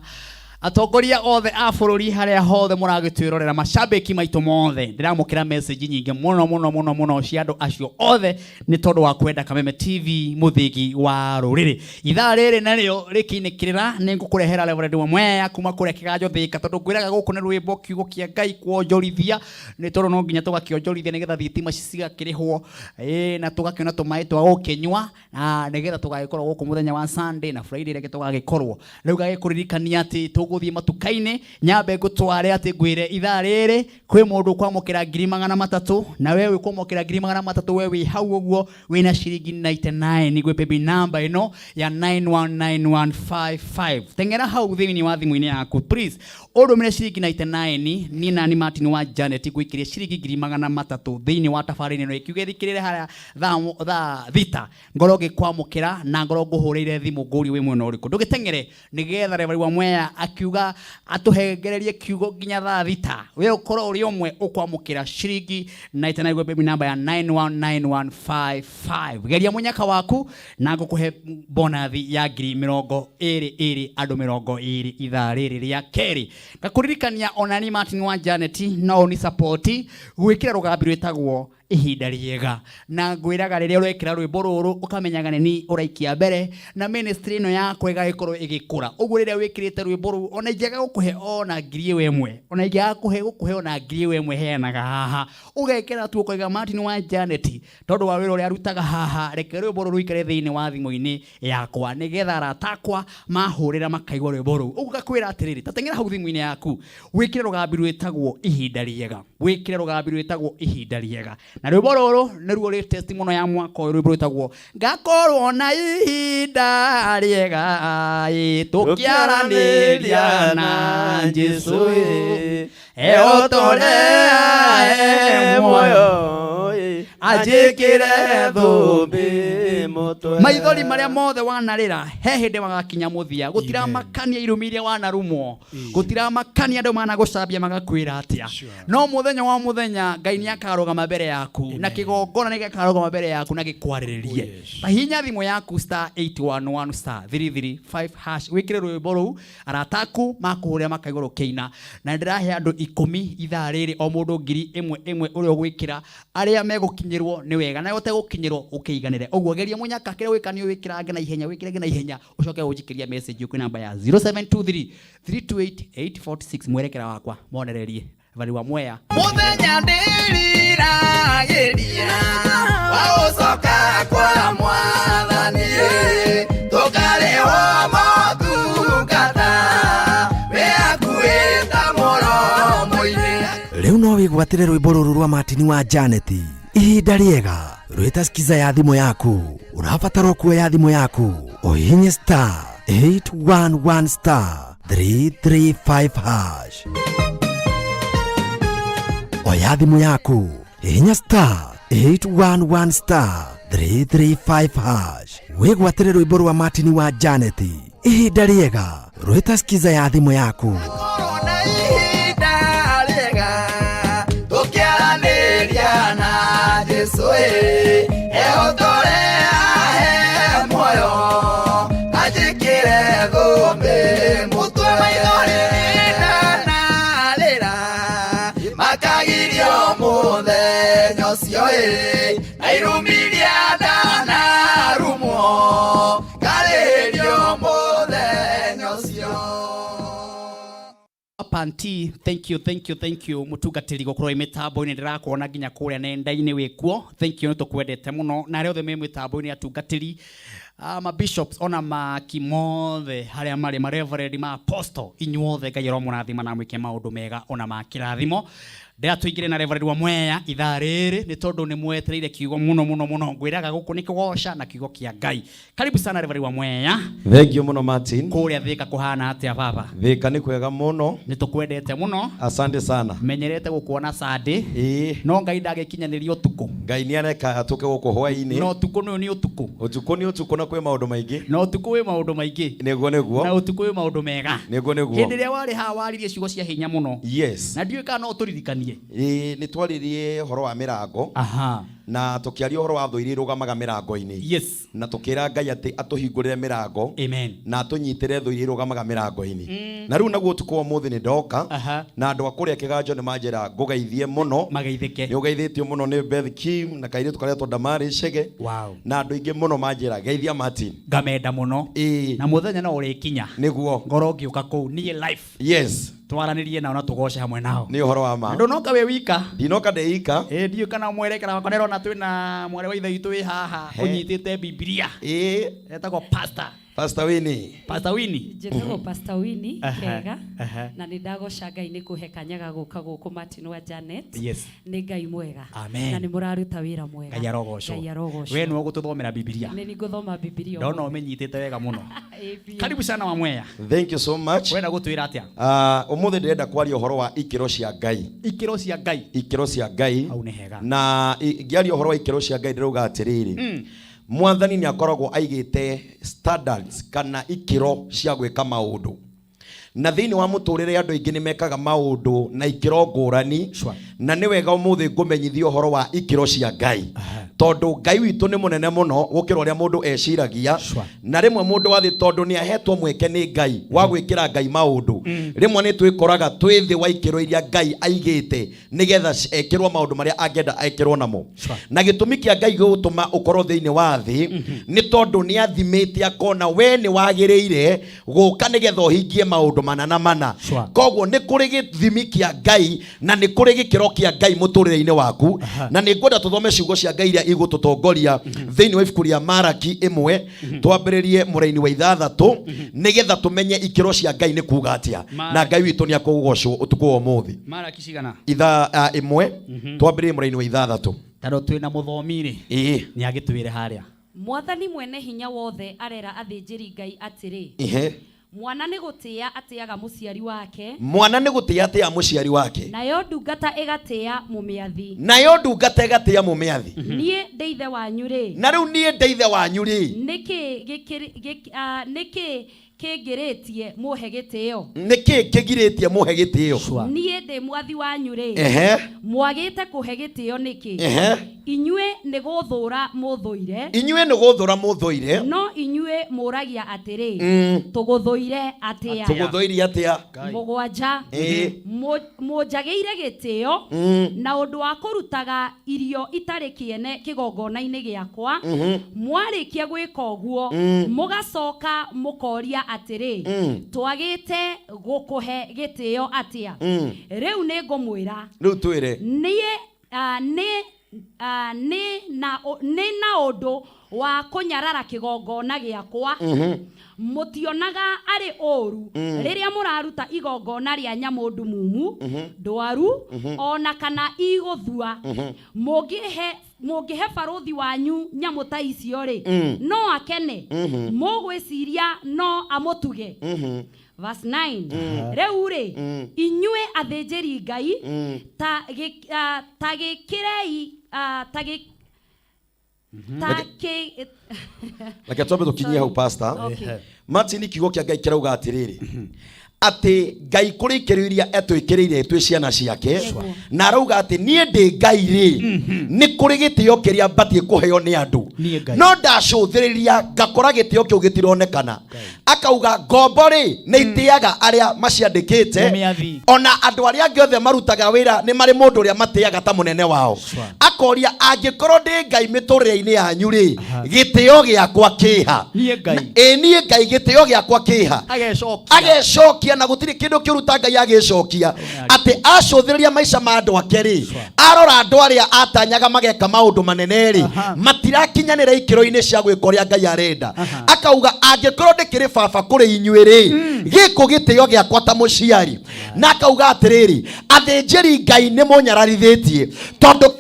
atongoria othe a bũrũri harĩa hothe mũragĩtwĩrorera, macambĩki maitũ mothe. Ndĩramũkĩra message nyingĩ mũno mũno mũno mũno cia andũ acio othe nĩ tondũ wa kwenda Kameme TV, mũthĩgi wa rũrĩrĩ. Ithaa rĩrĩ narĩo rĩkĩinĩkĩrĩra nĩ ngũkũrehera Reverend wa Mwea kuma kũrĩa Kĩganjo Thĩka, tondũ ngwĩraga gũkũ nĩ rwĩmbo kiugo kĩa Ngai kuonjorithia, nĩ tondũ no nginya tũgakĩonjorithia nĩgetha thitima cigakĩrĩhwo, ĩĩ, na tũgakĩona tũmaĩ twa gũkĩnyua na nĩgetha tũgagĩkorwo gũkũ mũthenya wa Sunday na Friday rĩngĩ tũgagĩkorwo. Rĩu gagĩkũririkania atĩ tũgũthiĩ matuka-inĩ, nyambe ngũtware atĩ ngwĩre ithaa rĩrĩ kwĩ mũndũ ũkwamũkĩra 300,000, na we wĩkwamũkĩra 300,000, we wĩ hau ũguo wĩna ciringi 99 gwĩ paybill number ĩno ya 919155. Teng'era hau thĩinĩ wa thimũ-inĩ yaku, please, ũndũmĩre ciringi 99. Niĩ nani Martin wa Janet ngũikĩria ciringi 300,000 thĩinĩ wa tabarĩra ĩno ĩkiuga ĩthikĩrĩre harĩa thaa 6 ngorwo ngĩkwamũkĩra na ngorwo ngũhũrĩire thimũ ngũrie wĩ mwena ũrĩkũ. Ndũgĩteng'ere nĩgetha Reverend wa Mwea akiuga atũhengererie kiugo nginya thaa 6, we ũkorwo ũrĩ ũmwe ũkwamũkĩra ciringi 99 gwĩ paybill number ya 919155. Geria mũnyaka waku na ngũkũhe bonathi ya 20,000 andũ 20 ithaa rĩrĩ rĩa kerĩ. Ngakũririkania onani Martin wa Janet no ũni support gwĩkĩra rũgambi rwĩtagwo Ihinda Rĩega, na ngwĩraga rĩrĩa ũrekĩra rwĩmbo rũrũ ũkamenyaga nĩ ni ũraikia mbere na ministry ĩno yakwa ĩgagĩkorwo ĩgĩkũra. Ũguo rĩrĩa wĩkĩrĩte rwĩmbo rũu, ona ingĩaga gũkũhe ona 10,000, ona ingĩaga gũkũhe ona 10,000 heanaga haha, ũgekĩra tu ũkoiga Martin wa Janet tondũ wa wĩra ũrĩa arutaga haha, reke rwĩmbo rũrũ rũikare thĩinĩ wa thimũ-inĩ yakwa nĩgetha arata akwa mahũrĩra makaigua rwĩmbo rũu. Ũguo ngakwĩra atĩrĩrĩ, ta teng'era hau thimũ-inĩ yaku wĩkĩre rũgambi rwĩtagwo Ihinda Rĩega, wĩkĩre rũgambi rwĩtagwo Ihinda Rĩega, na rwĩmbo rũrũ nĩruo latest mũno ya mwaka ũyũ, rwĩmbo rwĩtagwo Ngakorwo na Ihinda Rĩega ĩ, tũkĩaranĩria na Jesũ ĩ, eotore ae muoyo ĩ, anjĩkĩre thũmbĩ mũtwe. Maithori marĩa mothe wanarĩra he hĩndĩ magakinya mũthia. Gũtiramakania irumi iria wanarumwo, gũtiramakania andũ managũcambia magakwĩra atĩa, no mũthenya wa mũthenya Ngai nĩ akarũgama mbere yaku na kĩgongona nĩ gĩkarũgama mbere yaku na gĩkwarĩrĩrie. Ta hihinya thimũ yaku star 811 star 335 hash, wĩkĩre rwĩmbo rũu, arata aku makũhũrĩra makaigua rũkĩina. Na ndĩrahe andũ 10 ithaa rĩrĩ, o mũndũ 1000 ũrĩa ũgwĩkĩra. Arĩa megũkinyĩrwo nĩ wega, na ũtegũkinyĩrwo ũkĩiganĩre. Ũguo geria mũnyaka, kĩrĩa ũgwĩka nĩ ũwĩkĩrange na ihenya, wĩkĩrange na ihenya, ũcoke ũnjikĩrie message kwĩ namba ya 0723 328 846. Mwerekera wakwa monererie Bari wa Mwea. Mũthenya ndĩriragĩria wa gũcoka kwa Mwathani, tũkarĩhwo motungata wĩ hakuhĩ ta mũromo-inĩ. Rĩu no wĩgwatĩre rwĩmbo rũrũ rwa Martin wa Janet, Ihinda Rĩega, rwĩta skiza ya thimũ yaku. Ũrabatara kuoya thimũ yaku ũhihinye star 811 star 335 hash. Oya thimũ yaku, hihinya star 811 star 335 hash, wĩgwatĩre rwĩmbo rwa Martin wa Janet, Ihinda Rĩega, rwĩta skiza ya thimũ yaku. Ihinda rĩega tũkĩaranĩria na Jesũ ĩ, ehotore ahe muoyo anjĩkĩre thũmbĩ mũtwe. Maithori ndanarĩra makagirio mũthenya ũcio ĩ, na irumiria ndanarumwo ngarĩhĩrio mũthenya ũcio. Panti, thank you, thank you, thank you, mũtungatĩri gũkorwo wĩ mĩtambo-inĩ. Ndĩrakuona nginya kũrĩa nenda-inĩ wĩkuo. Thank you, nĩ tũkwendete mũno. Na arĩa othe me mĩtambo-inĩ, atungatĩri, ma bishops ona maki mothe harĩa marĩ, ma reverend, ma apostle, inyuothe Ngai aromũrathima na mwĩke maũndũ mega ona ma kĩrathimo. Ndĩra tũingĩre na Reverend wa Mwea ithaa rĩrĩ nĩ tondũ nĩ mwetereire kiugo mũno mũno mũno. Ngwĩraga gũkũ nĩ kũgoca na kiugo kĩa Ngai. Karibu sana Reverend wa Mwea. Thank you mũno Martin. Kũrĩa Thĩka kũhana atĩa baba? Thĩka nĩ kwega mũno. Nĩ tũkwendete mũno. Asante sana. Menyerete gũkuona Sunday. Ĩĩ. No Ngai ndagĩkinyanĩria ũtukũ. Ngai nĩ areka tũke gũkũ hwaĩ-inĩ. Na ũtukũ nĩ nĩ ũtukũ. Ũtukũ nĩ ũtukũ na kwĩ maũndũ maingĩ. Na ũtukũ wĩ maũndũ maingĩ. Nĩguo nĩguo. Na ũtukũ wĩ maũndũ mega. Nĩguo nĩguo. Hĩndĩ ĩrĩa warĩ haha waririe ciugo cia hinya mũno. Yes. Na ndiũĩ kana no ũtũririkanie. Ĩĩ nĩ twaririe ũhoro wa mĩrango. Aha. Na tũkĩaria ũhoro wa thũ iria irũgamaga mĩrango-inĩ. Yes. Na tũkĩra Ngai atĩ atũhingũrĩre mĩrango. Amen. Na atũnyitĩre thũ iria irũgamaga mĩrango-inĩ. Na rĩu naguo ũtukũ wa ũmũthĩ nĩ ndoka. Na andũ a kũrĩa kĩganjo nĩ manjĩra ngũgeithie mũno. Mageithĩke. Nĩ ũgeithĩtio mũno nĩ Beth Kim na kairĩtu karetwo Damari Chege. Wow. Na andũ aingĩ mũno manjĩra geithia Martin. Ngamenda mũno. Ĩĩ. Na mũthenya no ũrĩkinya. Nĩguo. Ngoro ngĩũka kũu niĩ life. Yes. Twaranĩrie nao na tũgoce hamwe nao. Nĩ ũhoro wa ma. Ndũnoka wĩ wika. Ndinoka ndĩ ika. Ĩĩ ndiũĩ kana mwerekera wakwa ndĩrona twĩna mwarĩ wa ithe witũ wĩ haha ũnyitĩte Bibilia. Ĩĩ. Etagwo Pastor. Pastor Winnie. Pastor Winnie. Njĩtagwo Pastor Winnie Aha, Kega aha. na nĩ ndagoca Ngai nĩ kũhe kanya ga gũka gũkũ Martin wa Janet. Yes. Nĩ Ngai mwega. Amen. Na nĩ mũraruta wĩra mwega. Ngai arogocwo. Ngai arogocwo. We nĩwe ũgũtũthomera Bibilia. Nĩ ngũthoma Bibilia. Ndona ũmĩnyitĩte wega mũno. Ĩĩ biũ. Karibu sana wa Mwea. Thank you so much. Wenda gũtwĩra atĩa? Ũmũthĩ ndĩrenda kwaria ũhoro wa ikĩro cia Ngai. Ikĩro cia Ngai. Ikĩro cia Ngai. Hau nĩ hega. Na ngĩaria ũhoro wa ikĩro cia Ngai ndĩrauga atĩrĩrĩ. Mwathani nĩ akoragwo aigĩte standards kana ikĩro cia gwĩka maũndũ. Na thĩinĩ wa mũtũrĩre andũ aingĩ nĩ mekaga maũndũ na ikĩro ngũrani. Na nĩ wega ũmũthĩ ngũmenyithia ũhoro wa ikĩro cia Ngai. Tondũ Ngai witũ nĩ mũnene mũno gũkĩra ũrĩa mũndũ eciragia. Na rĩmwe mũndũ wa thĩ tondũ nĩ ahetwo mweke nĩ Ngai wa gwĩkĩra Ngai maũndũ. Rĩmwe nĩ twĩkoraga twĩ thĩ wa ikĩro iria Ngai aigĩte nĩgetha ekĩrwo maũndũ marĩa angĩenda ekĩrwo namo. Na gĩtũmi kĩa Ngai gũgũtũma ũkorwo thĩinĩ wa thĩ nĩ tondũ nĩ athimĩte akona we nĩ wagĩrĩire gũka nĩgetha ũhingie maũndũ mana na mana. Koguo nĩ kũrĩ gĩthimi kĩa Ngai na nĩ kũrĩ gĩkĩro kĩa Ngai mũtũrĩre-inĩ waku. Na nĩ ngwenda tũthome ciugo cia Ngai iria igũtũtongoria thĩinĩ wa ibuku rĩa Maraki 1, twambĩrĩrie mũraini wa 6 nĩgetha tũmenye ikĩro cia Ngai nĩ kuga atĩa. Na Ngai witũ nĩ akũgocwo ũtukũ wa ũmũthĩ. Maraki cigana? Ithaa 1, twambĩrĩrie mũraini wa 6. Tondũ twĩna mũthomi rĩ, Ĩĩ. nĩ agĩtwĩre harĩa. Mwathani mwene hinya wothe arera athĩnjĩri Ngai atĩrĩ. Ihe. Mwana nĩ gũtĩĩa atĩaga mũciari wake. Mwana nĩ gũtĩĩa atĩaga mũciari wake. Nayo ndungata ĩgatĩĩa mũmĩathi. Nayo ndungata ĩgatĩĩa mũmĩathi. Niĩ ndĩ ithe wanyu rĩ. Na rĩu niĩ ndĩ ithe wanyu rĩ. Nĩkĩ nĩkĩ kĩngĩrĩtie mũhe gĩtĩo? Nĩkĩ kĩgirĩtie mũhe gĩtĩo? Niĩ ndĩ mwathi wanyu rĩ. Ehe. Mwagĩte kũhe gĩtĩo nĩkĩ? Ehe. Inyuĩ nĩ gũthũra mũthũire. Inyuĩ nĩ gũthũra mũthũire. No inyuĩ mũragia atĩrĩ, tũgũthũire atĩa? Tũgũthũire atĩa? 7. Ĩĩ. Mũnjagĩire gĩtĩo na ũndũ wa kũrutaga irio itarĩ kĩene kĩgongona-inĩ gĩakwa. Mwarĩkia gwĩka ũguo, mũgacoka mũkoria atĩrĩ, twagĩte gũkũhe gĩtĩo atĩa? Rĩu nĩ ngũmwĩra. Rĩu twĩre. Niĩ nĩ na ũndũ wa kũnyarara kĩgongona gĩakwa. Mũtionaga arĩ ũũru rĩrĩa mũraruta igongona rĩa nyamũ ndumumu, ndwaru, ona kana igũthua. Mũngĩhe barũthi wanyu nyamũ ta icio rĩ, no akene. Mũgwĩciria no amũtuge. Verse 9. Rĩu rĩ, inyuĩ athĩnjĩri Ngai, ta gĩkĩrei, ta Reke twambe tũkinyie hau pastor. Martin, kiugo kĩa Ngai kĩrauga atĩrĩrĩ, atĩ Ngai kũrĩ ikĩro iria etwĩkĩrĩire twĩ ciana ciake, na arauga atĩ niĩ ndĩ Ngai rĩ, nĩ kũrĩ gĩtĩo kĩrĩa mbatiĩ kũheo nĩ andũ, no ndacũthĩrĩria ngakora gĩtĩo kĩu gĩtironekana. Akauga ngombo rĩ nĩ itĩaga arĩa maciandĩkĩte, ona andũ arĩa angĩ othe marutaga wĩra nĩ marĩ mũndũ ũrĩa matĩaga ta mũnene wao. Akoria angĩkorwo ndĩ Ngai mĩtũrĩre-inĩ yanyu rĩ, gĩtĩo gĩakwa kĩha? Ĩ niĩ Ngai gĩtĩo gĩakwa kĩha? Agecokia, na gũtirĩ kĩndũ kĩũru ta Ngai agĩcokia, atĩ acũthĩrĩria maica ma andũ ake rĩ, arora andũ arĩa atanyaga mageka maũndũ manene rĩ, matirakinyanĩra ikĩro-inĩ cia gwĩka ũrĩa Ngai arenda. Akauga angĩkorwo ndĩkĩrĩ baba kũrĩ inyuĩ rĩ, gĩkũ gĩtĩo gĩakwa ta mũciari. Na akauga atĩrĩrĩ, athĩnjĩri Ngai nĩ mũnyararithĩtie, tondũ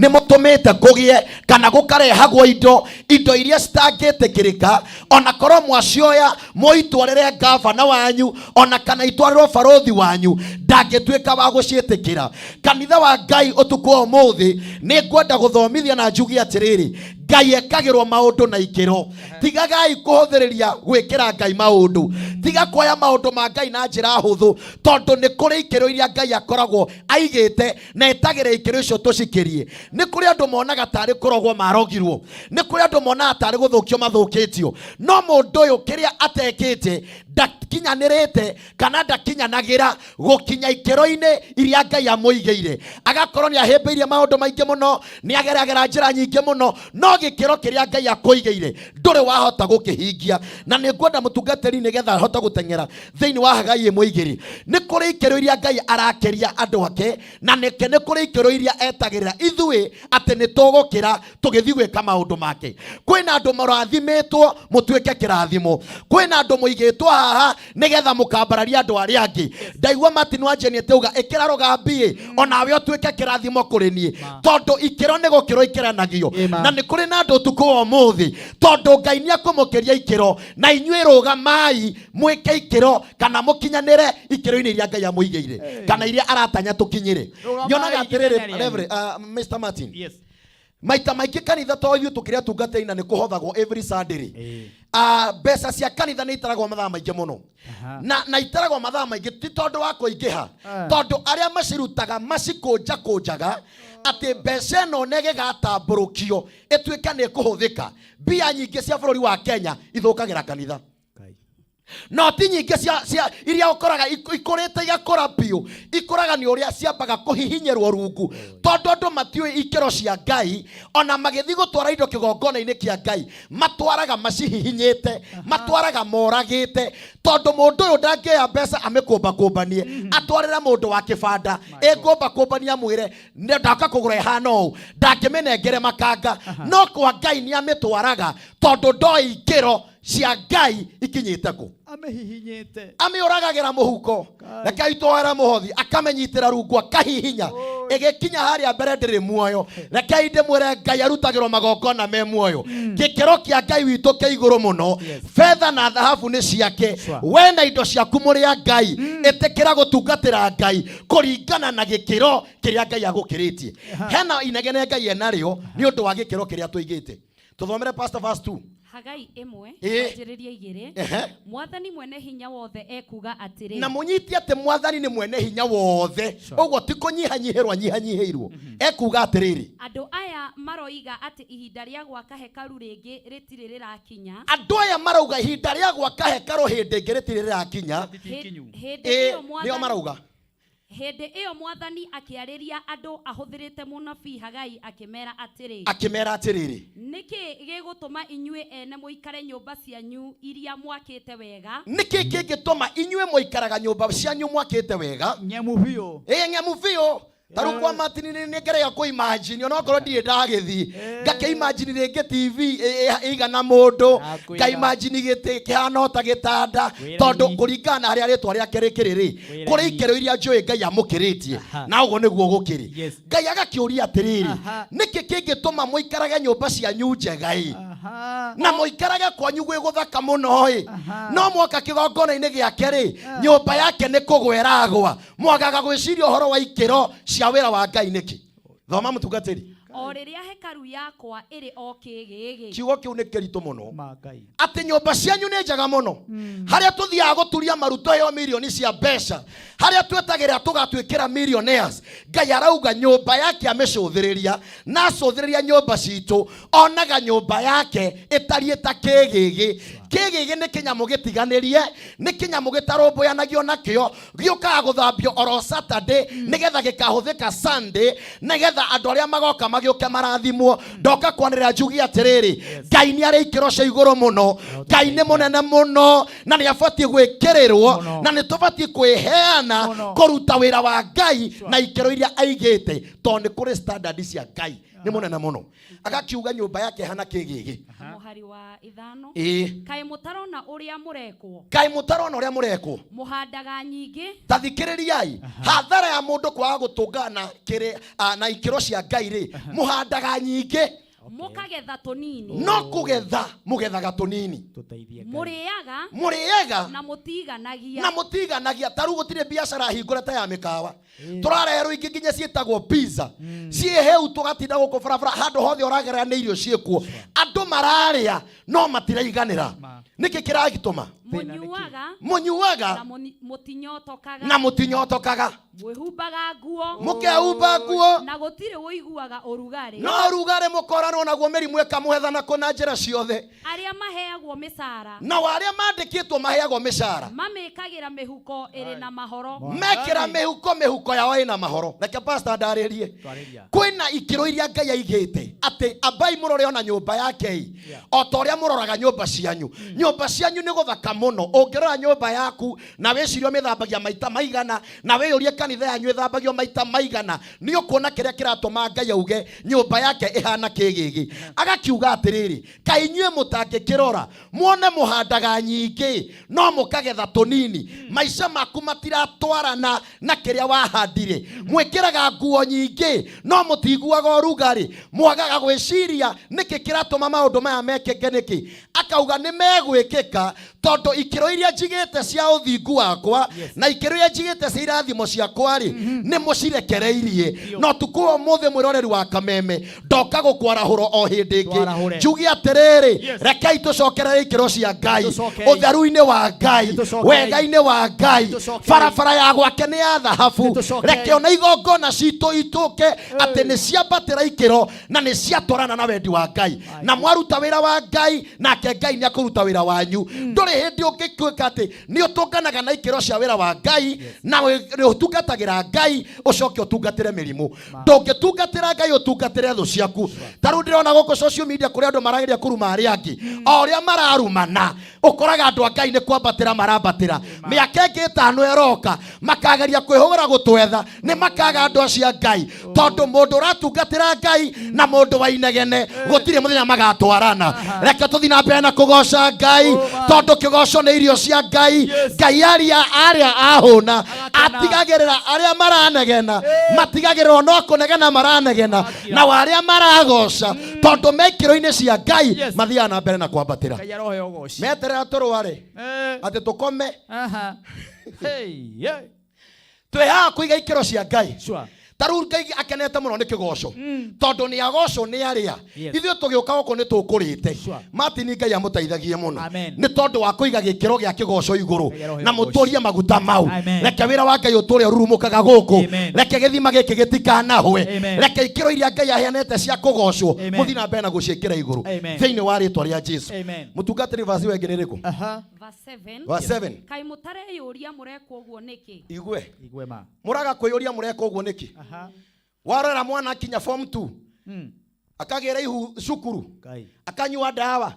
nĩ mũtũmĩte kũgĩe kana gũkarehagwo indo, indo iria citangĩtĩkĩrĩka, ona korwo mwacioya mũitwarĩre ngavana wanyu, ona kana itwarĩrwo barũthi wanyu, ndangĩtuĩka wa gũciĩtĩkĩra. Kanitha wa Ngai, ũtukũ wa ũmũthĩ nĩ ngwenda gũthomithia na njuge atĩrĩrĩ, Ngai ekagĩrwo maũndũ na ikĩro. Tigagai kũhũthĩrĩria gwĩkĩra Ngai maũndũ, tiga kuoya maũndũ ma Ngai na njĩra hũthũ, tondũ nĩ kũrĩ ikĩro iria Ngai akoragwo aigĩte na etagĩra ikĩro icio tũcikĩrie. Nĩ kũrĩ andũ monaga tarĩ kũrogwo marogirwo, nĩ kũrĩ andũ monaga tarĩ gũthũkio mathũkĩtio, no mũndũ ũyũ kĩrĩa atekĩte ndakinyanĩrĩte kana ndakinyanagĩra gũkinya ikĩro-inĩ iria Ngai amũigĩire. Agakorwo nĩ ahĩmbĩirie maũndũ maingĩ mũno, nĩ ageragera njĩra nyingĩ mũno, no gĩkĩro kĩrĩa Ngai akũigĩire ndũrĩ wahota gũkĩhingia. Na nĩ ngwenda mũtungatĩri, nĩgetha ahote gũteng'era thĩinĩ wa Hagai 1:2, nĩ kũrĩ ikĩro iria Ngai arakĩria andũ ake, na nĩke nĩ kũrĩ ikĩro iria etagĩrĩra ithuĩ atĩ nĩ tũgũkĩra tũgĩthiĩ gwĩka maũndũ make. Kwĩna andũ mũrathimĩtwo mũtuĩke kĩrathimo, kwĩna andũ mũigĩtwo haha nĩgetha mũkambararia andũ arĩa angĩ. Ndaigua Martin wa Jeni atauga ĩkĩra rũgambi onawe ũtuĩke kĩrathimo kũrĩ niĩ, tondũ ikĩro nĩ gũkĩrwo ikĩranagio. Na nĩ kũrĩ na andũ ũtukũ wa ũmũthĩ, tondũ Ngai nĩ akũmũkĩria ikĩro, na inyuĩ rũgamai mwĩke ikĩro kana mũkinyanĩre ikĩro-inĩ iria Ngai amũigĩire kana iria aratanya tũkinyĩre. Rũgamai Nyonaga atĩrĩrĩ, ikinya rĩanyu. Reverend, Mr. Martin, Yes. maita maingĩ kanitha to ithuĩ tũkĩrĩ atungatĩri na nĩ kũhothagwo every Sunday rĩ, mbeca cia kanitha nĩ itaragwo mathaa maingĩ mũno, na itaragwo mathaa maingĩ ti tondũ wa kũingĩha, tondũ arĩa macirutaga macikũnjakũnjaga atĩ mbeca ĩno nĩ ĩgĩgatambũrũkio ĩtuĩke nĩ ĩkũhũthĩka. Mbia nyingĩ cia bũrũri wa Kenya ithũkagĩra kanitha, no ti nyingĩ cia iria ũkoraga ikũrĩte igakũra biũ, ikũraga nĩ ũrĩa ciambaga kũhihinyĩrwo rungu, tondũ andũ matiũĩ ikĩro cia Ngai. Ona magĩthiĩ gũtwara indo kĩgongona-inĩ kĩa Ngai, matwaraga macihihinyĩte, matwaraga moragĩte, tondũ mũndũ ũyũ ndangĩoya mbeca amĩkũmbakũmbanie atwarĩre mũndũ wa kĩbanda ĩngũmbakũmbania amwĩre ndoka kũgũra ĩhana ũũ, ndangĩmĩnengere makanga. No kwa Ngai nĩ amĩtwaraga, tondũ ndoĩ ikĩro cia Ngai ikinyĩte kũ. Amĩhihinyĩte. Amĩũragagĩra mũhuko, rekei twoere mũhothi, akamĩnyitĩra rungu akahihinya ĩgĩkinya harĩa mbere ndĩrĩ muoyo. Rekei ndĩmwĩre, Ngai arutagĩrwo magongona me muoyo. Gĩkĩro kĩa Ngai witũ kĩ igũrũ mũno. Betha na thahabu nĩ ciake. We na indo ciaku mũrĩ a Ngai. Ĩtĩkĩra gũtungatĩra Ngai kũringana na gĩkĩro kĩrĩa Ngai agũkĩrĩtie. Hena inegene Ngai enarĩo nĩ ũndũ wa gĩkĩro kĩrĩa tũigĩte. Tũthomere, Pastor, verse 2. Hagai 1 kwanjĩrĩria 2. Mwathani mwene hinya wothe ekuga atĩrĩ. Na mũnyite atĩ Mwathani nĩ mwene hinya wothe, ũguo ti kũnyihanyihĩrwo anyihanyihĩirwo. Ekuga atĩrĩrĩ, andũ aya maroiga atĩ ihinda rĩa gwaka hekaru rĩngĩ rĩtirĩ rĩrakinya. Andũ aya marauga ihinda rĩa gwaka hekarũ hĩndĩ ĩngĩ rĩtirĩ rĩrakinya. Hĩndĩ ĩyo Nĩo Mwathani marauga. Hĩndĩ ĩyo Mwathani akĩarĩria andũ ahũthĩrĩte mũnabii Hagai akĩmeera atĩrĩ. Akĩmeera atĩrĩrĩ. Nĩ kĩĩ gĩgũtũma inyuĩ ene mũikare nyũmba cianyu iria mwakĩte wega? Nĩ kĩĩ kĩngĩtũma inyuĩ mũikaraga nyũmba cianyu mwakĩte wega? Ng'emu biũ. Ĩ, ng'emu biũ. Ta rĩu kwa Martin nĩ ngeragia kũ imagine, ona okorwo ndirĩ ndagĩthiĩ, ngakĩ imagine rĩngĩ TV ĩigana mũndũ, Nakwĩra. nga imagine gĩtĩ kĩhana o ta gĩtanda, Wĩra tondũ ni. kũringana na harĩa rĩtwa rĩake rĩkĩrĩ rĩ, Wĩra kũrĩ ni. ikĩro iria njũĩ Ngai amũkĩrĩtie, na ũguo nĩguo gũkĩrĩ. Ngai agakĩũria atĩrĩrĩ, nĩkĩ kĩngĩtũma mũikarage nyũmba cianyu njega ĩ, na mũikarage kwanyu gwĩ gũthaka mũno ĩ, no mwoka kĩgongona-inĩ gĩake rĩ, nyũmba yake nĩ kũgwa ĩragwa? Mwagaga gwĩciria ũhoro wa ikĩro cia wĩra wa Ngai nĩkĩ? Thoma, mũtungatĩri. O rĩrĩa hekaru yakwa ĩrĩ o kĩĩgĩĩgĩ. Kiugo kĩu nĩ kĩritũ mũno, atĩ nyũmba cianyu nĩ njega mũno, harĩa tũthiaga gũturia maruto ĩyo mirioni cia mbeca, harĩa twetagĩrĩra tũgatuĩkĩra millionaires. Ngai arauga nyũmba yake amĩcũthĩrĩria, na acũthĩrĩria nyũmba citũ onaga nyũmba yake ĩtariĩ ta kĩĩgĩgĩ. Kĩĩgĩgĩ nĩ kĩnyamũ gĩtiganĩrie, nĩ kĩnyamũ gĩtarũmbũyanagio nakĩo, gĩũkaga gũthambio oro Saturday nĩgetha gĩkahũthĩka Sunday, nĩgetha andũ arĩa magoka magĩũke marathimwo. Ndoka kwanĩrĩra njugie atĩrĩrĩ, Ngai nĩ arĩ ikĩro cia igũrũ mũno. Ngai nĩ mũnene mũno na nĩ abatiĩ gwĩkĩrĩrwo, na nĩ tũbatiĩ kwĩheana kũruta wĩra wa Ngai na ikĩro iria aigĩte, tondũ nĩ kũrĩ standard cia Ngai. Nĩ mũnene mũno. Agakiuga nyũmba yake ĩhana kĩgĩgĩ. Mũhari wa 5. Ĩĩ. Kaĩ mũtarona ũrĩa mũrekwo? Kaĩ mũtarona ũrĩa mũrekwo? Mũhandaga nyingĩ. Ta thikĩrĩriai, hathara ya mũndũ kwaga gũtũngana kĩrĩ na ikĩro cia Ngai rĩ, mũhandaga nyingĩ, mũkagetha tũnini. No kũgetha mũgethaga tũnini. Mũrĩaga. Mũrĩaga. Na mũtiganagia. Na mũtiganagia. Ta rĩu gũtirĩ biacara hingũre ta ya mĩkawa. Tũrareherwo ingĩ nginya ciĩtagwo pizza, ciĩ heu, tũgatinda gũkũ barabara, handũ hothe ũragerera nĩ irio ciĩkuo, andũ mararĩa no matiraiganĩra. Nĩkĩ kĩragĩtũma? Mũnyuaga. Mũnyuaga. Na mũtinyotokaga. Na mũtinyotokaga. Mwĩhumbaga nguo. Mũkehumba nguo. Na gũtirĩ ũiguaga ũrugarĩ. No rugarĩ mũkoranwo naguo, mĩrimũ ĩkamũhetha nako na njĩra ciothe. Arĩa maheagwo mĩcara. Nao arĩa mandĩkĩtwo maheagwo mĩcara. Mamĩkagĩra mĩhuko ĩrĩ na mahoro. Mekĩra mĩhuko yao ĩna mahoro. Reke pastor ndarĩrie. Kwĩna ikĩro iria Ngai aigĩte atĩ ambai mũrore ona nyũmba yake ĩ, o ta ũrĩa mũroraga nyũmba cianyu. Nyũmba cianyu nĩ gũthaka mũno. Ũngĩrora nyũmba yaku na wĩcirie ũmĩthambagia maita maigana, na wĩyũrie kanitha yanyu ĩthambagio maita maigana, nĩ ũkuona kĩrĩa kĩratũma Ngai auge nyũmba yake ĩhana kĩgĩgĩ. Agakiuga atĩrĩrĩ, kaĩ inyuĩ mũtangĩkĩrora muone mũhandaga nyingĩ no mũkagetha tũnini? Maica maku matiratwarana na kĩrĩa wahandire. Mwĩkĩraga nguo nyingĩ no mũtiguaga ũrugarĩ. Mwagaga gwĩciria nĩkĩ kĩratũma maũndũ maya mekĩke nĩkĩ. Akauga nĩ megwĩkĩka tondũ ikĩro iria njigĩte cia ũthingu wakwa na ikĩro iria njigĩte cia irathimo ciakwa rĩ, nĩ mũcirekereirie. No tukũ wa ũmũthĩ, mwĩroreri wa Kameme, ndoka gũkwarahũra o hĩndĩ ĩngĩ. Twarahũre. Njuge atĩrĩrĩ, rekei tũcokerere ikĩro cia Ngai, Nĩtũcokerei. ũtheru-inĩ wa Ngai, Nĩtũcokerei. wega-inĩ wa Ngai. Nĩtũcokerei. Barabara ya gwake nĩ ya thahabu. Nĩtũcokerei. Reke ona igongona citũ itũke atĩ nĩ ciambatĩra ikĩro na nĩ ciatwarana na wendi wa Ngai. Na mwaruta wĩra wa Ngai, nake Ngai nĩ akũruta wĩra wanyu. Ndũrĩ hĩndĩ ũngĩtuĩka atĩ nĩ ũtũnganaga na ikĩro cia wĩra wa Ngai na nĩ ũtungatagĩra Ngai ũcoke ũtungatĩre mĩrimũ. Ndũngĩtungatĩra Ngai ũtungatĩre thũ ciaku. Ta rĩu ndĩrona gũkũ social media kũrĩa andũ marageria kũruma arĩa angĩ, o ũrĩa mararumana ũkoraga andũ a Ngai nĩ kwambatĩra marambatĩra. Mĩaka ĩngĩ 5 ĩroka makageria kwĩhũgũra gũtwetha, nĩ makaga andũ acio a Ngai, tondũ mũndũ ũratungatĩra Ngai na mũndũ wa inegene gũtirĩ mũthenya magatwarana. Reke tũthiĩ na mbere na kũgoca Ngai, tondũ kĩgoco nĩ irio cia Ngai. Ngai aria arĩa ahũna atigagĩrĩra arĩa maranegena matigagĩrĩrwo no kũnegena maranegena, na arĩa maragoca tondũ me ikĩro-inĩ cia Ngai mathiaga na mbere na kwambatĩra. Ngai arohe ũgoci. Meterera tũrware atĩ tũkome. Hey, yeah. Twĩ haha kũiga ikĩro cia Ngai. Sure. Ta rĩu Ngai akenete mũno nĩ kĩgoco, tondũ nĩ agocwo nĩ arĩa. Ithuĩ tũgĩũka gũkũ nĩ tũkũrĩte. Martin, Ngai amũteithagie mũno. Amen. Nĩ tondũ wa kũiga gĩkĩro gĩa kĩgoco igũrũ. Ngai arohe Na ũgoci. mũtũrie maguta mau. Amen. Reke wĩra wa Ngai ũtũre ũrurumũkaga gũkũ. Amen. Reke gĩthima gĩkĩ gĩtikanahwe. Amen. Reke ikĩro iria Ngai aheanĩte cia kũgocwo Amen. mũthiĩ na mbere na gũciĩkĩra igũrũ Amen. thĩinĩ wa rĩtwa rĩa Jesu. Amen. Mũtungatĩri, vasi ĩyo ĩngĩ nĩ ĩrĩkũ? Verse 7. Verse 7. Kaĩ mũtareyũria mũrekwo ũguo nĩkĩ? Igue. Igue ma. Mũraga kwĩyũria mũreka ũguo nĩkĩ? Warora mwana akinya form 2, akagĩra ihu cukuru, Ngai. akanyua ndawa.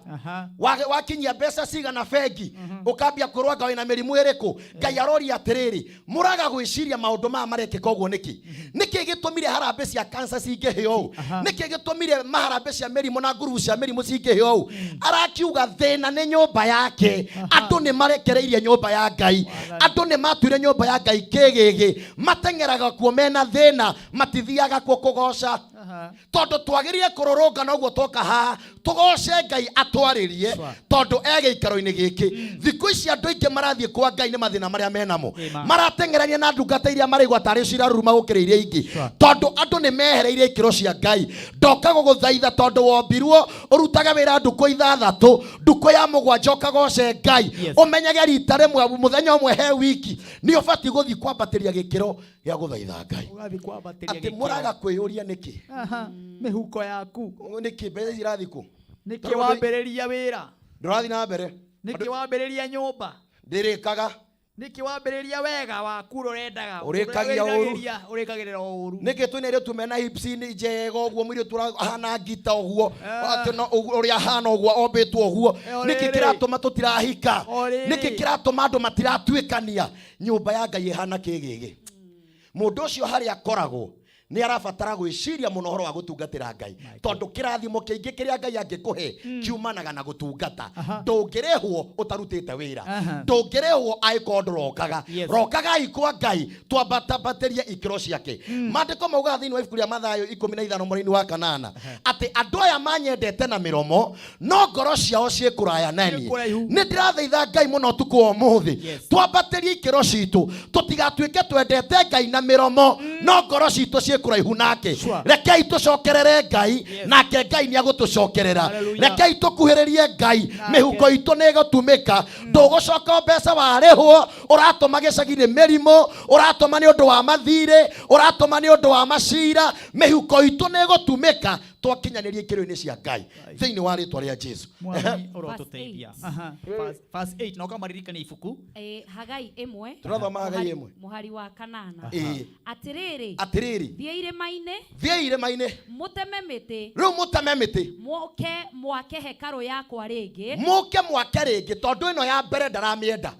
Wakinyia mbeca cigana bengi, ũkambia kwĩrwo anga wĩna mĩrimũ ĩrĩkũ. Ngai aroria atĩrĩrĩ, mũraga gwĩciria maũndũ maya marekĩka ũguo nĩkĩ? Nĩkĩ gĩtũmire harambĩ cia cancer cingĩhe ũũ? Nĩkĩ gĩtũmire maharambĩ cia mĩrimũ na ngurubu cia mĩrimũ cingĩhe ũũ? Arakiuga thĩna nĩ nyũmba yake. Andũ nĩ marekereirie nyũmba ya Ngai, andũ nĩ matuire nyũmba ya Ngai kĩgĩgĩ, mateng'eraga kuo mena thĩna, matithiaga kuo kũgoca, tondũ twagĩrĩire kũrũrũngana ũguo twoka haha tũgoce Ngai atwarĩrie, tondũ e gĩikaro-inĩ gĩkĩ. Thikũ ici andũ aingĩ marathiĩ kwa Ngai nĩ mathĩna marĩa menamo. Marateng'erania na ndungata iria maraigua tarĩ ciraruruma gũkĩra iria ingĩ, tondũ andũ nĩ mehereire ikĩro cia Ngai. Ndoka gũgũthaitha tondũ wombirwo ũrutage wĩra ndukũ 6, ndukũ ya 7 ũkagoce Ngai. Ũmenyage rita rĩmwe mũthenya ũmwe he wiki nĩ ũbatiĩ gũthiĩ kwambatĩria gĩkĩro gĩa gũthaitha Ngai. Ũgathiĩ kwambatĩria Atĩ gĩkĩro. mũraga kwĩyũria nĩkĩ? Mĩhuko yaku. Nĩkĩ mbeca irathiĩ kũ? Nĩkĩ wambĩrĩria wĩra? Ndũrathiĩ na mbere. Nĩkĩ wambĩrĩria nyũmba? Ndĩrĩkaga. Nĩkĩ wambĩrĩria wega waku ũrĩa ũrendaga? Ũrĩkagia ũru. Ũrĩkagĩrĩra o ũru. Nĩkĩ twĩna airĩtu mena hips nĩ njega ũguo, mũirĩtu ahana ngita ũguo, atĩ no ũguo ũrĩa ahana ũguo ombĩtwo ũguo? O Nĩkĩ rĩrĩ. kĩratũma tũtirahika? O rĩrĩ. Nĩkĩ kĩratũma andũ matiratuĩkania? Nyũmba ya Ngai ĩhana kĩgĩgĩ. Mũndũ ũcio harĩa akoragwo Nĩ arabatara gwĩciria mũno ũhoro wa gũtungatĩra Ngai, tondũ kĩrathimo kĩingĩ kĩrĩa Ngai angĩkũhe kiumanaga na gũtungata. Ndũngĩrĩhwo ũtarutĩte wĩra. Ndũngĩrĩhwo angĩkorwo ndũrokaga. Rokagai kwa Ngai twambatambatĩrie ikĩro ciake. Maandĩko maugaga thĩinĩ wa ibuku rĩa Mathayo 15 mũraini wa kanana atĩ andũ aya manyendete na mĩromo, no ngoro ciao ciĩ kũraya na niĩ. Kũraihu. Nĩ ndĩrathaitha Ngai mũno ũtukũ wa ũmũthĩ, twambatĩrie ikĩro citũ, tũtigatuĩke twendete Ngai na mĩromo, no ngoro citũ ciĩ kũraihu nake. Rekei tũcokerere Ngai, nake Ngai nĩ agũtũcokerera. Hallelujah. Rekei tũkuhĩrĩrie Ngai, mĩhuko itũ nĩ ĩgũtumĩka. Ndũgũcoka o mbeca warĩhwo ũratũma gĩcagi nĩ mĩrimũ, ũratũma nĩ ũndũ wa mathirĩ, ũratũma nĩ ũndũ wa macira. Mĩhuko itũ nĩ ĩgũtumĩka twakinyanĩria ikĩro-inĩ cia Ngai thĩinĩ wa rĩtwa rĩa Jesu. Mwathani ũrotũteithia. Aha. Verse 8 na ũkamaririkania ibuku. Hagai 1. Tũrathoma Hagai 1. Mũhari wa kanana. Atĩrĩrĩ. Atĩrĩrĩ. Thiĩ irĩma-inĩ. Thiĩ irĩma-inĩ. Mũteme mĩtĩ. Rĩu mũteme mĩtĩ. Mũke mwake hekarũ yakwa rĩngĩ. Mũke mwake rĩngĩ, tondũ ĩno ya mbere ndaramĩenda.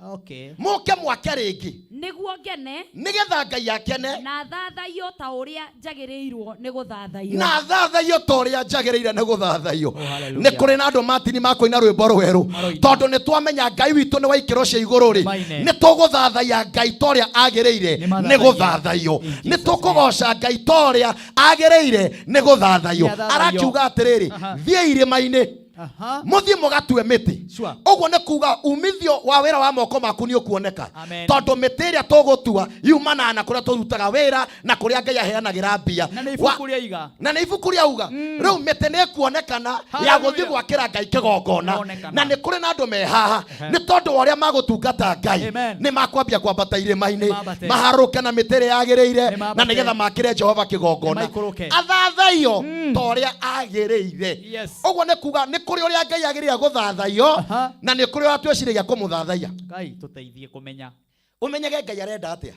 Mũke mwake rĩngĩ. Nĩguo ngene. Nĩgetha Ngai akene. Na thathaiyo ta ũrĩa njagĩrĩirwo nĩ gũthathaiyo. Na thathaiyo ta ũrĩa njagĩrĩire nĩ gũthathaiyo. Hallelujah. Nĩ kũrĩ na andũ matini makũina rwĩmbo rwerũ, tondũ nĩ twamenya Ngai witũ nĩ wa ikĩro cia igũrũ rĩ, Maine. nĩ tũgũthathaiya Ngai ta ũrĩa agĩrĩire nĩ gũthathaiyo, nĩ tũkũgoca Ngai ta ũrĩa agĩrĩire nĩ gũthathaiyo. Nĩ athathaiyo. Arakiuga atĩrĩrĩ, thiĩ irĩma-inĩ, mũthiĩ mũgatue mĩtĩ. Ũguo nĩ kuga umithio wa wĩra wa moko maku nĩ ũkuoneka, Amen. tondũ mĩtĩ ĩrĩa tũgũtua yumanaga na kũrĩa tũrutaga wĩra na kũrĩa Ngai aheanagĩra mbia. Na nĩ ibuku rĩa iga. Na nĩ ibuku rĩa uga. Rĩu mĩtĩ nĩ ĩkuonekana ya Hallelujah. gũthiĩ gwakĩra Ngai kĩgongona. Ĩronekana. Na nĩ kũrĩ na andũ me haha nĩ tondũ wa ũrĩa magũtungata Ngai, Amen. nĩ makwambia kwambata irĩma-inĩ, Nĩmambate. maharũke na mĩtĩ ĩrĩa yagĩrĩire, Nĩmambate. na nĩgetha makĩre Jehova kĩgongona. Nĩmaikũrũke. Athathaiyo ta ũrĩa agĩrĩire. Ũguo nĩ kuga nĩ kũrĩ ũrĩa Ngai agĩrĩire gũthathaiyo, na nĩ kũrĩ ũrĩa twĩciragia kũmũthathaiya. Ngai tũteithie kũmenya. Ũmenyage Ngai arenda atĩa.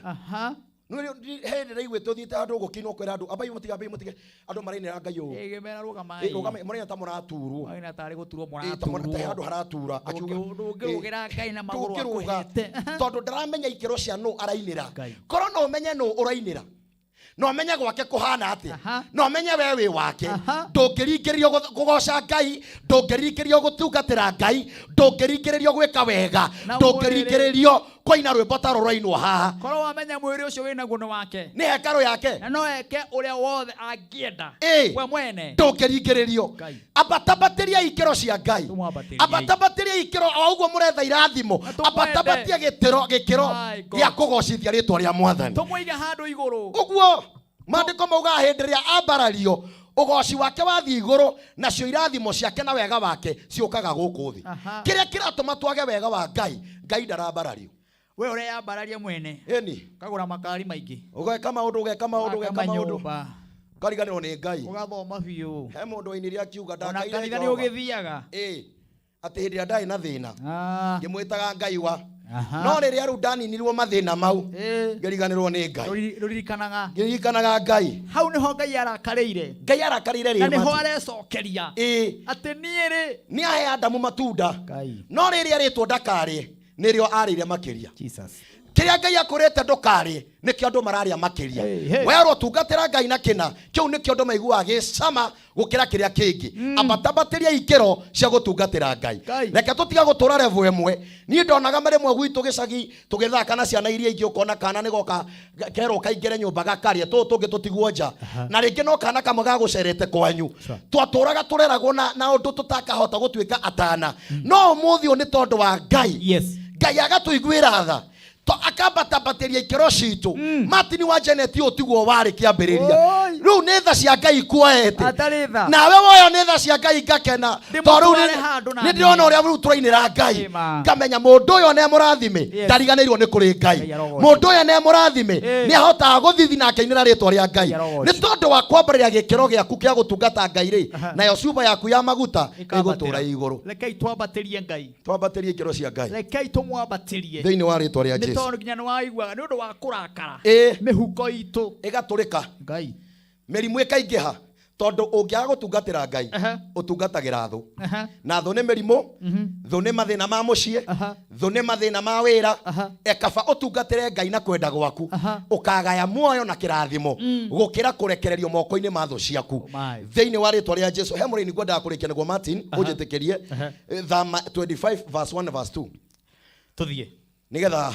Hĩndĩ ndĩraiguĩte ũthiĩte handũ gũkĩinwo kwĩra andũ ambai mũtige, ambai mũtige, andũ marainĩra Ngai ũũ. Ĩ, gĩmera rũgamai. Ĩ, rũgamai, mũraina ta mũraturwo. Maraina tarĩ gũturwo Ĩ, ta mũraturwo. ta handũ haratura. Akiuga, Ndũngĩrũgĩra Ngai na magũrũ ndũngĩrũga, akũhete. tondũ ndaramenya ikĩro cia nũ arainĩra. Korwo no ũmenye nũ ũrainĩra, no ũmenye gwake kũhana atĩa, no ũmenye we wĩ wake, ndũngĩringĩrĩrio kũgoca Ngai, ndũngĩringĩrĩrio gũtungatĩra Ngai, ndũngĩringĩrĩrio gwĩka wega, Na ndũngĩringĩrĩrio kũina rwĩmbo ta rũrainwo haha. Korwo wamenya mwĩrĩ ũcio wĩnaguo nĩ wake, nĩ hekarũ yake, na no eke ũrĩa wothe angĩenda we mwene, ndũngĩringĩrĩrio. Ambatambatĩria ikĩro cia Ngai, ambatambatĩria ikĩro o ũguo mũretha irathimo, ambatambatia gĩtĩro gĩkĩro My God. gĩa kũgocithia rĩtwa rĩa Mwathani. Tũmũige handũ igũrũ. Ũguo maandĩko maugaga hĩndĩ ĩrĩa ambarario, ũgoci wake wathiĩ igũrũ, nacio irathimo ciake na wega wake ciũkaga gũkũ thĩ. Kĩrĩa kĩratũma twage wega wa Ngai, Ngai ndarambarario. We ũreyambararia mwene. Ĩni. Ũkagũra makari maingĩ. Ũgeka maũndũ, ũgeka maũndũ, ũgeka Ũgaka maũndũ. manyũmba. Ũkariganĩrwo nĩ Ngai. Ũgathoma biũ. He mũndũ wainire akiuga Ona ndakaire kanitha nĩ Jehova. ũgĩthiaga. Ĩ, atĩ hĩndĩ ĩrĩa ndarĩ na thĩna, ngĩmwĩtaga Ngai wa. No rĩrĩa rĩu ndaninirwo mathĩna mau, ngĩriganĩrwo nĩ Ngai. Ndũririkanaga. Ngĩririkanaga Ngai. Hau nĩho Ngai arakarĩire. Ngai arakarĩire Na rĩ? nĩho Mati? arecokeria. Ĩ. Atĩ niĩ rĩ. Nĩ ahe Adamu matunda. No rĩrĩa rĩtwo ndakarĩe, nĩrĩo arĩire makĩria. Kĩrĩa Ngai akũrĩte ndũkarĩe, nĩkĩo andũ mararĩa makĩria. Werwo tungatĩra Ngai na kĩna, kĩu nĩkĩo andũ maiguaga gĩcama gũkĩra kĩrĩa kĩngĩ. Ambatambatĩria ikĩro cia gũtungatĩra Ngai. Reke tũtige gũtũra level ĩmwe. Niĩ ndonaga rĩmwe gwitũ gĩcagi tũgĩthaka na ciana iria ingĩ, ũkona kana nĩ goka kerwo kaingĩre nyũmba gakarĩe, tũtũ tũngĩ tũtigwo nja. Na rĩngĩ no kana kamwe gagũcerete kwanyu. Twatũraga tũreragwo na ũndũ tũtakahota gũtuĩka atana. No ũmũthĩ ũyũ nĩ tondũ wa Ngai. Ngai agatũiguĩra tha, akambatambatĩria ikĩro citũ. Martin wa Janet ũyũ tiguo warĩ kĩambĩrĩria. Rĩu nĩ tha cia Ngai kuoete. Atarĩ tha. Nawe woyo nĩ tha cia Ngai ngakena, tondũ rĩu Ndĩmũtware handũ na nĩ ndĩrona niĩ. ũrĩa rĩu tũrainĩra Ngai. Ĩma. Ngamenya mũndũ ũyũ nĩ mũrathime, ndariganĩirwo nĩ kũrĩ Ngai. Mũndũ ũyũ nĩ mũrathime, nĩ ahotaga gũthithi na akĩinĩra rĩtwa rĩa Ngai. Nĩ tondũ wa kwambarĩria gĩkĩro gĩaku kĩa gũtungata Ngai rĩ, nayo cuba yaku ya maguta ĩgũtũra igũrũ. Rekei twambatĩrie Ngai. Twambatĩrie ikĩro cia Ngai. Rekei tũmwambatĩrie. Thĩinĩ wa rĩtwa rĩa Nĩ Jesu. tondũ nginya nĩ waiguaga nĩ ũndũ wa kũrakara. Ĩ. Mĩhuko itũ ĩgatũrĩka. Ngai. Mĩrimũ ĩkaingĩha. Tondũ ũngĩaga gũtungatĩra Ngai, ũtungatagĩra thũ. Na thũ nĩ mĩrimũ, thũ nĩ mathĩna ma mũciĩ, thũ nĩ mathĩna ma wĩra. Ekaba ũtungatĩre Ngai na kwenda gwaku, ũkagaya muoyo na kĩrathimo gũkĩra kũrekererio moko-inĩ ma thũ ciaku. Thĩinĩ wa rĩtwa rĩa Jesu. He mũrĩni ngwendaga kũrĩkia nĩguo Martin, ũnjĩtĩkĩrie. Thama 25 verse 1 verse 2. Tũthiĩ. Nĩgetha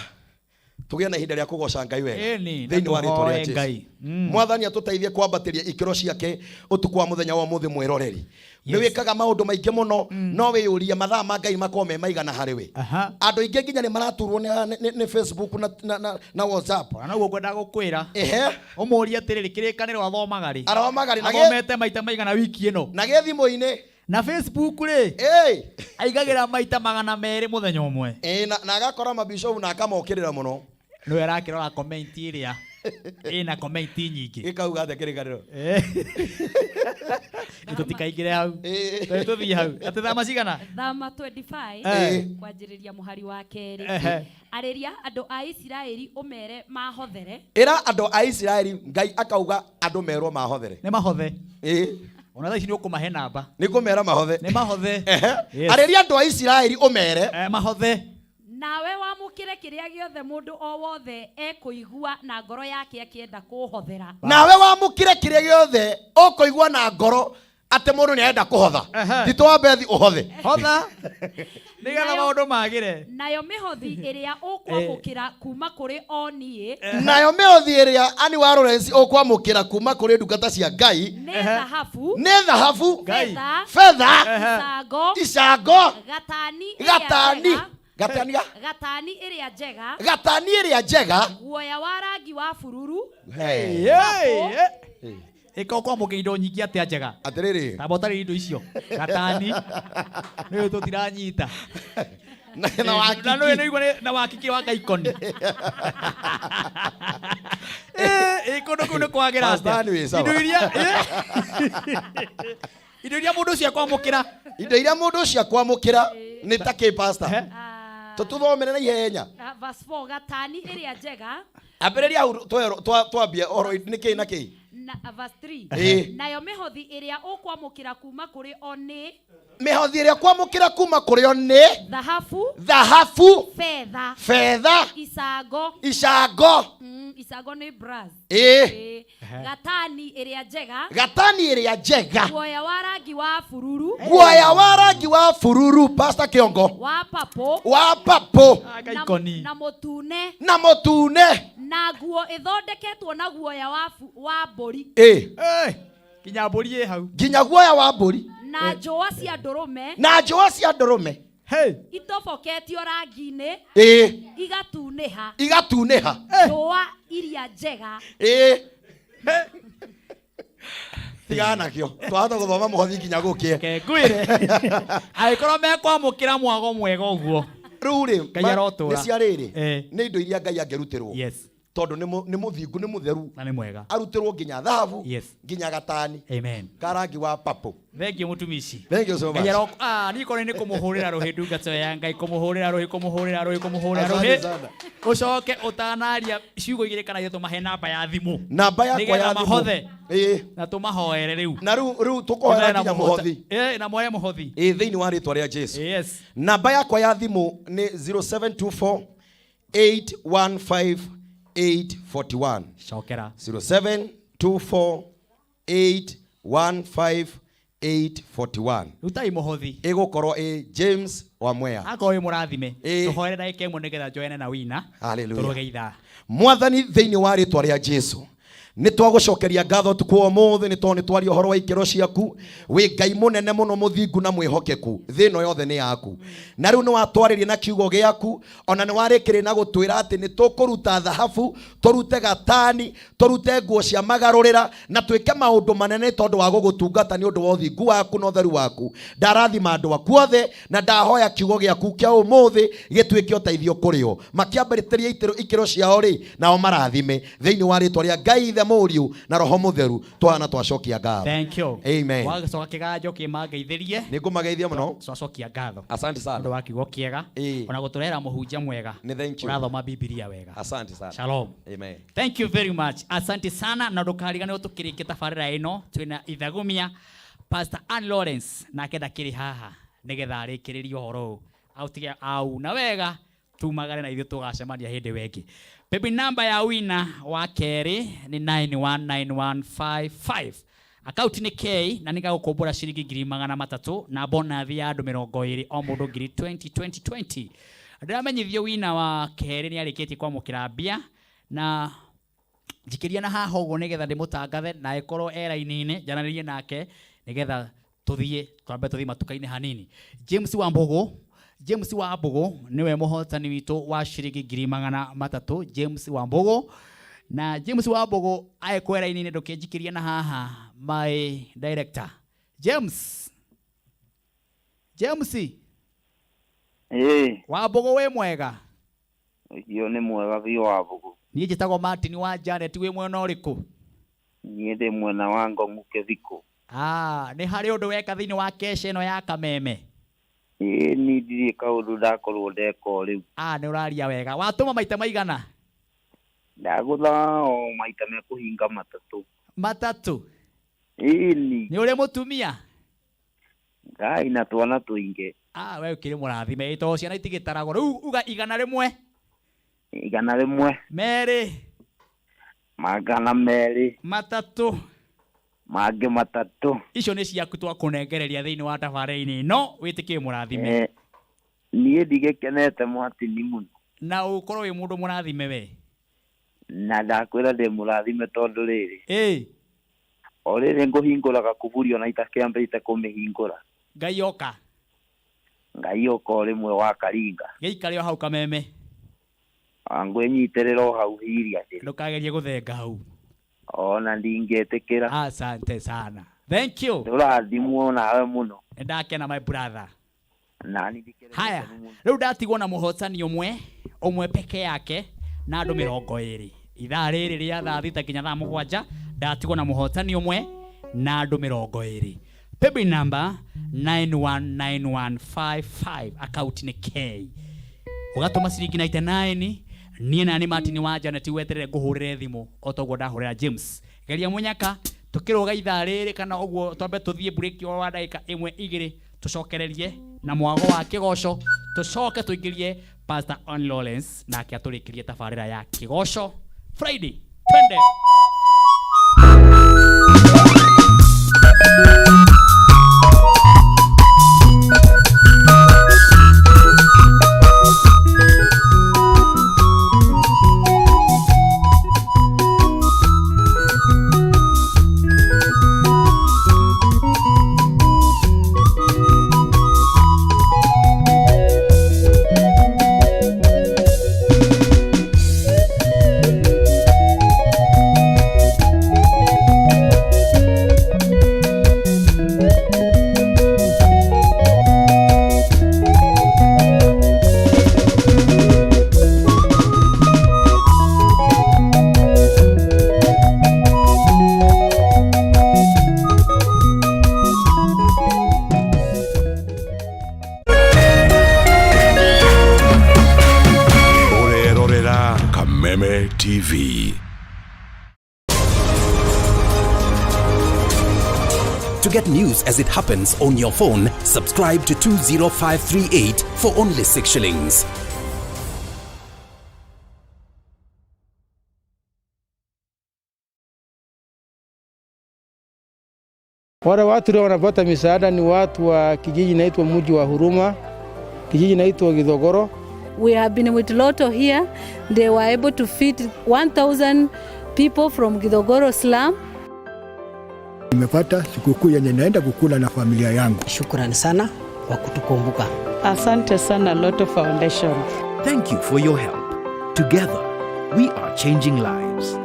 tũgĩe na ihinda rĩa kũgoca Ngai wega Ĩni, na thĩinĩ wa rĩtwa tũhoe rĩa Jesu. Ngai. Mwathani atũteithie kwambatĩria ikĩro ciake ũtukũ wa mũthenya wa ũmũthĩ. Mwĩroreri, nĩ wĩkaga maũndũ maingĩ mũno, no wĩyũrie mathaa ma Ngai makorwo me maigana harĩ we. Andũ aingĩ nginya nĩ maraturwo nĩ Facebook na WhatsApp. Ona noguo ngwendaga gũkwĩra. Ehe. Ũmũrie atĩrĩrĩ, kĩrĩkanĩro athomaga rĩ? Athomaga rĩ, Athomete maita maigana wiki ĩno? Na gĩ thimũ-inĩ. Na Facebook rĩ, aigagĩra maita 200 mũthenya ũmwe. Ĩĩ, na agakora mabishopu na akamokĩrĩra mũno. Nĩwe arakĩrora comment ĩrĩa ĩna comment nyingĩ. Gĩkauga atĩa kĩrĩkanĩro? Tũtikaingĩre hau. Tũthiĩ tũthiĩ hau. Atĩ thama cigana? Thama 25 kwanjĩrĩria mũhari wa kerĩ. Arĩria andũ a Isiraeli ũmere mahothere. Ĩra andũ a Isiraeli, Ngai akauga andũ merwo mahothere. Nĩ mahothe. Ĩĩ. Ona thaa ici nĩ ũkũmahe namba. Nĩ ngũmera mahothe. Nĩ mahothe. Ehe. Arĩria andũ a Isiraeli ũmere. Mahothe. Nawe wamũkĩre kĩrĩa gĩothe mũndũ o wothe ekũigua na ngoro yake akĩenda kũũhothera. Nawe wamũkĩre kĩrĩa gĩothe ũkũigua na ngoro atĩ mũndũ nĩ arenda kũhotha. Ti twambe thi ũhothe. Hotha. Nĩgetha maũndũ magĩre. Nayo mĩhothi ĩrĩa ũkwamũkĩra kuma kũrĩ o niĩ. Nayo mĩhothi ĩrĩa ani wa Lawrence ũkwamũkĩra kuma kũrĩ ndungata cia Ngai nĩ thahabu, nĩ thahabu, betha, betha, icango, icango, gatani ĩrĩa gatani, njega, gatani ga? Gatani ĩrĩa njega, gatani ĩrĩa njega, guoya wa rangi wa bururu, Hey. Hey. Ĩka ũkwamũkĩra indo nyingĩ atĩa njega? Atĩrĩrĩ. Tamba ũtarĩ indo icio. Gatani. Nĩũĩ tũtiranyita. Na wakiki. Na nĩũĩ nĩũigua na wakiki wa kaikoni. Kũndũ kũu nĩ kwagĩra Pastor atĩa? nĩ wĩ sawa. Indo iria indo iria mũndũ ũcio akwamũkĩra. Indo iria mũndũ ũcio akwamũkĩra nĩ ta kĩ, pastor? Tũtũthomere na ihenya. Verse 4, gatani ĩrĩa njega. Ambĩrĩria hau twambie ũhoro nĩ kĩ na kĩ. Na verse 3. Nayo mĩhothi ĩrĩa ũkwamũkĩra kuma kũrĩ o nĩ Mĩhothi ĩrĩa kwamũkĩra kuma kũrĩ o nĩ thahabu, thahabu, betha, betha, icango, icango, icango nĩ brass. Gatani ĩrĩa njega, gatani ĩrĩa njega, guoya wa rangi wa bururu, guoya wa rangi wa bururu, pastor Kĩongo, wa papo, wa papo, na mũtune, na mũtune, na nguo ĩthondeketwo na guoya wa mbũri, Nginya mbũri ĩ hau. Nginya guoya wa mbũri. Na njũa cia ndũrũme, na njũa cia ndũrũme, itoboketio rangi-inĩ, igatunĩha, igatunĩha, njũa iria njega. Tigana nakĩo, twahota gũthoma mũhothi nginya gũkĩe. Ngwĩre angĩkorwo mekwamũkĩra mwago mwega ũguo, rĩu rĩ, Ngai arotũra. nĩ cia rĩrĩ, nĩ indo iria Ngai angĩrutĩrwo, tondũ nĩ mũthingu, nĩ mũtheru, na nĩ mwega, arutĩrwo nginya thahabu, nginya gatani Amen. ka rangi wa papo. Thank you mũtumishi. Thank you so much. Ngai niĩ korwo nĩ kũmũhũrĩra rũhĩ ndungata ya Ngai, kũmũhũrĩra rũhĩ, kũmũhũrĩra rũhĩ, kũmũhũrĩra Asante rũhĩ. sana. Ũcoke ũtanaria ciugo igĩrĩ kana ithatũ, mahe namba ya thimũ. Namba yakwa Nĩgetha ya thimũ. mahothe. Na tũmahoere rĩu. Na rĩu tũkũhoera nginya mũhothi. Na moe mũhothi. Thĩinĩ wa rĩtwa rĩa Jesu. Yes. Namba yakwa ya thimũ nĩ 0724 815 841. Cokera. 0724 815 841. Rutai mũhothi. Ĩgũkorwo ĩ James Wamwea. Akorwo wĩ mũrathime, tũhoere ndagĩka ĩmwe nĩgetha njoene na wina. Hallelujah. Tũrũge ithaa. Mwathani, thĩinĩ wa rĩtwa rĩa Jesu, nĩ twagũcokeria ngatho ũtukũ wa ũmũthĩ, nĩ tondũ nĩ twaria ũhoro wa ikĩro ciaku. Wĩ Ngai mũnene mũno, mũthingu na mwĩhokeku, thĩ ĩno yothe nĩ yaku, na rĩu nĩ watwarĩria na kiugo gĩaku, ona nĩ warĩkĩrĩ na gũtwĩra atĩ nĩ tũkũruta thahabu, tũrute gatani, tũrute nguo cia magarũrĩra, na twĩke maũndũ manene tondũ wa gũgũtungata nĩ ũndũ wa ũthingu waku na ũtheru waku. Ndarathima andũ aku othe, na ndahoya kiugo gĩaku kĩa ũmũthĩ gĩtuĩke ũteithio kũrĩ o makĩambĩrĩria ikĩro ciao rĩ, nao marathime thĩinĩ wa rĩtwa rĩa Ngai Ithe. Mũriũ na Roho Mũtheru, twana twacokia ngatho. Thank you. Amen. Wagĩcoka kĩganjo kĩmangeithĩrie. Nĩ ngũmageithia mũno. Twacokia ngatho. Asante sana. Ũndũ wa kiugo kĩega. Ona gũtũrehera mũhunjia mwega. Nĩ thank you. Ũrathoma Bibilia wega. Asante sana. Shalom. Amen. Thank you very much. Asante sana na ndũkariganĩrwo tũkĩrĩkia tabarĩra ĩno twĩna ithagumia Pastor Ann Lawrence nake ndakĩrĩ haha nĩgetha arĩkĩrĩrie ũhoro ũyũ aũtige auna wega tumagare na ithuĩ tũgacemania hĩndĩ ĩyo ĩngĩ. Baby number ya wina wa kerĩ nĩ 919155. Akaunti nĩ K na nĩgagũkombora ciringi 300,000 na bonathi ya andũ 20 o mũndũ ngiri 20 20 20. Ndĩramenyithio wina wa kerĩ nĩ arĩkĩtie kwamũkĩra mbia na njikĩria na haha ũguo nĩgetha ndĩmũtangathe na ĩkorwo e raini-inĩ njaranĩrie nake nĩgetha tũthiĩ twambe tũthiĩ matuka-inĩ hanini. James Wambugu nĩwe mũhotani witũ wa ciringi 300,000. James Wambugu na James Wambugu agĩkorwo e raini-inĩ ndũkĩnjikĩria na haha my director James. James. Wambugu wĩ mwega? Ũcio nĩ mwega biũ Wambugu. Niĩ njĩtagwo Martin wa Janet, wĩ mwena ũrĩkũ? Niĩ ndĩ mwena wa Ngong'u Kĩthikũ. Nĩ harĩ ũndũ weka thĩinĩ wa kesha ĩno ya Kameme? Ĩĩ niĩ ndirĩ kaũndũ ndakorwo ndeka o rĩu. Nĩ ũraria wega. Watũma maita maigana? Ndagũtha o maita mekũhinga matatũ. Matatũ? Ĩĩ. Nĩ ũrĩ mũtumia? Ngai na twana tũingĩ. We ũkĩrĩ mũrathime. Ĩ tondũ ciana itigĩtaragwo. Rĩu uga 100. 100. 2. 200. 3. Mangĩ 3. Icio nĩ ciaku twakũnengereria thĩinĩ wa tabarĩra-inĩ ĩno wĩtĩkie mũrathime. Niĩ ndigĩkenete Mwatini mũno. Na ũkorwo wĩ mũndũ mũrathime we. Na ndakwĩra ndĩ mũrathime tondũ rĩrĩ. O rĩrĩ ngũhingũraga kuburi ona itakĩambĩte kũmĩhingũra. Ngai oka. Ngai oka o rĩmwe wa karinga. Gĩikare o hau Kameme. Ngwĩnyitĩrĩra o hau hiria. Ndũkagerie gũthenga hau. Ona ndingĩtĩkĩra. Asante sana. Thank you. Ndũrathimwo nawe mũno. Nĩndakena my brother. Nani ndikĩrĩ. Haya, rĩu ndatigwo na mũhotani ũmwe peke yake na andũ 20. Ithaa rĩrĩ rĩa thaa 6 nginya thaa 7 ndatigwo na mũhotani ũmwe na andũ 20. Paybill number 919155 account nĩ K. Ũgatũma ciringi 99. Niĩ na nĩ Martin wa Janet weterere ngũhũrĩre thimũ o toguo ndahũrĩra James. Geria mũnyaka tũkĩrũga ithaa rĩrĩ kana ũguo twambe tũthiĩ break o wa ndagĩka 1 2 tũcokererie na mwago wa kĩgoco tũcoke tũingĩrie Pastor Ann Lawrence nake atũrĩkĩrie tabarĩra ya kĩgoco Friday. Twende. Kameme TV. To get news as it happens on your phone, subscribe to 20538 for only 6 shillings. Wale watu leo wanapata misaada ni watu wa kijiji inaitwa Mji wa Huruma, kijiji inaitwa Githogoro. We have been with Lotto here. They were able to feed 1,000 people from Githogoro slum. Nimepata sikukuu yenye naenda kukula na familia yangu. Shukrani sana kwa kutukumbuka. Asante sana Lotto Foundation. Thank you for your help. Together, we are changing lives.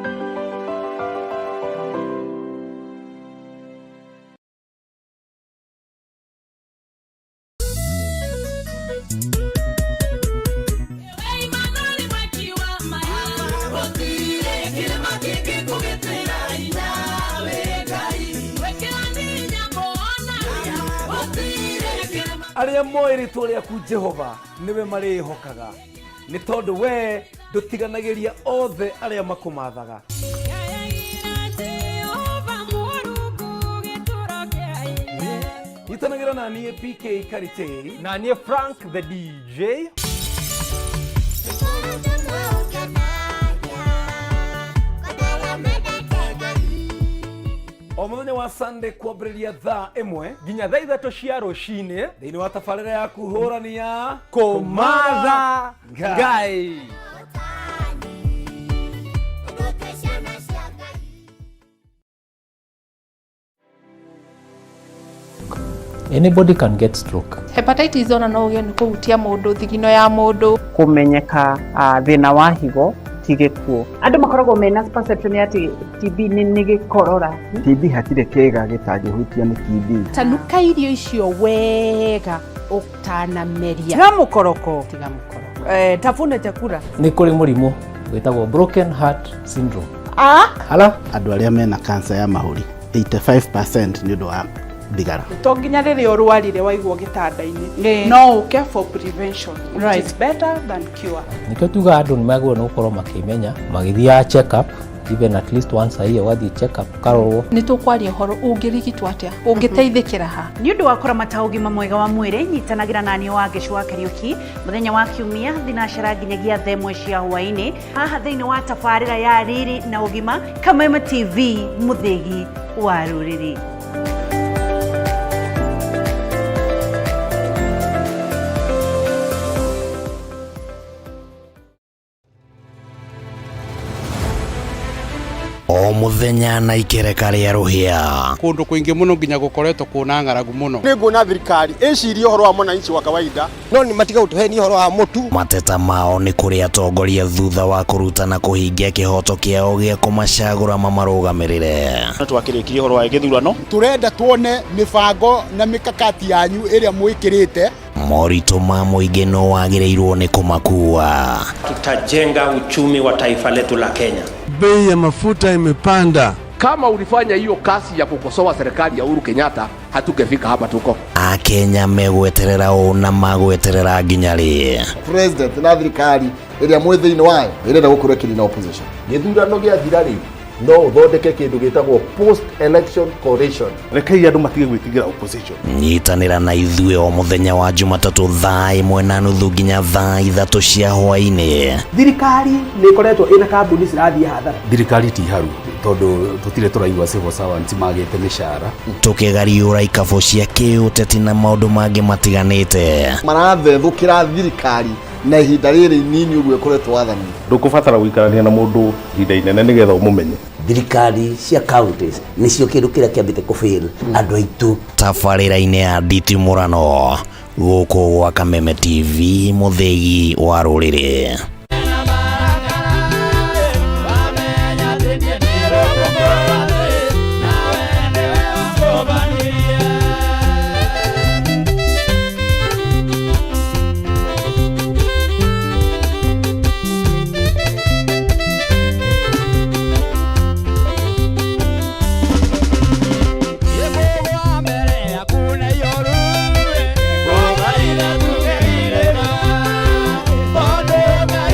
Arĩa moĩ rĩtwa rĩaku Jehova nĩwe marĩĩhokaga, nĩ tondũ wee ndũtiganagĩria othe arĩa makũmathaga. Nyitanagĩra na niĩ PK Karitei na niĩ Frank the DJ. O mũthenya wa Sunday kwambĩrĩria thaa 1 nginya thaa 3 cia rũcinĩ thĩinĩ wa tabarĩra yaku hũrani ya Kũmatha Ngai. Anybody can get stroke. Hepatitis ona no ũgĩe nĩ kũhutia mũndũ thigino ya mũndũ. Kũmenyeka thĩna wa higo ti gĩkuũ. Andũ makoragwo mena perception ya atĩ TB nĩ gĩkorora. TB hatirĩ kĩĩga gĩtangĩhutio nĩ TB. Tanuka irio icio wega ũtanameria. Tiga mũkoroko. Tiga mũkoroko. Tafuna chakula. Nĩ kũrĩ mũrimũ wĩtagwo broken heart syndrome. Ala? Andũ arĩa mena cancer ya mahũri 85% nĩ ũndũ wa thigara. To nginya rĩrĩa ũrwarire waigwo gĩtanda-inĩ, no ũke for prevention, which is better than cure. Nĩkĩo tugaga andũ nĩ magĩrĩirwo nĩ gũkorwo makĩmenya magĩthiaga check up even at least once a year, ũgathiĩ check up ũkarorwo. Nĩ tũkwaria ũhoro ũngĩrigitwo atĩa, ũngĩteithĩkĩra ha. Nĩ ũndũ wa kũramata ũgima mwega wa mwĩrĩ, nyitanagĩra na niĩ Wangeci wa Kariũki mũthenya wa Kiumia thinacara nginyagia thaa 1 cia hwaĩ-inĩ haha thĩinĩ wa tabarĩra ya Riri na Ũgima, Kameme TV, mũthĩgi wa rũrĩrĩ. O mũthenya na ikereka rĩa rũhĩa. Kũndũ kũingĩ mũno nginya gũkoretwo kũna ng'aragu mũno. Nĩ nguona thirikari ĩcirie ũhoro wa mwananchi wa kawaida, no nĩ matiga gũtũhenia ũhoro wa mũtu. Mateta mao nĩ kũrĩ atongoria thutha wa kũruta na kũhingia kĩhoto kĩao gĩa kũmacagũra mamarũgamĩrĩre. No twakĩrĩkirie ũhoro wa gĩthurano. Tũrenda tuone mĩbango na mĩkakati yanyu ĩrĩa mwĩkĩrĩte. Moritũ ma mũingĩ no wagĩrĩirwo nĩ kũmakua. Tutajenga uchumi wa taifa letu la Kenya. Bei ya mafuta imepanda. Kama ulifanya hiyo kazi ya kukosoa serikali ya Uhuru Kenyatta, hatungefika hapa tuko. Akenya megweterera ũ na magweterera nginya rĩ? President na thirikari ĩrĩa mwĩ thĩinĩ wayo ĩrenda gũkorwo ĩkĩnina opposition. Gĩthurano gĩathira rĩ, no ũthondeke kĩndũ gĩtagwo post election coalition. Rekei andũ matige gwĩtigĩra opposition. Nyitanĩra na ithuĩ o mũthenya wa Jumatatũ thaa 1:30 nginya thaa 3 cia hwaĩ-inĩ. Thirikari nĩ ĩkoretwo ĩna kambuni cirathiĩ hathara. Thirikari ti haru tondũ tũtirĩ tũraigua civil servants magĩte mĩcara. Tũkĩgariũra ikabũ cia kĩũteti na maũndũ mangĩ matiganĩte. Marathethũkĩra thirikari na ihinda rĩrĩ inini ũguo ĩkoretwo wathani. Ndũkũbatara gũikarania na mũndũ ihinda inene nĩgetha ũmũmenye. Thirikari cia counties nĩcio kĩndũ kĩrĩa kĩambĩte kũfail andũ aitũ. Tabarĩra-inĩ ya nditimũrano gũkũ gwa Kameme TV, mũthĩgi wa rũrĩrĩ. Bye.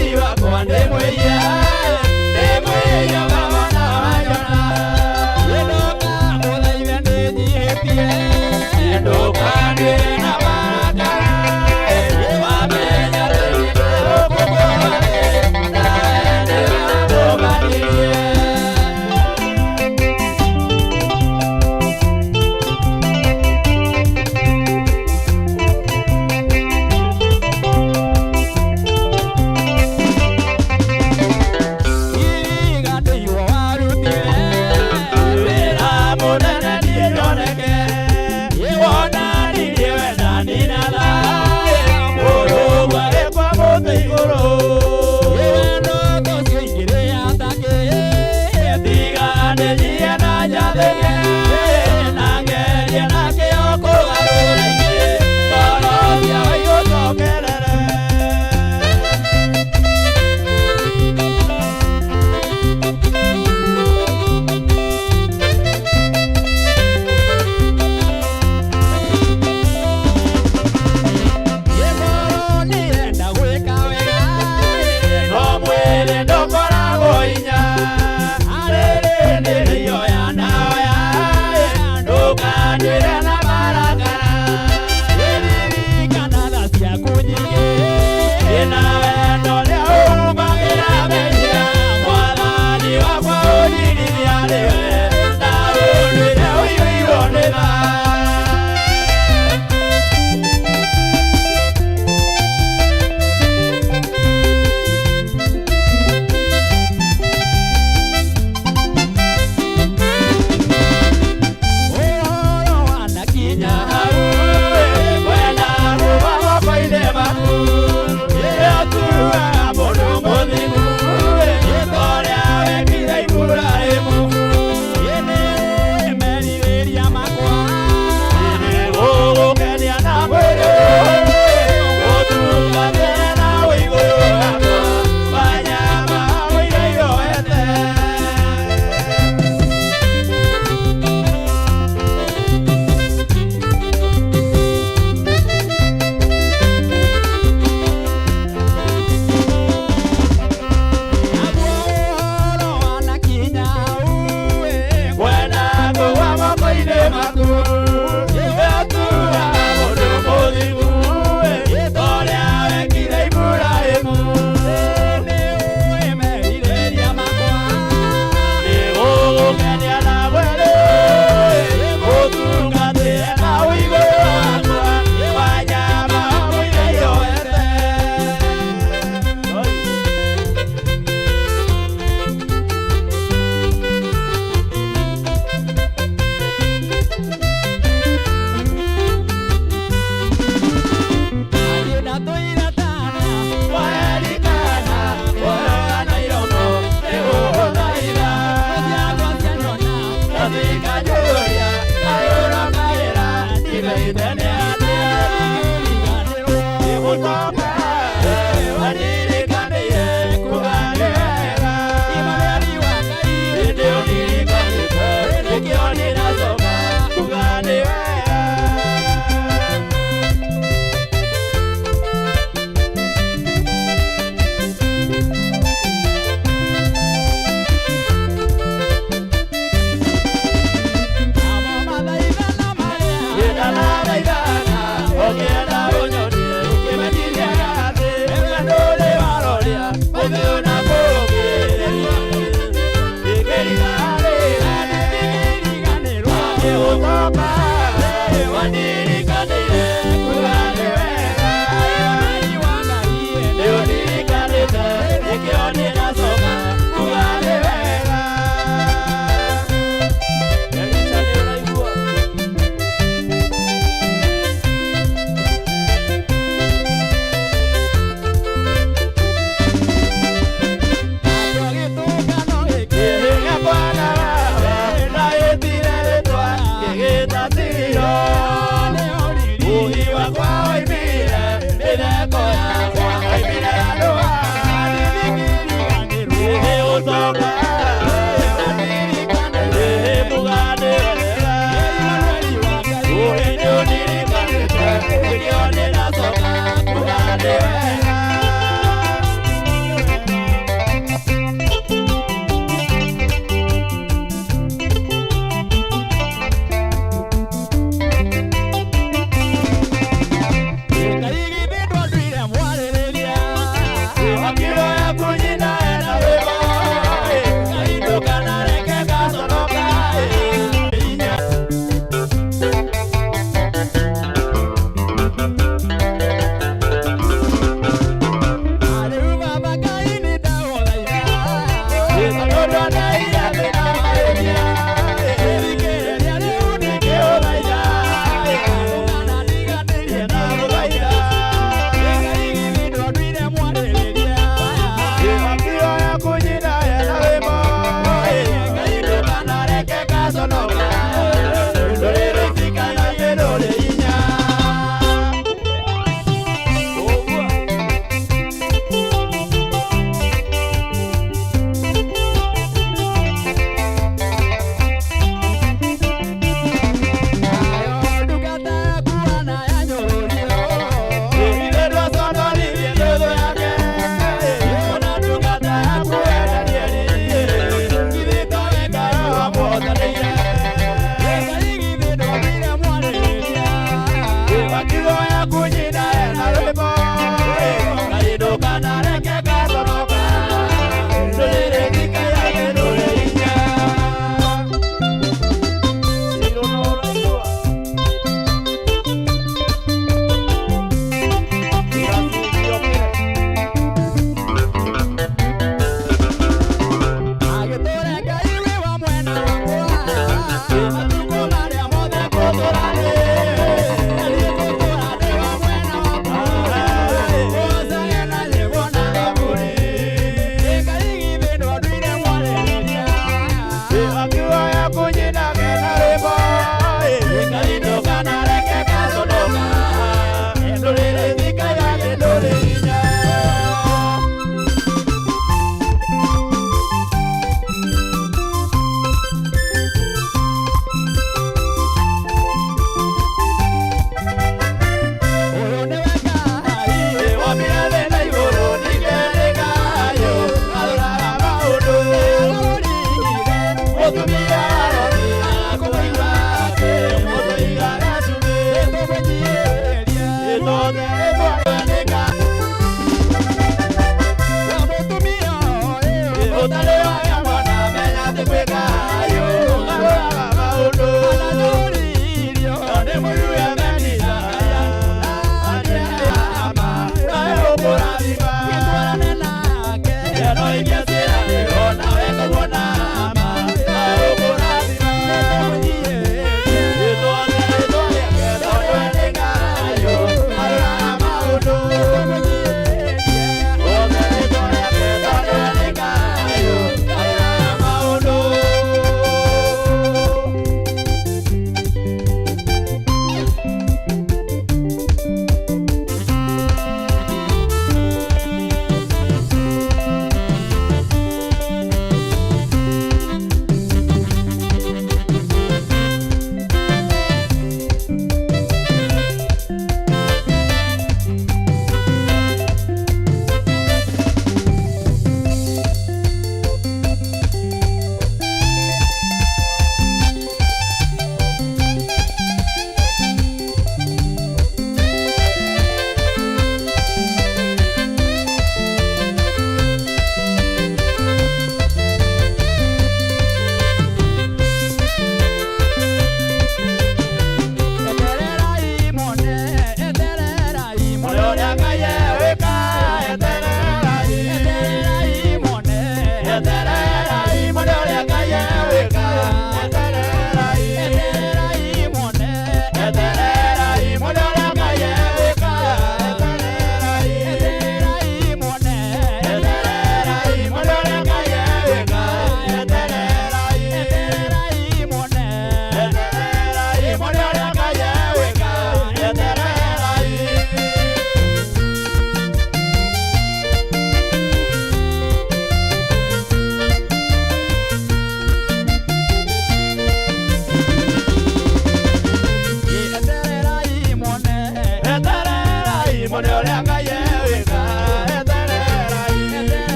Ũtarĩ wagĩa mwana menya atĩ kwĩ Ngai ũgarũraga maũndũ. Ananyũririo nĩ mũigue menina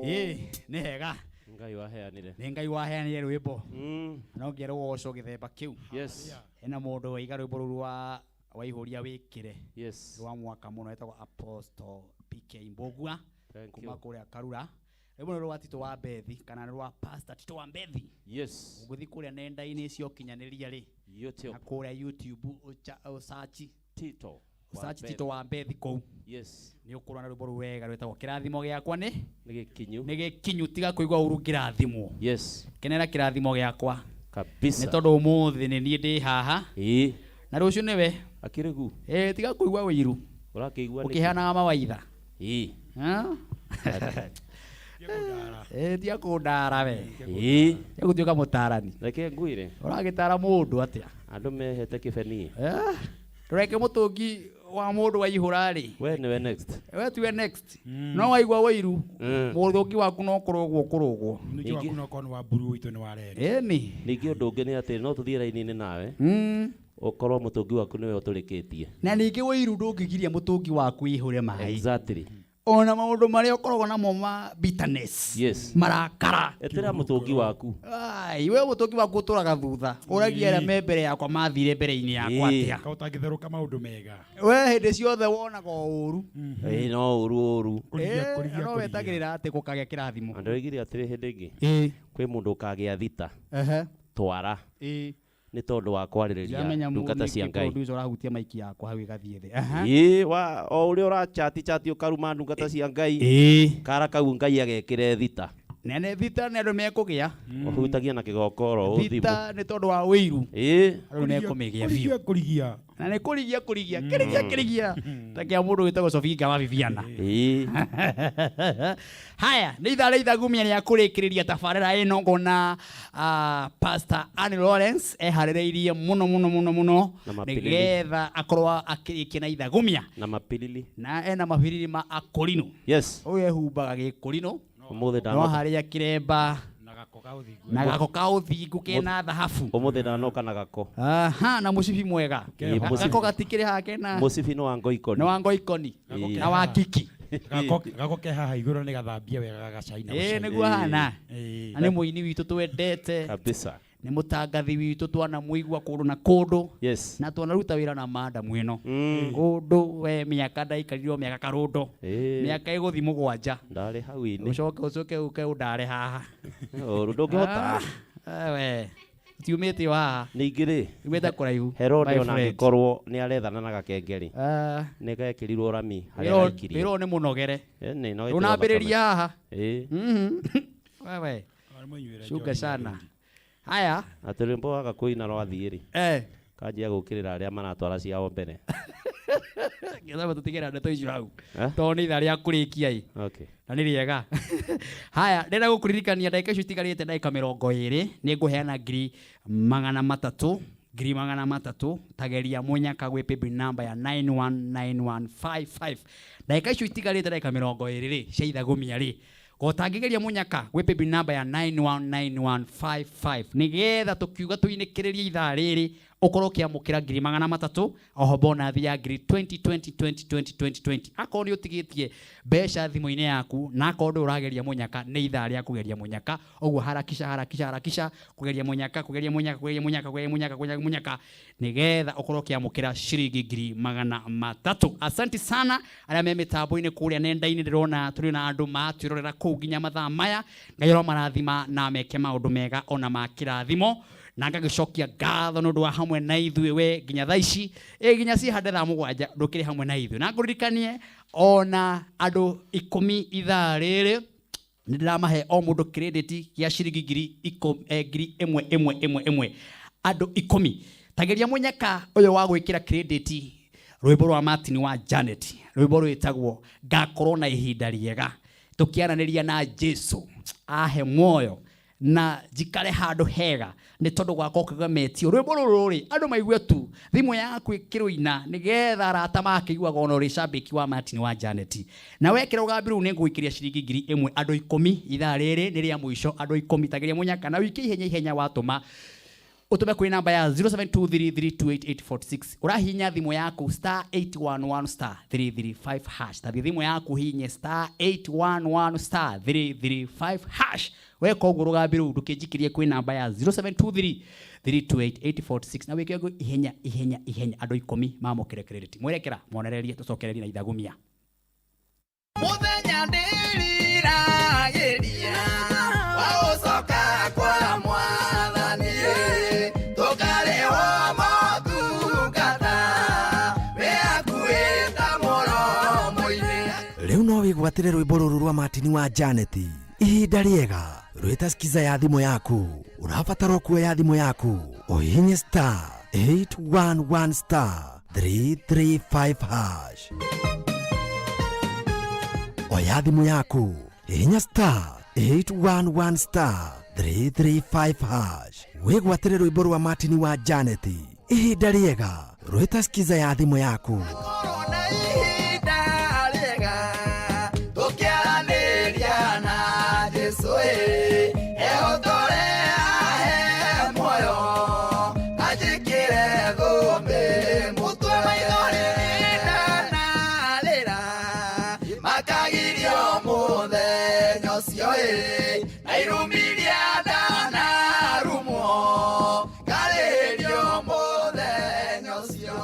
Ĩĩ, nĩ hega. Ngai waheanire. Nĩ Ngai waheanire rwĩmbo. No ngĩa rũgoco gĩthemba kĩu. Yes. Hena mũndũ waiga rwĩmbo rũu rwa waihũria wĩkĩre. Yes. Rwa mwaka mũno etagwo Apostle PK Mbũgua Thank kuma you. kũrĩa Karura. Rwĩmbo nĩ rwa Tito wa Mbethi kana nĩ rwa Pastor Tito wa Mbethi. Yes. Ũgũthiĩ kũrĩa nenda-inĩ cia ũkinyanĩria rĩ. YouTube. Na kũrĩa YouTube ũsearch Tito. wa Ũsearch Mbethi. Tito wa Mbethi kũu. Yes. Nĩ ũkũrona rwĩmbo rũu wega rwĩtagwo kĩrathimo gĩakwa nĩ Nĩ gĩkinyu. Nĩ gĩkinyu tiga kũigua ũru ngĩrathimwo. Yes. Kenera kĩrathimo gĩakwa. Kabisa. Nĩ tondũ ũmũthĩ nĩ niĩ ndĩ haha. Ĩĩ. Na rũciũ nĩwe. Akĩrĩ gu. Ĩĩ tiga kũigua ũiru. Ũrakĩigua nĩkĩ? Ũkĩheanaga mawaitha. Ĩĩ. Ha? Ĩĩ tiga kũndara we. Ĩĩ. Tiga gũtuĩka mũtarani. Reke ngwĩre. Ũragĩtara mũndũ atĩa? Andũ mehete kĩbeni. Eh? Ndũreke mũtũngi wa mũndũ waihũra rĩ. We nĩwe next. We tiwe next. No waigua ũiru. Mũtũngi waku no kũrũgwo kũrũgwo. Ningĩ waku no korwo nĩ wa mburu witũ nĩ wa reri. Ĩni. Ningĩ ũndũ ũngĩ nĩ atĩ no tũthiĩ raini-inĩ nawe. Ũkorwo mũtũngi waku nĩwe ũtũrĩkĩtie. Na ningĩ ũiru ndũngĩgiria mũtũngi waku ũihũre maĩ. Exactly. Ona maũndũ marĩa ũkoragwo namo ma bitterness. Yes. Marakara. Etera mũtũngi waku. Ai, we mũtũngi waku ũtũraga thutha. Ũragia arĩa me mbere yakwa mathire mbere-inĩ yakwa atĩa. Ka ũtangĩtherũka maũndũ mega. We hĩndĩ ciothe wonaga o ũru. Ĩĩ no ũru ũru. Ĩĩ, no wetagĩrĩra atĩ gũkagĩa kĩrathimo. Andũ oigire atĩrĩ hĩndĩ ĩngĩ. Ĩĩ. Kwĩ mũndũ ũkagĩa thita. Ehe. Twara. Ĩĩ. Nĩ tondũ wa kwarĩrĩria Ndiramenya ndungata cia nĩkĩ Ngai. producer ũrahutia maiki yakwa hau ĩgathiĩ thĩ. Aha. Ĩĩ wa o ũrĩa ũrachati chati ũkaruma ndungata cia Ngai. Ĩĩ. Kara kau Ngai agekĩre thita. Nene thita nĩ andũ mekũgĩa. Ũhutagia na kĩgokoro ũthimũ. Thita nĩ tondũ wa ũiru. Ĩĩ. Andũ nĩmekũmĩgĩa biũ. Kũrigia. Na nĩ kũrigia kũrigia kĩrigia kĩrigia ta kĩa mũndũ wĩtagwo Sofinga wa Bibiana. Ĩĩ. Haya, nĩ ithaa rĩa ithagumia rĩa kũrĩkĩrĩria tabarĩra ĩno ngona Pastor Anne Lawrence eharĩrĩirie mũno mũno mũno mũno Na mapilili. nĩgetha akorwo akĩrĩkia na ithagumia Na mapilili. na ena mabiriri ma akũrinũ. Yes. Ũyũ ehumbaga gĩkũrinũ Ũmũthĩ no ndanoka. harĩa kĩremba na gako ka ũthingu kena thahabu. Ũmũthĩ ndanoka na gako. Aha, na mũcibi mwega. Ĩĩ, mũcibi. Gako gatikĩrĩ haha kena Mũcibi nĩ wa ngoikoni. nĩ wa ngoikoni Ĩĩ. na wa kiki. Gako ke haha igũrũ nĩ gathambie wega gagacaina. Ĩĩ nĩguo hana. Na nĩ mũini witũ twendete. Kabisa. Nĩ mũtangathi witũ twanamũigua kũndũ na kũndũ. Yes. Na twanaruta wĩra na madamu ĩno. Kũndũ we mĩaka ndaikarire o mĩaka karũndo. Ĩĩ. Mĩaka ĩgũthi mũgwanja. Ndarĩ hau inĩ. Ũcoke ũcoke ũke ũndare haha. Ũru ndũngĩhota. Ah, we. Tiumĩte o haha. Ningĩ rĩ. Umĩte kũraihu. Herode my ona friend. angĩkorwo nĩ arethana na gakengeri. Ah. Nĩ gekĩrirwo rami harĩa Wĩra gaikirio. ũyũ nĩ mũnogere. Ĩni no ĩtĩrwo Ndũnambĩrĩria haha. Ĩĩ. Wewe. Shuka sana. Haya. Atĩ rwĩmbo waga kũina rwathiĩ rĩ. Eh. Kanjia gũkĩrĩra arĩa maratwara ciao mbere. Getha tũtigĩra ndeto icio hau. Eh? Tondũ nĩ ithaa rĩa kũrĩkia ĩ. Okay. Na nĩ rĩega. Haya, ndĩrenda gũkũririkania ndagĩka icio itigarĩte ndagĩka 20 nĩ ngũheana 300,000 300,000 tageria mũnyaka gwĩ paybill number ya 919155 ndagĩka icio itigarĩte ndagĩka 20 rĩ cia ithagumia rĩ gotangĩgeria mũnyaka gwĩ paybill number ya 919155 nĩgetha tũkiuga tũinĩkĩrĩrie ithaa rĩrĩ ũkorwo ũkĩamũkĩra 300,000 oho bonathi ya ngiri 20 20 20 20 20 20 akorwo nĩ ũtigĩtie mbeca thimũ-inĩ yaku na akorwo ndũrĩ ũrageria mũnyaka nĩ ithaa rĩa kũgeria mũnyaka ũguo harakisha harakisha harakisha kũgeria mũnyaka kũgeria mũnyaka kũgeria mũnyaka kũgeria mũnyaka kũgeria mũnyaka nĩgetha ũkorwo ũkĩamũkĩra ciringi 300,000. Asanti sana arĩa me mĩtambo-inĩ kũrĩa nenda-inĩ ndĩrona tũrĩ na andũ matwĩrorera kũu nginya mathaa maya. Ngai aromarathima na meke maũndũ mega ona ma kĩrathimo na ngagĩcokia ngatho nĩ ũndũ wa hamwe na ithuĩ we nginya thaa ici ĩ nginya cihande thaa 7 ndũkĩrĩ hamwe na ithuĩ na ngũririkanie ona andũ 10 ithaa rĩrĩ nĩ ndĩramahe o mũndũ credit gĩa ciringi 1,000 ĩmwe ĩmwe ĩmwe andũ 10 tageria mũnyaka ũyũ wa gwĩkĩra credit rwĩmbo rwa Martin wa Janet rwĩmbo rwĩtagwo ngakorwo na ihinda rĩega tũkĩaranĩria na Jesu ahe muoyo na njikare handũ hega nĩ tondũ gwakwa kũgemetio rwĩmbo rũrũ rĩ andũ maigue tu thimũ yaku ĩkĩrũina nĩgetha arata makĩiguaga ona ũrĩ cambĩki wa Martin wa Janet na wekĩra ũgambi rũu nĩ ngũikĩria ciringi 1,000 andũ 10 ithaa rĩrĩ nĩ rĩa mũico andũ 10 tageria mũnyaka na wike ihenya ihenya watũma Ũtũme kwĩ namba ya 0723328846. Ũrahihinya thimũ yaku star 811 star 335 hash. Tathiĩ thimũ yaku hihinye star 811 star 335 hash. Weka ũguo rũgambi rũu ndũkĩnjikĩrie kwĩ namba ya 0723328846 na wĩke ũguo ihenya ihenya ihenya andũ ikũmi mamũkĩre credit. Mwerekera monererie tũcokererie na ithagumia. Mũthenya ndĩriragĩria wa gũcoka kwa mwathani tũkarĩhwo motungata wĩ hakuhĩ ta mũromo-inĩ. Rĩu no wĩgwatĩre rwĩmbo rũrũ rwa Martin wa Janet ihinda rĩega rwĩta skiza ya thimũ yaku. Ũrabatara kuoya thimũ yaku ũhihinye star 811 star 335 hash. Oya thimũ yaku hihinya star 811 star 335 hash wĩgwatĩre rwĩmbo rwa Martin wa Janet ihinda rĩega rwĩta skiza ya thimũ yaku. Ihinda rĩega tũkĩaranĩria na Jesũ ĩ ehotore ahe muoyo anjĩkĩre thũmbĩ mũtwe maithori ndanarĩra makagirio mũthenya ũcio ĩ na irumiria ndanarumwo ngarĩhĩrio mũthenya ũcio.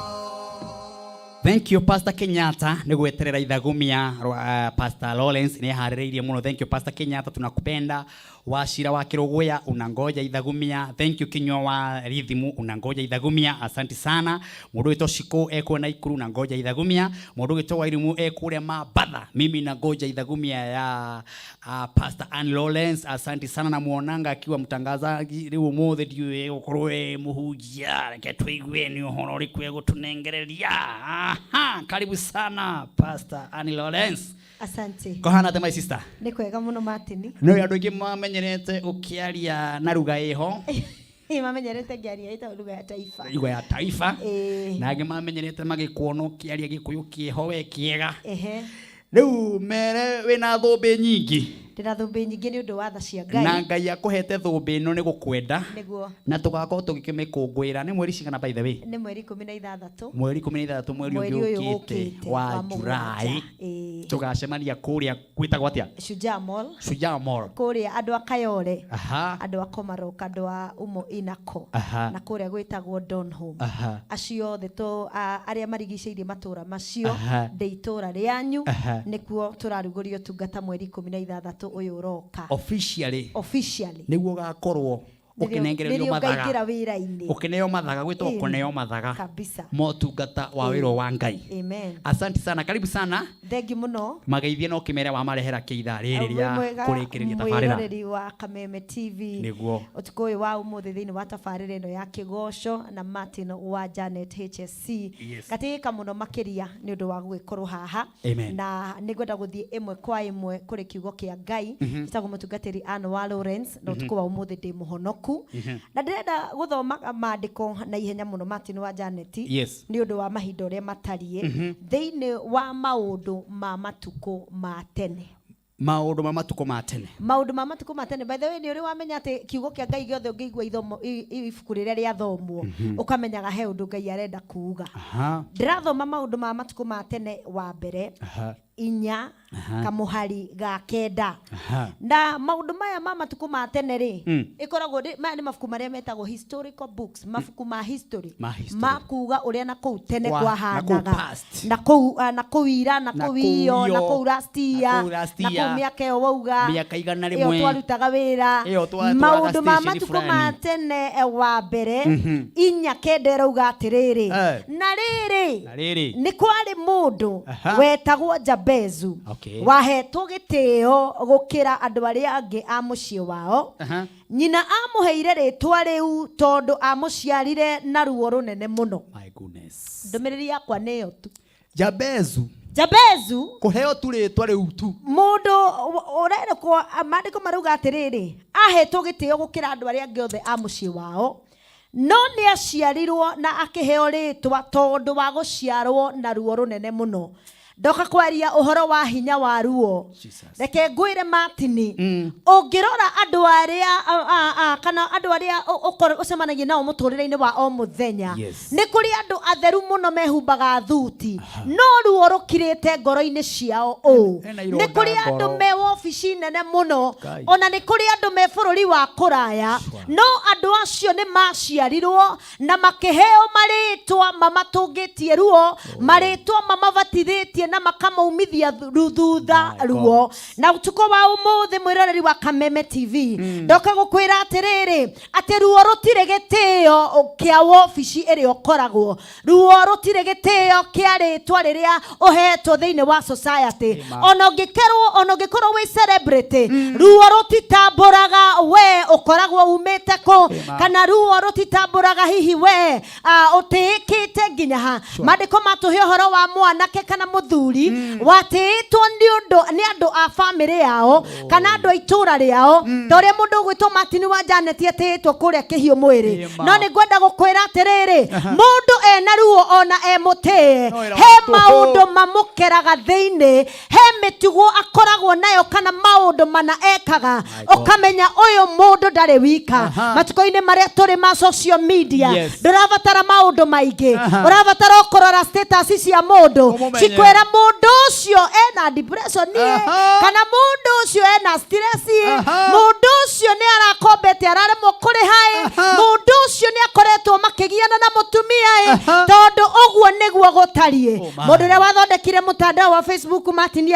Thank you Pastor Kenyatta nĩ gweterera ithagumia rwa Pastor Lawrence nĩ aharĩrĩirie mũno. Thank you Pastor Kenyatta, tunakupenda. Wachira wa Kiruguya unangoja ithagumia. Thank you Kinyua wa Rithimu unangoja ithagumia. Asante sana. Mũndũ wĩtwo Shiko ekuo Naikuru unangoja ithagumia. Mũndũ wĩtwo Wairimu ekuria Mabatha, mimi nangoja ithagumia ya Pastor Ann Lawrence. Asante sana na muonanga akiwa mtangazaji rĩu ũmũthĩ ndiũĩ gũkorwo wĩ mũhunjia, reke tũigue nĩ ũhoro ũrĩkũ egũtũnengereria. Aha, karibu sana Pastor Ann Lawrence. Asante. Kũhana atĩa my sister? Nĩ kwega mũno Martin. Nĩ andũ aingĩ mamenyerete ũkĩaria na ruga ĩho. Mamenyerete ngĩaria ĩtagwo lugha ya taifa. Lugha ya taifa. Ĩĩ. Na angĩ mamenyerete magĩkuona ũkĩaria gĩkũyũ kĩho we kĩega. Ehe. Rĩu mere wĩna thũmbĩ nyingĩ. Ndĩna thũmbĩ nyingĩ nĩ ũndũ wa tha cia Ngai. Na Ngai akũhete thũmbĩ ĩno nĩ gũkwenda. Nĩguo. Na tũgakorwo tũgĩkĩmĩkũngũĩra nĩ mweri cigana by the way? Nĩ mweri 16. Mweri 16 mweri Mweri ũngĩ ũyũ ũkĩte ũkĩte wa wa mũgwanja. July. Ĩĩ. Tũgacemania kũrĩa gwĩtagwo atĩa? Shujaa Mall. Shujaa Mall. Kũrĩa andũ a Kayole. Aha. Andũ a Komarok, andũ a Umo Inako. Aha. Na kũrĩa gwĩtagwo Donholm. Aha. Acio othe tũ arĩa marigicĩirie matũra macio Aha. ndĩ itũra rĩanyu Aha. nĩkuo tũrarugũria ũtungata mweri 16 ũyũ ũroka. Officially. Officially. Nĩguo ũgakorwo ũkĩnengererio Nĩrĩo mathaga. ngaingĩra wĩra-inĩ. Ũkĩneo mathaga gwĩtagwo Ĩĩ. kũneo mathaga. Kabisa. Motungata wa Ĩĩ. wĩra wa Ngai. Amen. Asante sana, karibu sana. Thengi mũno. Mageithie no kĩmere wamarehera kĩ ithaa rĩrĩ Wĩ rĩa mwega kũrĩkĩrĩria tabarĩra. mwĩroreri wa Kameme TV. Nĩguo. Ũtukũ ũyũ wa ũmũthĩ thĩinĩ wa tabarĩra ĩno ya kĩgoco na Martin wa Janet HSC. Yes. Gatĩĩka mũno makĩria nĩ ũndũ wa gũgĩkorwo haha. Amen. Na nĩ ngwenda gũthiĩ ĩmwe kwa ĩmwe kũrĩ kiugo kĩa Ngai. Njĩtagwo mũtungatĩri Ann wa Lawrence na ũtukũ wa ũmũthĩ ndĩ mũhonoku. Na ndĩrenda gũthoma maandĩko na ihenya mũno Martin wa Janet. Yes. Nĩ ũndũ wa mahinda ũrĩa matariĩ thĩinĩ wa maũndũ ma matukũ ma tene. Maũndũ ma matukũ ma tene. Maũndũ ma matukũ ma tene. By the way, nĩ ũrĩ wamenya atĩ kiugo kĩa Ngai gĩothe ũngĩigua ithomo ibuku rĩrĩa rĩathomwo ũkamenyaga he ũndũ Ngai arenda kuuga. Aha. Ndĩrathoma maũndũ ma matukũ ma tene wa mbere Aha. 4 Aha. kamũhari ga 9. Aha. Na maũndũ maya ma matukũ ma tene rĩ ĩkoragwo maya nĩ mabuku marĩa metagwo historical books, mabuku ma history, Ma history. ma kuuga ũrĩa na kũu tene Kwa- na kũu kwahanaga. past. Na kũu na kũu ira, na Na kũu kũu iyo, na iyo, kũu last year, na kũu last na kũu year. mĩaka ĩyo wauga, Mĩaka igana ĩyo rĩmwe. twarutaga wĩra. Ĩyo twatwaraga Maũndũ ma station matukũ ma fulani. tene wa mbere 4:9 ĩrauga atĩrĩrĩ, na rĩrĩ Na rĩrĩ. nĩ kwarĩ mũndũ Aha. wetagwo Jabezu Okay. wahetwo gĩtĩo gũkĩra andũ arĩa angĩ a mũciĩ wao. Aha. Nyina amũheire rĩtwa rĩu tondũ amũciarire na ruo rũnene mũno. My goodness. Ndũmĩrĩri yakwa nĩ ĩyo tu. Jabezu. Jabezu Kũheo tu rĩtwa rĩu tu. Mũndũ ũrerekwo maandĩko marauga atĩrĩrĩ, ahetwo gĩtĩo gũkĩra andũ arĩa angĩ othe a mũciĩ wao, no nĩ aciarirwo na akĩheo rĩtwa tondũ wa gũciarwo na ruo rũnene mũno. Ndoka kwaria ũhoro wa hinya wa ruo. Reke ngwĩre Martini, ũngĩrora andũ arĩa kana andũ arĩa ũcemanagia nao mũtũrĩre-inĩ wa o mũthenya, nĩ kũrĩ andũ atheru mũno mehumbaga thuti, no ruo rũkirĩte ngoro-inĩ ciao ũũ. Hena ironda Nĩ kũrĩ andũ ngoro. me wobici nene mũno, Ngai. ona nĩ kũrĩ andũ me bũrũri wa kũraya, no andũ acio nĩ maciarirwo na makĩheo marĩtwa mamatũngĩtie ruo, marĩtwa mamabatithĩtie na makamaumithia thutha ruo. Na ũtukũ wa ũmũthĩ, mwĩroreri wa Kameme TV, ndoka gũkwĩra atĩrĩrĩ, atĩ ruo rũtirĩ gĩtĩo kĩa wobici ĩrĩa ũkoragwo, ruo rũtirĩ gĩtĩo kĩa rĩtwa rĩrĩa ũhetwo thĩinĩ wa society. Ona ũngĩkerwo, ona ũngĩkorwo wĩ celebrity, ruo rũtitambũraga we ũkoragwo umĩte kũ, kana ruo rũtitambũraga hihi we ũtĩĩkĩte nginya ha. Maandĩko matũhe ũhoro wa mwanake kana mũthuri watĩĩtwo nĩ ũndũ nĩ andũ a bamĩrĩ yao kana andũ a itũũra rĩao, ta ũrĩa mũndũ ũgwĩtwo Martin wa Janet atĩĩtwo kũrĩa kĩhiũ mwĩrĩ. No nĩ ngwenda gũkwĩra atĩrĩrĩ, mũndũ ena ruo ona e mũtĩe, he maũndũ mamũkeraga thĩinĩ, he mĩtugo akoragwo nayo kana maũndũ mana ekaga ũkamenya ũyũ mũndũ ndarĩ wika. Matukũ-inĩ marĩa tũrĩ ma social media, ndũrabatara maũndũ maingĩ, ũrabatara o kũrora status cia mũndũ, Ũmũmenye. cikwĩra mũndũ ũcio ena depression ĩ, kana mũndũ ũcio ena stress ĩ, mũndũ ũcio nĩ arakombete araremwo kũrĩha ĩ, mũndũ ũcio nĩ akoretwo makĩgiana na mũtumia ĩ, tondũ ũguo nĩguo gũtariĩ. Mũndũ ũrĩa wathondekire mũtandao wa Facebook, Martin,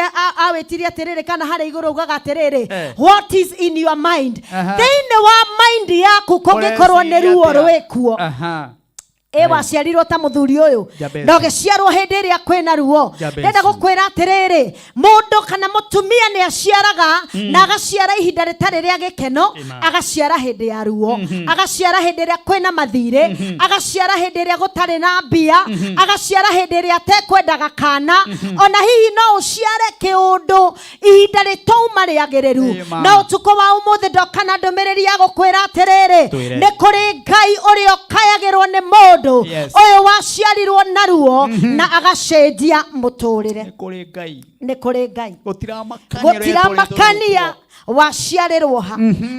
awĩtirie atĩrĩrĩ, kana harĩa igũrũ ugaga atĩrĩrĩ, "What is in your mind?" Thĩinĩ wa mind yaku kũngĩkorwo nĩ Ũreciria ruo atĩa? rwĩkuo, ĩ waciarirwo ta mũthuri ũyũ Jabezi. na ũgĩciarwo hĩndĩ ĩrĩa kwĩna ruo, Jabezi. ndĩrenda gũkwĩra atĩrĩrĩ, mũndũ kana mũtumia nĩ aciaraga na agaciara ihinda rĩtarĩ rĩa gĩkeno, agaciara hĩndĩ ya ruo, agaciara hĩndĩ ĩrĩa kwĩna mathirĩ, agaciara hĩndĩ ĩrĩa gũtarĩ na mbia, agaciara hĩndĩ ĩrĩa atekwendaga kana ona hihi no ũciare kĩũndũ ihinda rĩtauma rĩagĩrĩru. Na ũtukũ wa ũmũthĩ ndoka na ndũmĩrĩri ya gũkwĩra atĩrĩrĩ, Twĩre. nĩ kũrĩ Ngai ũrĩa ũkayagĩrwo nĩ mũndũ ũyũ waciarirwo na ruo na agacenjia mũtũrĩre. Nĩ kũrĩ Ngai. Nĩ kũrĩ Ngai. Gũtiramakania. Gũtiramakania waciarĩrwo ha,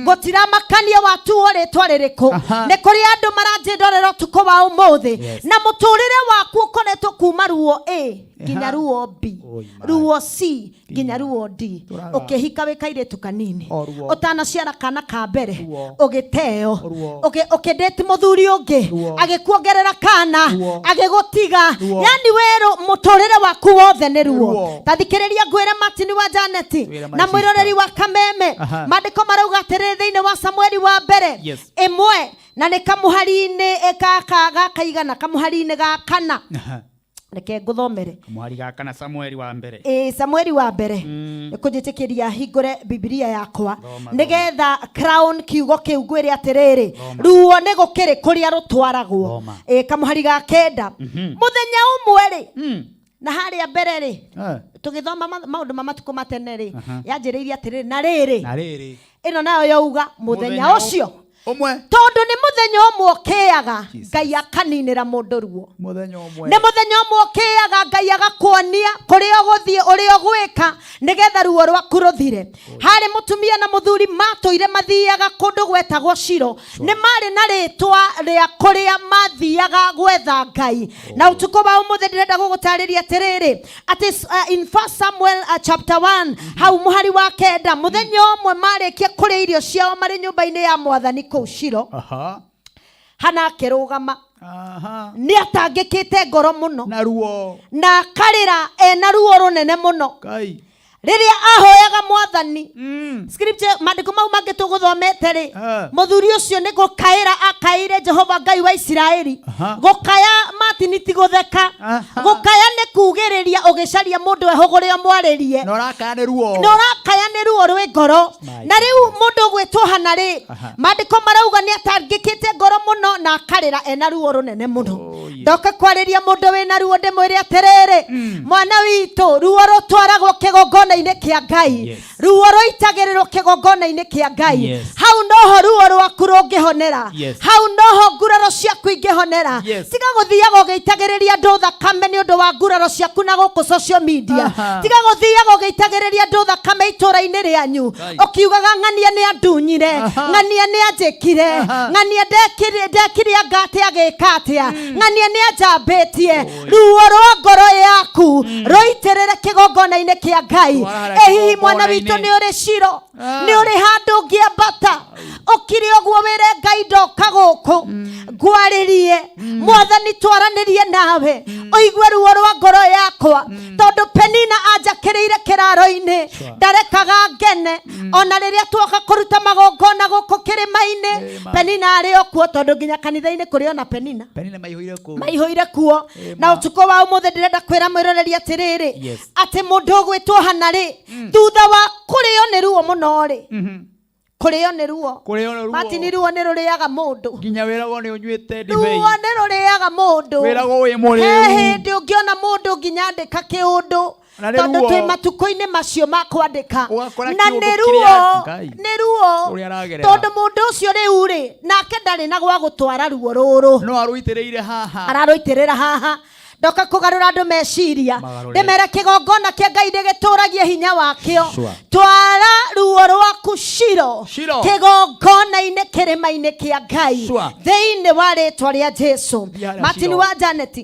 gũtiramakania watuo rĩtwa rĩrĩkũ. Nĩ kũrĩ andũ maranjĩndorera ũtukũ wa ũmũthĩ, na mũtũrĩre waku ũkoretwo kuma ruo A nginya ruo B, ruo C nginya ruo D. Ũkĩhika wĩ kairĩtu kanini, O ruo. ũtanaciara kana ka mbere, Ruo. ũgĩteo, Ruo. ũkĩndĩti mũthuri ũngĩ, Ruo. agĩkuongerera kana, Ruo. agĩgũtiga. Ruo. Yani werũ mũtũrĩre waku wothe nĩ ruo. Ruo. Ta thikĩrĩria ngwĩre, Martin wa Janeti Twĩre, my na mwĩroreri wa Kameme, maandĩko marauga atĩrĩrĩ thĩinĩ wa Samueli wa mbere 1, na nĩ kamũhari-inĩ gaka gakaigana, kamũhari-inĩ ga kana. Reke ngũthomere. Kamũhari ga kana, Samueli wa mbere. Ĩ, Samueli wa mbere. Nĩ kũnjĩtĩkĩria hingũre Bibilia yakwa nĩgetha crown kiugo kĩu, ngwĩre atĩrĩrĩ, ruo nĩ gũkĩrĩ kũrĩa rũtwaragwo. Thoma. Ĩ, kamũhari ga kenda. Mũthenya ũmwe rĩ, na harĩa mbere rĩ, tũgĩthoma maũndũ ma matukũ ma tene rĩ, yanjĩrĩirie atĩrĩrĩ, na rĩrĩ. Na rĩrĩ. Ĩno nayo yauga mũthenya Mũthenya ũcio ũmwe. Tondũ nĩ mũthenya ũmwe ũkĩaga Ngai akaninĩra mũndũ ruo. Mũthenya ũmwe. Nĩ mũthenya ũmwe ũkĩaga Ngai agakuonia kũrĩa ũgũthiĩ, ũrĩa ũgwĩka nĩgetha ruo rwaku rũthire. Harĩ mũtumia na mũthuri matũire mathiaga kũndũ gwetagwo Shilo. Nĩ marĩ na rĩtwa rĩa kũrĩa mathiaga gwetha Ngai. Na ũtukũ wa ũmũthĩ ndĩrenda gũgũtarĩria atĩrĩrĩ, atĩ in First Samuel chapter 1, hau mũhari wa kenda, mũthenya ũmwe marĩkia kũrĩa irio ciao marĩ nyũmba-inĩ ya mwathani kũu Shilo, Hana akĩrũgama. Nĩ atangĩkĩte ngoro mũno na ruo, na akarĩra ena ruo rũnene mũno Ngai. Rĩrĩa ahoyaga mwathani. Scripture, maandĩko mau mangĩ tũgũthomete rĩ, mũthuri ũcio nĩ gũkaĩra akaĩire Jehova Ngai wa Isiraeli. Gũkaya, Martin, ti gũtheka. Gũkaya nĩ kugĩrĩria ũgĩcaria mũndũ ehũgũre ũmwarĩrie. Na ũrakaya nĩ ruo. Na ũrakaya nĩ ruo rwĩ ngoro. Na rĩu mũndũ ũgwĩtwo Hana rĩ, maandĩko marauga nĩ atangĩkĩte ngoro mũno na akarĩra ena ruo rũnene mũno. Ndoka kwarĩria mũndũ wĩna ruo ndĩmwĩre atĩrĩrĩ, mwana witũ, ruo rũtwaragwo kĩgongona. kĩgongona-inĩ kĩa Ngai. Yes. Ruo rũitagĩrĩrwo kĩgongona-inĩ kĩa Ngai. Yes. Hau noho ruo rwaku rũngĩhonera. Yes. Hau noho nguraro ciaku ingĩhonera. Yes. Tiga gũthiaga ũgĩitagĩrĩria andũ thakame nĩ ũndũ wa nguraro ciaku na gũkũ social media. Aha. Tiga gũthiaga ũgĩitagĩrĩria andũ thakame itũũra-inĩ rĩanyu Ngai. ũkiugaga ng'ania nĩ andunyire, Aha. ng'ania nĩ anjĩkire, Aha. ng'ania ndekire ndekire anga atĩa agĩka atĩa, ng'ania nĩ anjambĩtie. Ruo rwa ngoro yaku rũitĩrĩre kĩgongona-inĩ kĩa Ngai. Twara harĩa Ĩ hihi mwana witũ kĩgongona-inĩ. nĩ ũrĩ ciro, Ah. nĩ ũrĩ handũ ũngĩambata ũkire ũguo wĩre Ngai ndoka gũkũ ngwarĩrie, Mwathani twaranĩrie nawe, ũigue ruo rwa ngoro yakwa, tondũ Penina anjakĩrĩire kĩraro-inĩ, ndarekaga ngene ona rĩrĩa tuoka kũruta magongona gũkũ kĩrĩma-inĩ. Penina arĩ o kuo, tondũ nginya kanitha-inĩ kũrĩ ona Penina Penina maihũire kũu. Maihũire kuo. Na ũtukũ wa ũmũthĩ ndĩrenda kwĩra mwĩroreri atĩrĩrĩ, Yes. atĩ mũndũ ũgwĩtwo Hana rĩ, thutha wa kũrĩo nĩ ruo mũno rĩ, kũrĩo nĩ ruo. Kũrĩo nĩ ruo. Martin, ruo nĩ rũrĩaga mũndũ. Nginya wĩragwo nĩ ũnyuĩte ndibei. Ruo nĩ rũrĩaga mũndũ. Wĩragwo wĩ mũrĩu. He hĩndĩ ũngĩona mũndũ nginya andĩka kĩũndũ, Na nĩ tondũ ruo. twĩ matukũ-inĩ macio ma kwandĩka. Ũgakora Na kĩũndũ nĩ kĩrĩa ruo. Ngai. Nĩ ruo. Ũrĩa aragerera. Tondũ mũndũ ũcio rĩu rĩ, nake ndarĩ na gwa gũtwara ruo rũrũ. No arũitĩrĩire haha. Ararũitĩrĩra haha. Ndoka kũgarũra andũ meciria, Magarũre. ndĩmere kĩgongona kĩa Ngai ndĩgĩtũragie hinya wakĩo. Sure. Twara ruo rwaku Shilo, Shilo. kĩgongona-inĩ kĩrĩma-inĩ kĩa Ngai, Sure. thĩinĩ wa rĩtwa rĩa Jesu. Thiĩ harĩa Martin Shilo. wa Janet,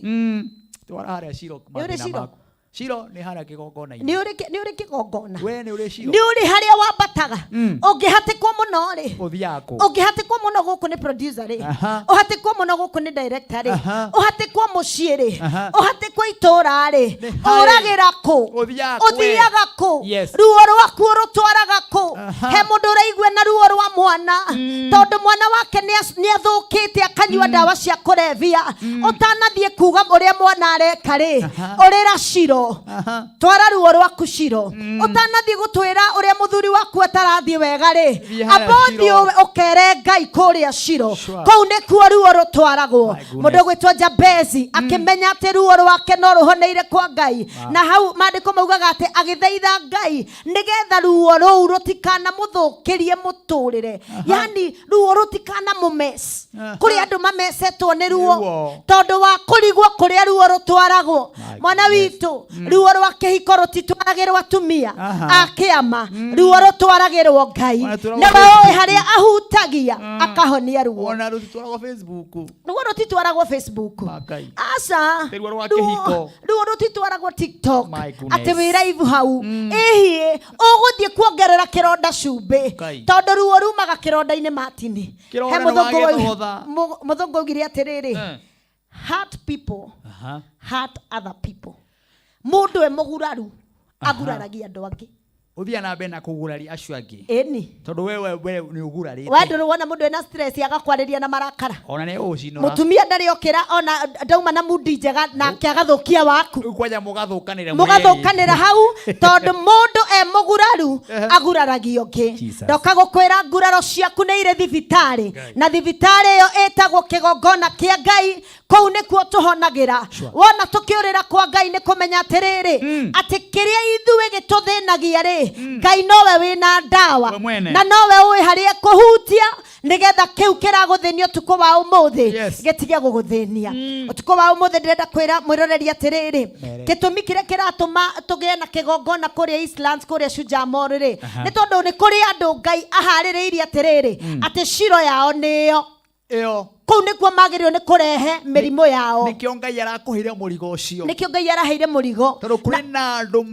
Twara harĩa Shilo Nĩ ũrĩ mathĩna Shilo? maku. Shilo nĩ harĩa kĩgongona-inĩ. Nĩ ũrĩ nĩ ũrĩ kĩgongona? We nĩ ũrĩ Shilo? Nĩ ũrĩ harĩa wambataga ũngĩhatĩkwo mũno rĩ? Ũthiaga kũ? Ũngĩhatĩkwo mũno gũkũ nĩ producer rĩ, Aha. ũhatĩkwo mũno gũkũ nĩ director rĩ, Aha. ũhatĩkwo mũciĩ rĩ, Aha. ũhatĩkwo itũũra rĩ, Nĩ harĩ. ũragĩra kũ? Ũthiaga kũ we? Ũthiaga kũ? Yes. Ruo rwaku ũrũtwaraga kũ? Aha. He mũndũ ũraigua na ruo rwa mwana, tondũ mwana wake nĩ athũkĩte akanyua ndawa cia kũrebia. Ũtanathiĩ kuga ũrĩa mwana areka rĩ, Aha. ũrĩra Shilo. Aha. Twara ruo rwaku Shilo. Ũtanathiĩ gũtwĩra ũrĩa mũthuri waku atarathiĩ wega rĩ, Thiĩ harĩa amba ũthiĩ Shilo. ũkere Ngai kũrĩa Shilo. Sure. Kũu nĩkuo ruo rũtwaragwo. My goodness. Mũndũ ũgwĩtwo Jabezi akĩmenya atĩ ruo rwake no rũhoneire kwa Ngai, na hau maandĩko maugaga atĩ agĩthaitha Ngai nĩgetha ruo rũu rũtikanamũthũkĩrie mũtũrĩre, yani ruo rũtikanamũmec. Aha. Kũrĩ andũ mamecetwo nĩ ruo Ruo. tondũ wa kũrigwo kũrĩa ruo rũtwaragwo. My Mwana witũ, ruo rwa kĩhiko rũtitwaragĩrwo atumia Aha. a kĩama, ruo rũtwaragĩrwo Ngai. Ona tũragwo Nĩwe ũĩ Facebook. harĩa ahutagia akahonia ruo. Ona rũtitwaragwo Facebook. Ruo rũtitwaragwo Facebook. Ngai. Aca. Nĩ ruo rwa Ruo- kĩhiko. ruo rũtitwaragwo TikTok. My goodness. Atĩ wĩ live hau ĩhiĩ ũgũthiĩ kuongerera kĩronda cumbĩ, Ngai. tondũ ruo rumaga kĩronda-inĩ. Martin, Kĩronda he nĩ mũthũngũ wagĩthogotha. mũthũngũ augire atĩrĩrĩ, Eh. hurt people Aha. hurt other people. Mũndũ e mũguraru aguraragia andũ angĩ. Ũthiaga na mbere na kũguraria acio angĩ. Ĩni. Tondũ we nĩ ũgurarĩte. We ndũrĩ wona mũndũ ena stress agakwarĩria na marakara? Ona nĩ ũgũcinũra. Mũtumia ndarĩ okĩra ona ndauma na mundi njega nake agathũkia waku. Rĩu kwanja mũgathũkanĩra. Mũgathũkanĩra hau, tondũ mũndũ e mũguraru aguraragia ũngĩ. Jesus. Ndoka gũkwĩra nguraro ciaku nĩ irĩ thibitarĩ, na thibitarĩ ĩyo ĩtagwo kĩgongona kĩa Ngai. Kũu nĩkuo tũhonagĩra. Wona tũkĩũrĩra kwa Ngai nĩ kũmenya atĩrĩrĩ, atĩ kĩrĩa ithuĩ gĩtũthĩnagia rĩ, Ngai nowe wĩna ndawa We mwene. na nowe ũĩ harĩa kũhutia nĩgetha kĩu kĩragũthĩnia ũtukũ wa ũmũthĩ Yes. gĩtige gũgũthĩnia ũtukũ wa ũmũthĩ. Ndĩrenda kwĩra mwĩroreri atĩrĩrĩ, Mere. gĩtũmi kĩrĩa kĩratũma tũgĩe na kĩgongona kũrĩa Eastlands, kũrĩa Shujaa Mall rĩ, Aha. nĩ tondũ nĩ kũrĩ andũ Ngai aharĩrĩirie atĩrĩrĩ, atĩ ciro yao nĩyo Ĩyo. Kũu nĩkuo magĩrĩirwo nĩ kũrehe mĩrimũ yao. Nĩkĩo Ngai arakũheire mũrigo ũcio. Nĩkĩo Ngai araheire mũrigo. Tondũ kũrĩ na andũ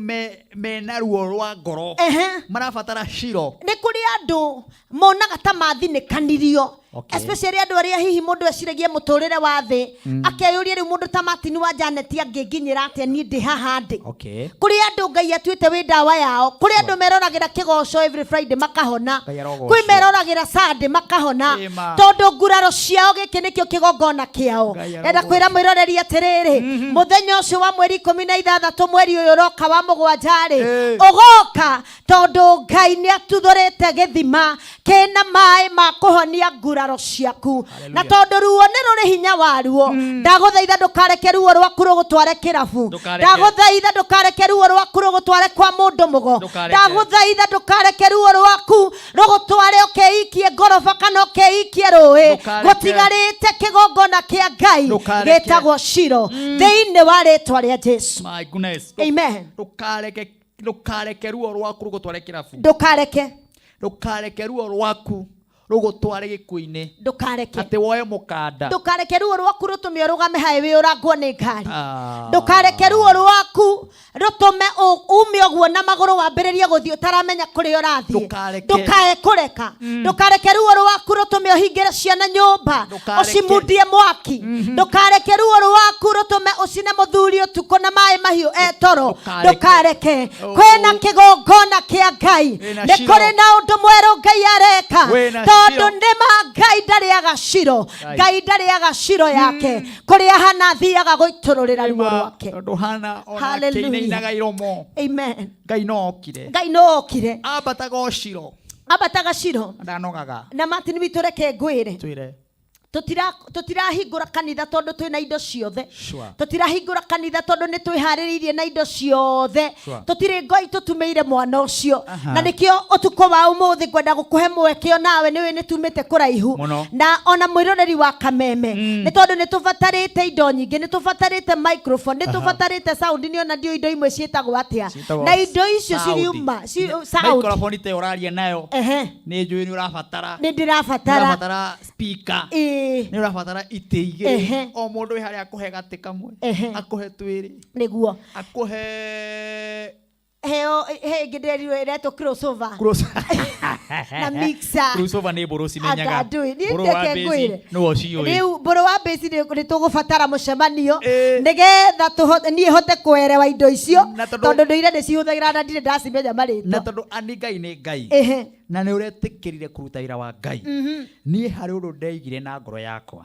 mena ruo rwa ngoro. Ehe. Marabatara Shilo. Nĩ kũrĩ andũ monaga ta mathinĩkanirio, Okay. especially andũ arĩa hihi mũndũ eciragia mũtũrĩre wa thĩ, akeyũria rĩu mũndũ ta Martin wa Janet angĩnginyĩra atĩa niĩ ndĩ haha ndĩ. Okay. Kũrĩ andũ Ngai atuĩte wĩ ndawa yao. Kũrĩ andũ meroragĩra kĩgoco every Friday makahona. Ngai arogocwo. Kwĩ meroragĩra Sunday makahona, Ĩma. tondũ nguraro ciao gĩkĩ nĩkĩo kĩgongona kĩao. Ngai Ndenda arogocwo. kwĩra mwĩroreri atĩrĩrĩ, mũthenya ũcio wa mweri 16 mweri ũyũ ũroka wa mũgwanja rĩ, Eh. ũgoka tondũ Ngai nĩ atuthũrĩte gĩthima kĩna maĩ ma kũhonia nguraro. Nguraro ciaku na tondũ ruo nĩ rũrĩ hinya waruo, ndagũthaitha ndũkareke ruo rwaku rũgũtware kĩrabu. Ndũkareke. Ndagũthaitha ndũkareke ruo rwaku rũgũtware kwa mũndũ mũgo. Ndũkareke. Ndagũthaitha ndũkareke ruo rwaku rũgũtware ũkeikie ngoroba kana ũkeikie rũĩ. Ndũkareke. Gũtigarĩte kĩgongona kĩa Ngai Ndũkareke. gĩtagwo Shilo, thĩinĩ wa rĩtwa rĩa Jesu. My goodness. Amen. Ndũkareke, ndũkareke ruo rwaku rũgũtware kĩrabu. Ndũkareke. Ndũkareke ruo rwaku rũgũtware gĩkuũ-inĩ. Ndũkareke. Atĩ woe mũkanda. Ndũkareke ruo rwaku rũtũme ũrũgame highway ũrangwo nĩ ngari. Ah. Ndũkareke ruo rwaku rũtũme ume ũguo na magũrũ wambĩrĩrie gũthiĩ ũtaramenya kũrĩa ũrathiĩ. Ndũkareke. Ndũkae kũreka. Ndũkareke ruo rwaku rũtũme ũhingĩre ciana nyũmba, Ndũkareke. ũcimundie mwaki. Ndũkareke ruo rwaku rũtũme ũcine mũthuri ũtukũ na maĩ mahiũ etoro. Ndũkareke. Ndũkareke. Oh. Kwĩna kĩgongona kĩa Ngai. Wĩna Nĩ Shilo. kũrĩ na ũndũ mwerũ Ngai areka. Wĩna Tondũ Shilo. nĩma Ngai ndarĩaga Shilo. Ngai. Ngai ndarĩaga Shilo yake. Kũrĩa Hana athiaga gũitũrũrĩra ruo rwake. Tondũ Hana ona Hallelujah. akĩinainaga iromo. Amen. Ngai no okire. Ngai no okire. Ambataga o Shilo. Ambataga Shilo. Ndanogaga. Na Martin witũ, reke ngwĩre. Twĩre. Tũtirahingũra kanitha tondũ twĩna indo ciothe. Sure. Tũtirahingũra kanitha tondũ nĩ twĩharĩrĩirie na indo ciothe. Sure. Tũtirĩ ngoi tũtumĩire mwana ũcio. Aha. Na nĩkĩo ũtukũ wa ũmũthĩ ngwenda gũkũhe mweke onawe, nĩũĩ nĩ tumĩte kũraihu. Mũno. Na ona mwĩroreri wa Kameme, nĩ tondũ nĩ tũbatarĩte indo nyingĩ, nĩ tũbatarĩte microphone, nĩ Aha. tũbatarĩte sound, nĩ ona ndiũĩ indo imwe ciĩtagwo atĩa. Ciĩtagwo Na indo icio sound. ciriuma sound. Microphone te ũraria nayo. Ehe. Nĩ njũĩ nĩ ũrabatara. Nĩ ndĩrabatara. Nĩ ũrabatara speaker. Ĩĩ. Nĩ ũrabatara itĩ igĩrĩ. Ehe. O mũndũ wĩ harĩa akũhe gatĩ kamwe. Ehe. Akũhe twĩrĩ. Nĩguo. Akũhe Heo he ĩngĩ ndĩrerirwo ĩretwo crossover. Cross. Na mixer. Crossover nĩ mbũrũ cimenyaga. Anga ndũĩ. Niĩ Mbũrũ wa ndeke mbĩci ngwĩre. nĩwe ũciũĩ. Rĩu mbũrũ wa mbĩci nĩ tũgũbatara mũcemanio nĩgetha niĩ hote kũerewa indo icio, tondũ ndũire ndĩcihũthagĩra na ndirĩ ndacimenya marĩtwa. Na tondũ ani Ngai nĩ Ngai. Ehe. Na nĩ ũretĩkĩrire kũruta wĩra wa Ngai. Niĩ harĩ ũndũ ndeigire na ngoro yakwa.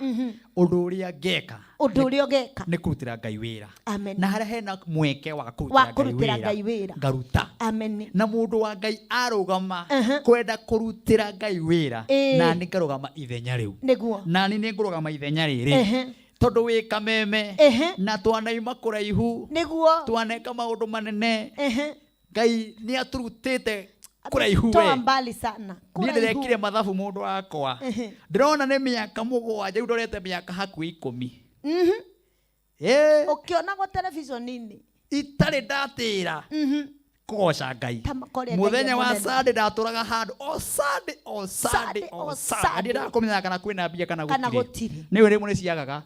Ũndũ ũrĩa ngeka. Ũndũ ũrĩa ũgeka. Nĩ kũrutĩra Ngai wĩra. Amen. Na harĩa hena mweke wa Wa kũrutĩra kũrutĩra Ngai wĩra. Ngaruta. Amen. Na mũndũ wa Ngai arũgama kwenda kũrutĩra Ngai wĩra, Ĩĩ. na nĩ ngarũgama ithenya rĩu. Nĩguo. Na nĩ nĩngũrũgama ithenya rĩrĩ. Ehe. Tondũ wĩ Kameme. Ehe. Na twanaima kũraihu. Nĩguo. Twaneka maũndũ manene. Ehe. Ngai nĩ atũrutĩte kũraihu Toa we. mbali sana. Niĩ Kũraihu. ndĩrekire mathabu mũndũ wakwa. Ehe. Ndĩrona nĩ mĩaka 7 rĩu ndorete mĩaka hakuhĩ 10. Ũkĩonagwo television-inĩ. Itarĩ ndatĩra. Kũgoca Ngai. Ta makorĩa Ngai Mũthenya wa mũnene. Sunday ndatũraga handũ o Sunday, o Sunday, o Sunday. Ndiendaga kũmenya kana kwĩna mbia kana Kana gũtirĩ. gũtirĩ. Nĩũĩ rĩmwe nĩ ciagaga.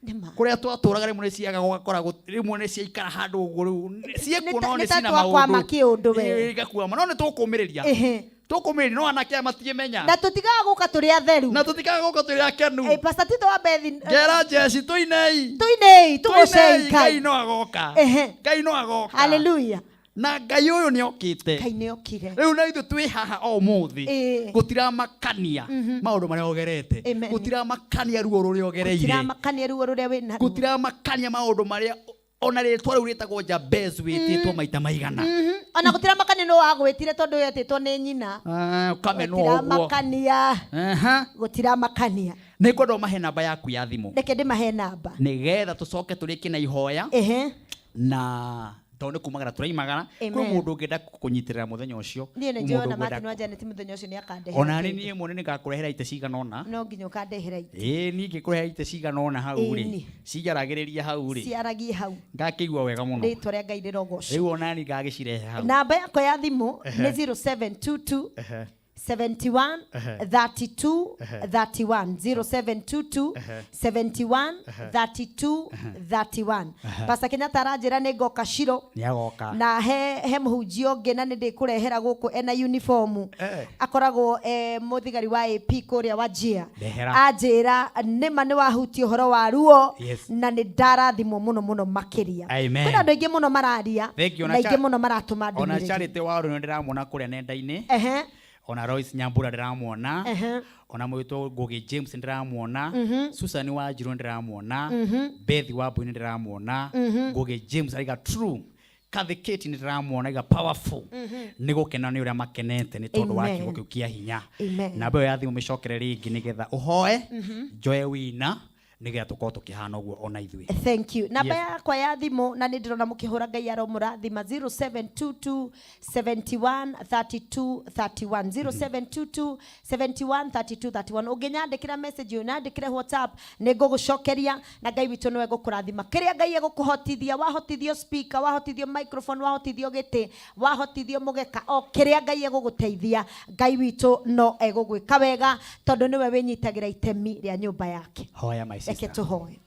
Nĩma. Kũrĩa twatũraga rĩmwe nĩ ciagaga ũgakora rĩmwe nĩ ciaikara handũ ũguo rĩu. Ciekuo no Nĩ nĩ ta cina twakwama maũndũ. kĩũndũ we. Ĩĩ, igakwama. No nĩ tũkũmĩrĩria. Ehe. Tũkũmĩrĩria no anake aya matiĩmenya. Na tũtigaga gũka tũrĩ atheru. Na tũtigaga gũka tũrĩ akenu. Ĩ, Pastor Tito wa Bethi. Ngera Jesi tũinei. Tũinei, tũgocei Tũinei, Ngai. Ngai no agoka. Ehe. Ngai no agoka. Hallelujah. Na Ngai ũyũ nĩ okĩte. Ngai nĩ okire. Rĩu na ithuĩ twĩ haha o ũmũthĩ. Ĩĩ. Gũtiramakania maũndũ marĩa ũgerete. Amen. Gũtiramakania ruo rũrĩa ũgereire. Gũtiramakania ruo rũrĩa wĩ naruo. Gũtiramakania maũndũ marĩa ona rĩtwa rĩu rĩtagwo Jabez wĩtĩtwo maita maigana. Ona gũtiramakania nũ wagwĩtire tondũ wetĩtwo nĩ nyina. Ah, ũkamenwo ũguo. Gũtiramakania. Aha. Gũtiramakania. Nĩ ngwenda ũmahe namba yaku ya thimũ. Reke ndĩmahe namba. Nĩgetha tũcoke tũrĩkie na ihoya. Ehe. Na tondũ nĩ kumagara tũraimagara. Amen. Kwĩ mũndũ ũngĩenda kũnyitĩrĩra mũthenya ũcio. Niĩ nĩ Kwĩ njũĩ mũndũ ona ũngĩenda Martin wa Janet mũthenya ũcio nĩ akandehera Ona nĩ kĩndũ. niĩ mwene nĩngakũrehera itĩ cigana ũna. No nginya ũkandehera itĩ. Ĩĩ niĩ ngĩkũrehera itĩ cigana ũna hau rĩ. Ĩni. Ciaragĩrĩria hau rĩ. Ciaragie hau. Ngakĩigua wega mũno. Rĩtwa rĩa Ngai rĩrogocwo. Rĩu ona niĩ ngagĩcirehe hau. Namba yakwa ya thimũ Ehe. nĩ 0722 Ehe. 71 Ehe. 32 Ehe. 31 0722 Ehe. 71 Ehe. 32 31. Ehe. Pastor Kenyatta aranjĩra nĩ ngoka Shilo. Nĩ agoka. Na he mũhunjia ũngĩ na nĩ ndĩkũrehera gũkũ ena uniform. Eh. Akoragwo mũthigari wa AP kũrĩa Wajir. Ndehera. Anjĩra nĩma nĩ wahutia ũhoro wa ruo. Yes. Na nĩ ndarathimwo mũno mũno makĩria. Amen. Kwĩna andũ aingĩ mũno mararia. Thank you, Na ona aingĩ mũno maratũma Ona ndũmĩrĩri. Charity wa Ũrũnũ ndĩramuona kũrĩa nenda-inĩ. Ehe. Ona Royce Nyambura ndĩramuona. Ehe. Ona mwĩtwo Ngugi James ndĩramuona. Susan Wanjiru ndĩramuona. Beth Wambui ndĩramuona. Ngugi James araiga true. Kathikĩti nĩ ndĩramuona iga powerful. Nĩ gũkena nĩ ũrĩa makenete nĩ tondũ wa Amen. kiugo kĩu kĩa hinya. Amen. Namba ĩyo ya thimũ mĩcokere rĩngĩ nĩgetha ũhoe, njoe wina nĩgetha tũkorwo tũkĩhana ũguo ona ithuĩ. Thank you. Namba Yes. yakwa ya thimũ, na nĩ ndĩrona mũkĩhũra, Ngai aromũrathima, 0722 71 32 31, 0722 71 32 31. Ũngĩnyandĩkĩra message, ũnyandĩkĩre WhatsApp, nĩ ngũgũcokeria, na Ngai witũ nĩwe gũkũrathima. Kĩrĩa Ngai egũkũhotithia, wahotithio speaker, wahotithio microphone, wahotithio gĩtĩ, wahotithio mũgeka, o kĩrĩa Ngai egũgũteithia, Ngai witũ no egũgwĩka wega, tondũ nĩwe wĩnyitagĩra itemi rĩa nyũmba yake. Hoya, my Reke sister. tũhoe.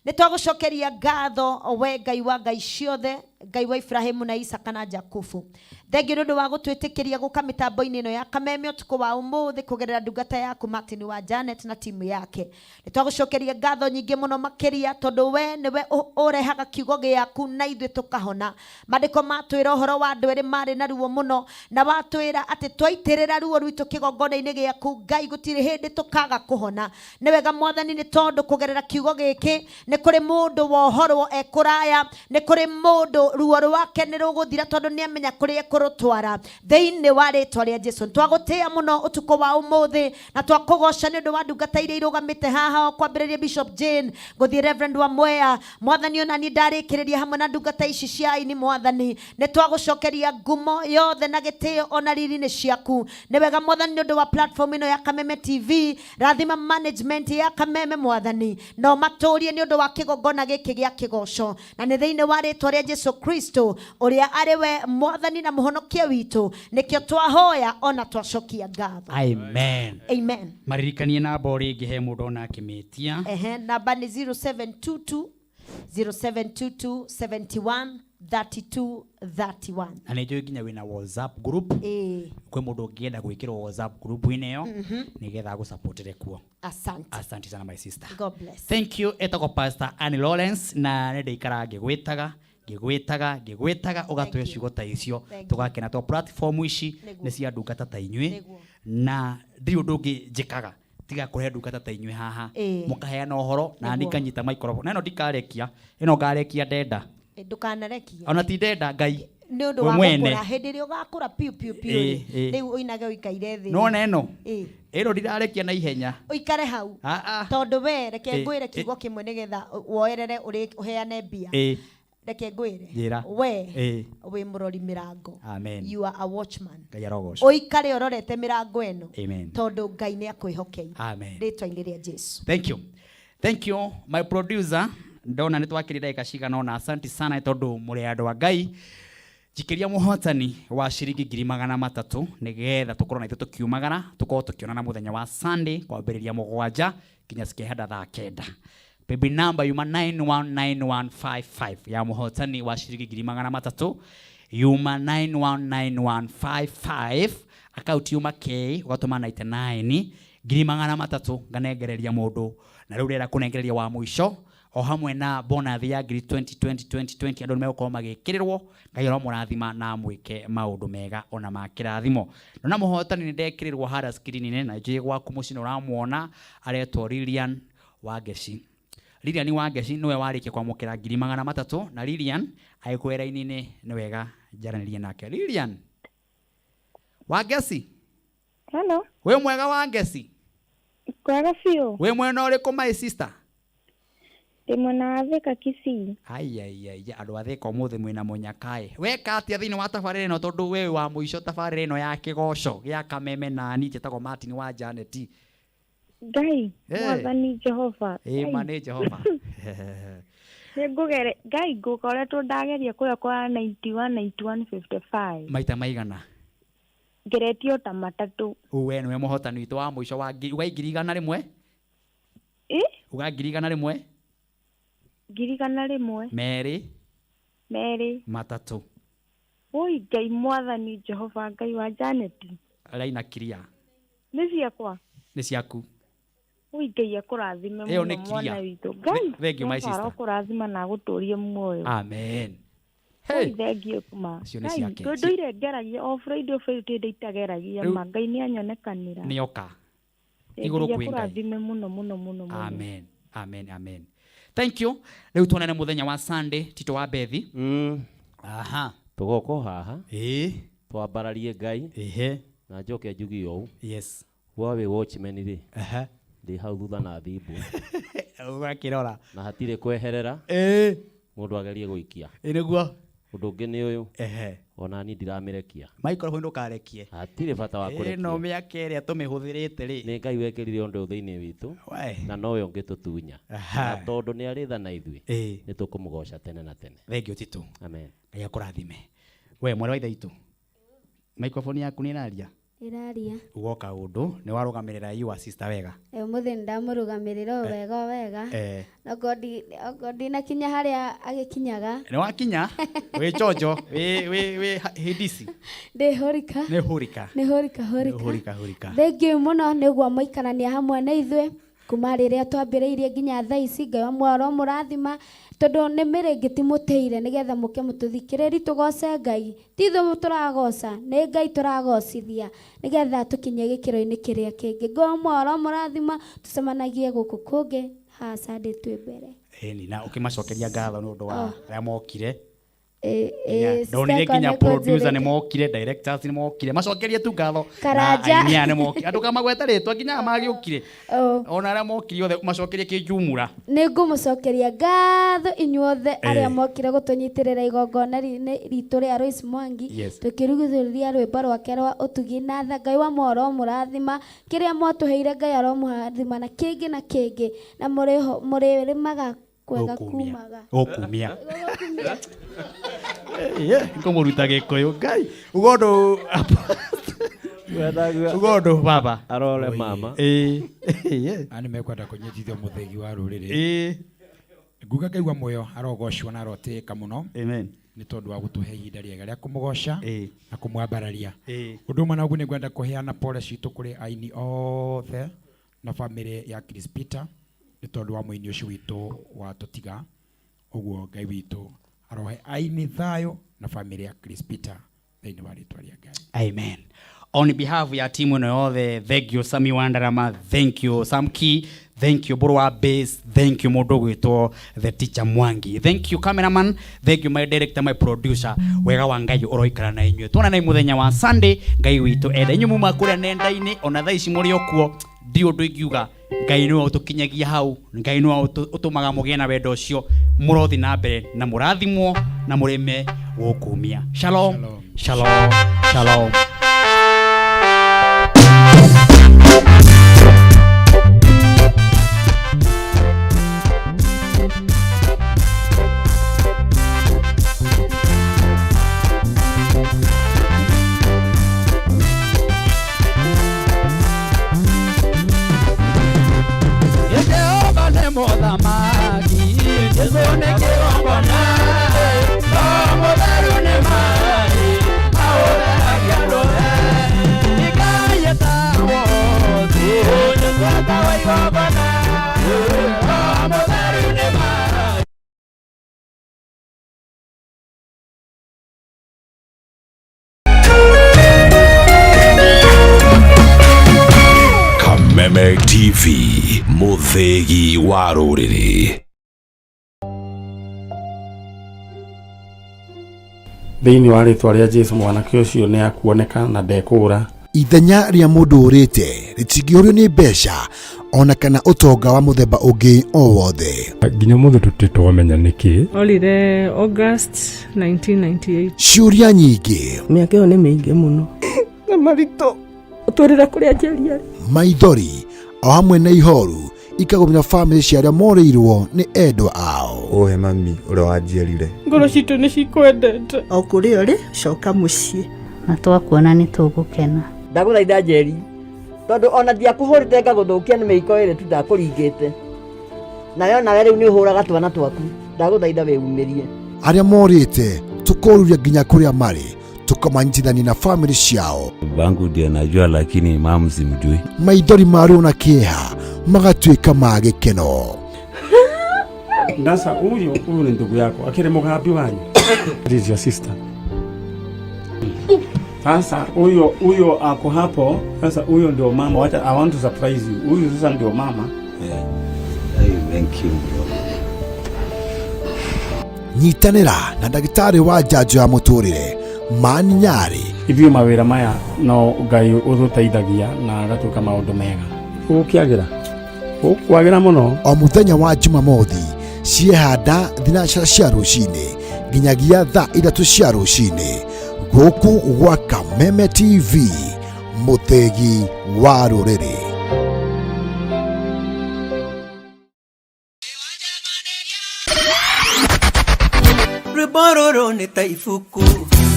Nĩ twagũcokeria ngatho, we Ngai wa ngai ciothe, Ngai wa Ibrahimu na Isaka na Jakubu. Thengiũ nĩ ũndũ wa gũtwĩtĩkĩria gũka mĩtambo-inĩ ĩno ya Kameme ũtukũ wa ũmũthĩ kũgerera ndungata yaku Martin wa Janet na timu yake. Nĩ twagũcokeria ngatho nyingĩ mũno makĩria, tondũ we nĩwe ũrehaga kiugo gĩaku na ithuĩ tũkahona. Maandĩko matwĩra ũhoro wa andũ erĩ marĩ na ruo mũno, na watwĩra atĩ twaitĩrĩra ruo rwitũ kĩgongona-inĩ gĩaku, Ngai, gũtirĩ hĩndĩ tũkaga kũhona. Nĩ wega Mwathani, nĩ tondũ kũgerera kiugo gĩkĩ nĩ kũrĩ mũndũ wohorwo e kũraya, nĩ kũrĩ mũndũ ruo rwake nĩ rũgũthira, tondũ nĩ amenya kũrĩa ekũrũtwara thĩinĩ wa rĩtwa rĩa Jesu. Nĩ twagũtĩĩa mũno ũtukũ wa ũmũthĩ, na twakũgoca nĩ ũndũ wa ndungata iria irũgamĩte haha, o kwambĩrĩria Bishop Jane gũthiĩ Reverend wa Mwea. Mwathani, ona niĩ ndarĩkĩrĩria hamwe na ndungata ici cia aini, Mwathani, nĩ twagũcokeria ngumo yothe na gĩtĩo ona riri nĩ ciaku. Nĩ wega Mwathani, nĩ ũndũ wa platform ĩno ya Kameme TV. Rathima management ya Kameme, Mwathani, na ũmatũrie nĩ ũndũ wa kĩgongona gĩkĩ gĩa kĩgoco, na nĩ thĩinĩ wa rĩtwa rĩa Jesu Kristo, ũrĩa arĩ we Mwathani na mũhonokia witũ, nĩkĩo twahoya ona twacokia ngatho. Amen. Amen. Maririkanie namba o rĩngĩ, he mũndũ ona akĩmĩtia. Ehe, namba nĩ 0722 0722 71 32 31. Na nĩ njũĩ nginya wĩna WhatsApp group. Ĩĩ. Kwĩ mũndũ ũngĩenda gwĩkĩrwo WhatsApp group-inĩ ĩyo nĩgetha agũsupportĩre kuo. Asante. Asante sana, my sister. God bless. Thank you. Etagwo Pastor Annie Lawrence, na nĩ ndĩikara ngĩgwĩtaga ngĩgwĩtaga ngĩgwĩtaga ũgatũhe ciugo ta icio. Thank you. Tũgakena to platform ici Nĩguo. nĩ cia ndungata ta inyuĩ, Nĩguo. na ndirĩ ũndũ ũngĩ njĩkaga tiga kũrehe ndungata ta inyuĩ haha, mũkaheana ũhoro na niĩ Nĩguo. nganyita microphone, na ĩno ndikarekia, ĩno ngarekia ndenda. Ndũkanarekie. Ona ti ndenda, Ngai Nĩ ũndũ we wa mwene. gũkũra, hĩndĩ ĩrĩa ũgakũra piũ piũ piũ rĩ, rĩu ũinage ũikaire thĩ. Nona ĩno, ĩno ndirarekia na ihenya. Ũikare hau. Ah, ah. Tondũ we reke ngwĩre kiugo kĩmwe nĩgetha woerere ũheane mbia. Reke ngwĩre. Njĩra. We wĩ mũrori mĩrango. Amen. You are a watchman. Ngai arogocwo. Ũikare ũrorete mĩrango ĩno. Amen. Tondũ Ngai nĩ akwĩhokeire. Amen. Rĩtwa-inĩ rĩa Jesu. Thank you, thank you, my producer. Ndona nĩ twakĩrĩ ndagĩka cigana ũna. Asante sana nĩ tondũ mũrĩ andũ a Ngai. Njikĩria mũhotani wa ciringi 300,000 nĩgetha tũkorwo na ithuĩ tũkiumagara, tũkorwo tũkĩonana mũthenya wa Sunday kwambĩrĩria 7 nginya cikĩhanda thaa 9. Baby number yuma 919155 ya mũhotani wa ciringi 300,000, yuma 919155, akaunti yuma K, ũgatũma 99, 300,000 nganengereria mũndũ, na rĩu ndĩrenda kũnengereria wa mũico o hamwe na bonus ya ngiri 20 20 20 20. Andũ nĩmegũkorwo magĩkĩrĩrwo. Ngai aromũrathima na amwĩke maũndũ mega ona ma kĩrathimo. Nona mũhotani nĩ ndekĩrĩrwo harĩa screen-inĩ, na njũĩ gwaku mũciĩ nĩ ũramuona, aretwo Lilian Wangeci. Lilian Wangeci nĩwe warĩkia kwamũkĩra 300,000, na Lilian agĩkwĩra raini-inĩ nĩ wega njaranĩrie nake. Lilian Wangeci. Hello. Wĩ mwega, Wangeci? Kwega biũ. Wĩ mwena ũrĩkũ, my sister? Ndĩ mwena wa Thika, Kisii. Ai ai ai, andũ a Thika ũmũthĩ mwĩna mũnyakaĩ. Weka atĩa thĩinĩ wa tabarĩra ĩno, tondũ we wa mũico tabarĩra ĩno ya kĩgoco gĩa Kameme, na niĩ njĩtagwo Martin wa Janet. Ngai, Mwathani Jehova. Ĩ ma nĩ Jehova. Nĩ ngũgere Ngai, ngũkoretwo ndageria kũrĩa kwa 91 91 55. Maita maigana? Ngeretio ta matatũ. We nĩwe mũhotani witũ wa mũico wa uga 100,000? Ĩ? Uga 100,000? 100,000. 2. 2. 3. Oi Ngai Mwathani Jehova, Ngai wa Janet. Raina kiria. Nĩ ciakwa. Nĩ ciaku. Oi Ngai akũrathime Ĩyo mũno nĩ mwana clear. witũ. Ngai, Thank you, my Jehova sister. arokũrathima na agũtũrie muoyo. Amen. Oi Hey. thengiũ ma. Icio nĩ Ngai, ciake. ndũire ngeragia o Friday, o Friday ndĩ itageragia Rĩu- ma Ngai nĩ anyonekanĩra. Nĩoka. Igũrũ Ngai kwĩ Ngai. akũrathime mũno mũno mũno mũno. Amen. Amen. Amen. Thank you. Rĩu tuonane mũthenya wa Sunday, Tito wa Bethi. Aha. Tũgoka o haha. Ĩĩ. Twambararie Ngai. Ĩhĩ. Na njoke njuge ũũ. Yes. Wa wĩ watchman rĩ. Aha. Ndĩ hau thutha na thimbu. Ũgakĩrora. Na hatirĩ kweherera. Ĩĩ. Mũndũ agerie gũikia. Ĩ nĩguo. Ũndũ ũngĩ nĩ ũyũ. Ehe. Ona niĩ ndiramĩrekia. Microphone ndũkarekie. Hatirĩ bata wa kũrekia. Ĩno mĩaka ĩrĩa tũmĩhũthĩrĩte rĩ. Nĩ Ngai wekĩrire ũndũ ũyũ thĩinĩ witũ. We. Na nowe ũngĩtũtunya. Aha. Na tondũ nĩ arĩ tha na ithuĩ. Ĩĩ. Nĩ tũkũmũgoca tene na tene. Thengiũ Tito. Amen. Ngai akũrathime. We mwarĩ wa ithe witũ. Microphone yaku nĩ ĩraria? Ĩraria. Woka ũndũ nĩ warũgamĩrĩra your sister wega. Ũmũthĩ nĩ ndamũrũgamĩrĩra o wega o wega. Eh. Okorwo ndinakinya harĩa agĩkinyaga. Nĩ wakinya wĩ chonjo wĩ hĩndisi. Ndĩ hũrika. Nĩ hũrika. Nĩ hũrika Nĩ hũrika. hũrika hũrika. Thengiũ mũno nĩ ũguo mũikarania hamwe na ithuĩ kuma rĩrĩa twambĩrĩirie nginya thaa ici. Ngai wa muoyo aromũrathima tondũ nĩ mĩrĩngĩti mũtĩire nĩgetha mũke mũtũthikĩrĩri tũgoce Ngai. Ti ithuĩ tũragoca, nĩ Ngai tũragocithia nĩgetha tũkinye gĩkĩro-inĩ kĩrĩa kĩngĩ. Ngai wa muoyo aromũrathima, tũcemanagie gũkũ kũngĩ haha Sunday twĩ mbere. Ĩni na ũkĩmacokeria ngatho nĩ ũndũ wa Oh. arĩa mokire. Ĩ, Ndonire sister nginya Kone producer nĩ kũnjĩrĩte. mokire, directors nĩ mokire. Macokerie tu ngatho. Na Karanja. aini aya nĩ mokire. Andũ kamagweta rĩtwa nginya aya magĩũkire. Oh. Ona arĩa mokire othe macokerie kĩnjumura. Nĩ ngũmũcokeria ngatho inyuothe arĩa Eh. mokire gũtũnyitĩrĩra igongona-inĩ ritũ rĩa Royce Mwangi. Yes. Tũkĩrugithũrĩria rwĩmbo rwake rwa ũtugi na tha. Ngai wa muoyo aromũrathima, kĩrĩa mwatũheire Ngai aromũrathima na kĩngĩ na kĩngĩ, na mũrĩrĩmaga kwega Gũkumia. kumaga. Gũkumia. Ngũmũruta gĩkũyũ Ngai. Uga ũndũ uga ũndũ baba. Arore mama. Ĩĩ. Nĩ mekwenda kũnyitithio mũthĩgi wa rũrĩrĩ. Ĩĩ. Nguga Ngai wa muoyo arogocwo na arotĩĩka mũno. Amen. Nĩ tondũ wa gũtũhe ihinda rĩega rĩa kũmũgoca na kũmwambararia. Ĩĩ. Ũndũ ũmwe na ũguo nĩ ngwenda kũheana pole citũ kũrĩ aini othe na bamĩrĩ ya Chris Peter nĩ tondũ wa mũini ũcio witũ watũtiga. Ũguo Ngai witũ arohe aini thayũ na bamĩrĩ ya Chris Peter thĩinĩ wa rĩtwa rĩa Ngai. Amen. On behalf ya timu ĩno yothe, thank you Sami Wandarama, thank you Sam Key, thank you Buru wa Bass, thank you mũndũ ũgwĩtwo the teacher Mwangi, thank you cameraman, thank you my director, my producer. Wega wa Ngai ũroikara na inyuĩ. Tuonane mũthenya wa Sunday, Ngai witũ enda inyuĩ muma kũrĩa nenda-inĩ, ona thaa ici mũrĩ o kuo, ndirĩ ũndũ ingiuga. Ngai nĩwe ũtũkinyagia hau, Ngai nĩwe ũtũmaga mũgĩe na wendo ũcio, mũrothi na mbere na mũrathimwo na mũrĩme gũkumia. Shalom, shalom, shalom. Jehova nĩ mũthamaki, Jesũ nĩ kĩgongona, Roho mũtheru nĩ maĩ, maũtheragia andũ othe. Ngai etagwo thĩ, Jesũ etagwo igongona, Roho mũtheru nĩ maĩ. Kameme TV, mũthĩgi wa rũrĩrĩ. Thĩinĩ wa rĩtwa rĩa Jesu mwanake ũcio nĩ akuoneka na ndekũũra. Ithenya rĩa mũndũ ũrĩte rĩtingĩũrio nĩ mbeca ona kana ũtonga wa mũthemba ũngĩ o wothe. Nginya ũmũthĩ tũtirĩ twamenya nĩkĩ. Orire August 1998. Ciũria nyingĩ, Mĩaka ĩyo nĩ mĩingĩ mũno. Na maritũ ũtwĩrĩre kũrĩa Njeri arĩ. Maithori o hamwe na ihoru ikagũmĩra bamĩrĩ cia arĩa morĩirwo nĩ endwa ao. Ũhe mami ũrĩa wanjiarire. Ngoro citũ nĩ cikwendete. O kũrĩa ũrĩ, coka mũciĩ. Na twakuona nĩ tũgũkena. Ndagũthaitha Njeri, tondũ ona ndiakũhũrĩte ngagũthũkia nĩ mĩiko ĩrĩ tu ndakũringĩte. Nawe onawe rĩu nĩ ũhũraga twana twaku, ndagũthaitha wĩumĩrie. Arĩa morĩte tũkoruria nginya kũrĩa marĩ, tũkamanyitithania na bamĩrĩ ciao. Bangu ndiye najua, lakini mamu simjui. Maithori ma ruo na kĩeha magatuĩka ma gĩkeno. Sasa huyu ni ndugu yako akiri mugambi wanyu. That is your sister. Sasa huyo ako hapo. Sasa huyo ndio mama. Wacha, I want to surprise you. Huyu sasa ndio mama. Yeah. Hey, thank you bro. Nyitanĩra na ndagĩtarĩ wa njanjo ya mũtũrĩre Mani Nyarĩ. Ithuĩ mawĩra maya no Ngai ũtũteithagia na agatuĩka maũndũ mega. Gũkĩagĩra gũkwagĩra mũno. O mũthenya wa Jumamothi ciehanda thinacara cia rũcinĩ nginyagia thaa 3 cia rũcinĩ gũkũ gwa Kameme TV, mũthĩgi wa rũrĩrĩ. Rwĩmbo rũrũ nĩ ta ibuku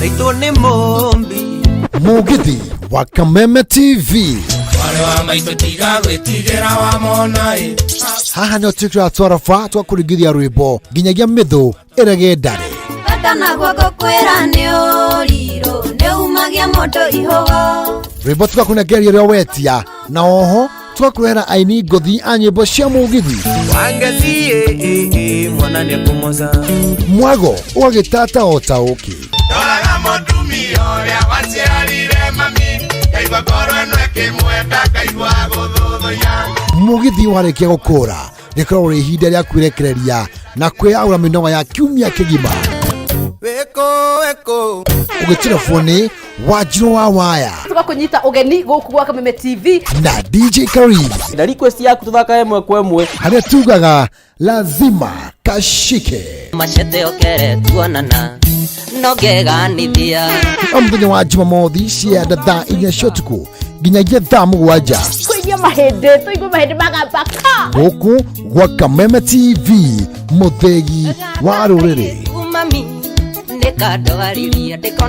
raitwo nĩ mũmbi. Mũgithi wa Kameme TV. Mwarĩ wa maitũ tiga gwĩtigĩra wamona ĩ. Haha nĩ tũikara twaraba twakũringithia rwĩmbo nginyagia mĩthũ ĩrege ndare. Bata naguo ngũkwĩra nĩ ũrirũ nĩ umagia mũndũ ihũgo. Rwĩmbo tũgakũnengeria ũrĩa wetia na oho tũgakũrehera aini ngũthi a nyĩmbo cia mũgithi. Wangeci mwana nĩekũmoca. Mwago ũgagĩtata o ta ũkĩ. Ndoraga mũtumia ũrĩa waciarire mami, ngaigua ngoro ĩno ĩkĩmwenda, ngaigua gũthũthũya. Mũgithi warĩkia gũkũra rĩkoragwo rĩ ihinda rĩa kwĩrekereria na kwĩyaũra mĩnoga ya kiumia kĩgima. Wĩkũ wĩkũ. Ũgĩtirabwo nĩ Wanjirũ wa Waya tũgakũnyita ũgeni gũkũ gwa Kameme TV na DJ Karim na request yaku tũthaka ĩmwe kwa ĩmwe, harĩa tugaga lazima kashike. Macete okere tuonana no ngeganithia. O mũthenya wa Jumamothi cianda thaa 4 cia ũtukũ nginyagia thaa 7. Tũigue mahĩndĩ, tũigue mahĩndĩ magamba ka. Gũkũ gwa Kameme TV, mũthĩgi wa rũrĩrĩ. Mami nĩkandwarĩria ndĩkona.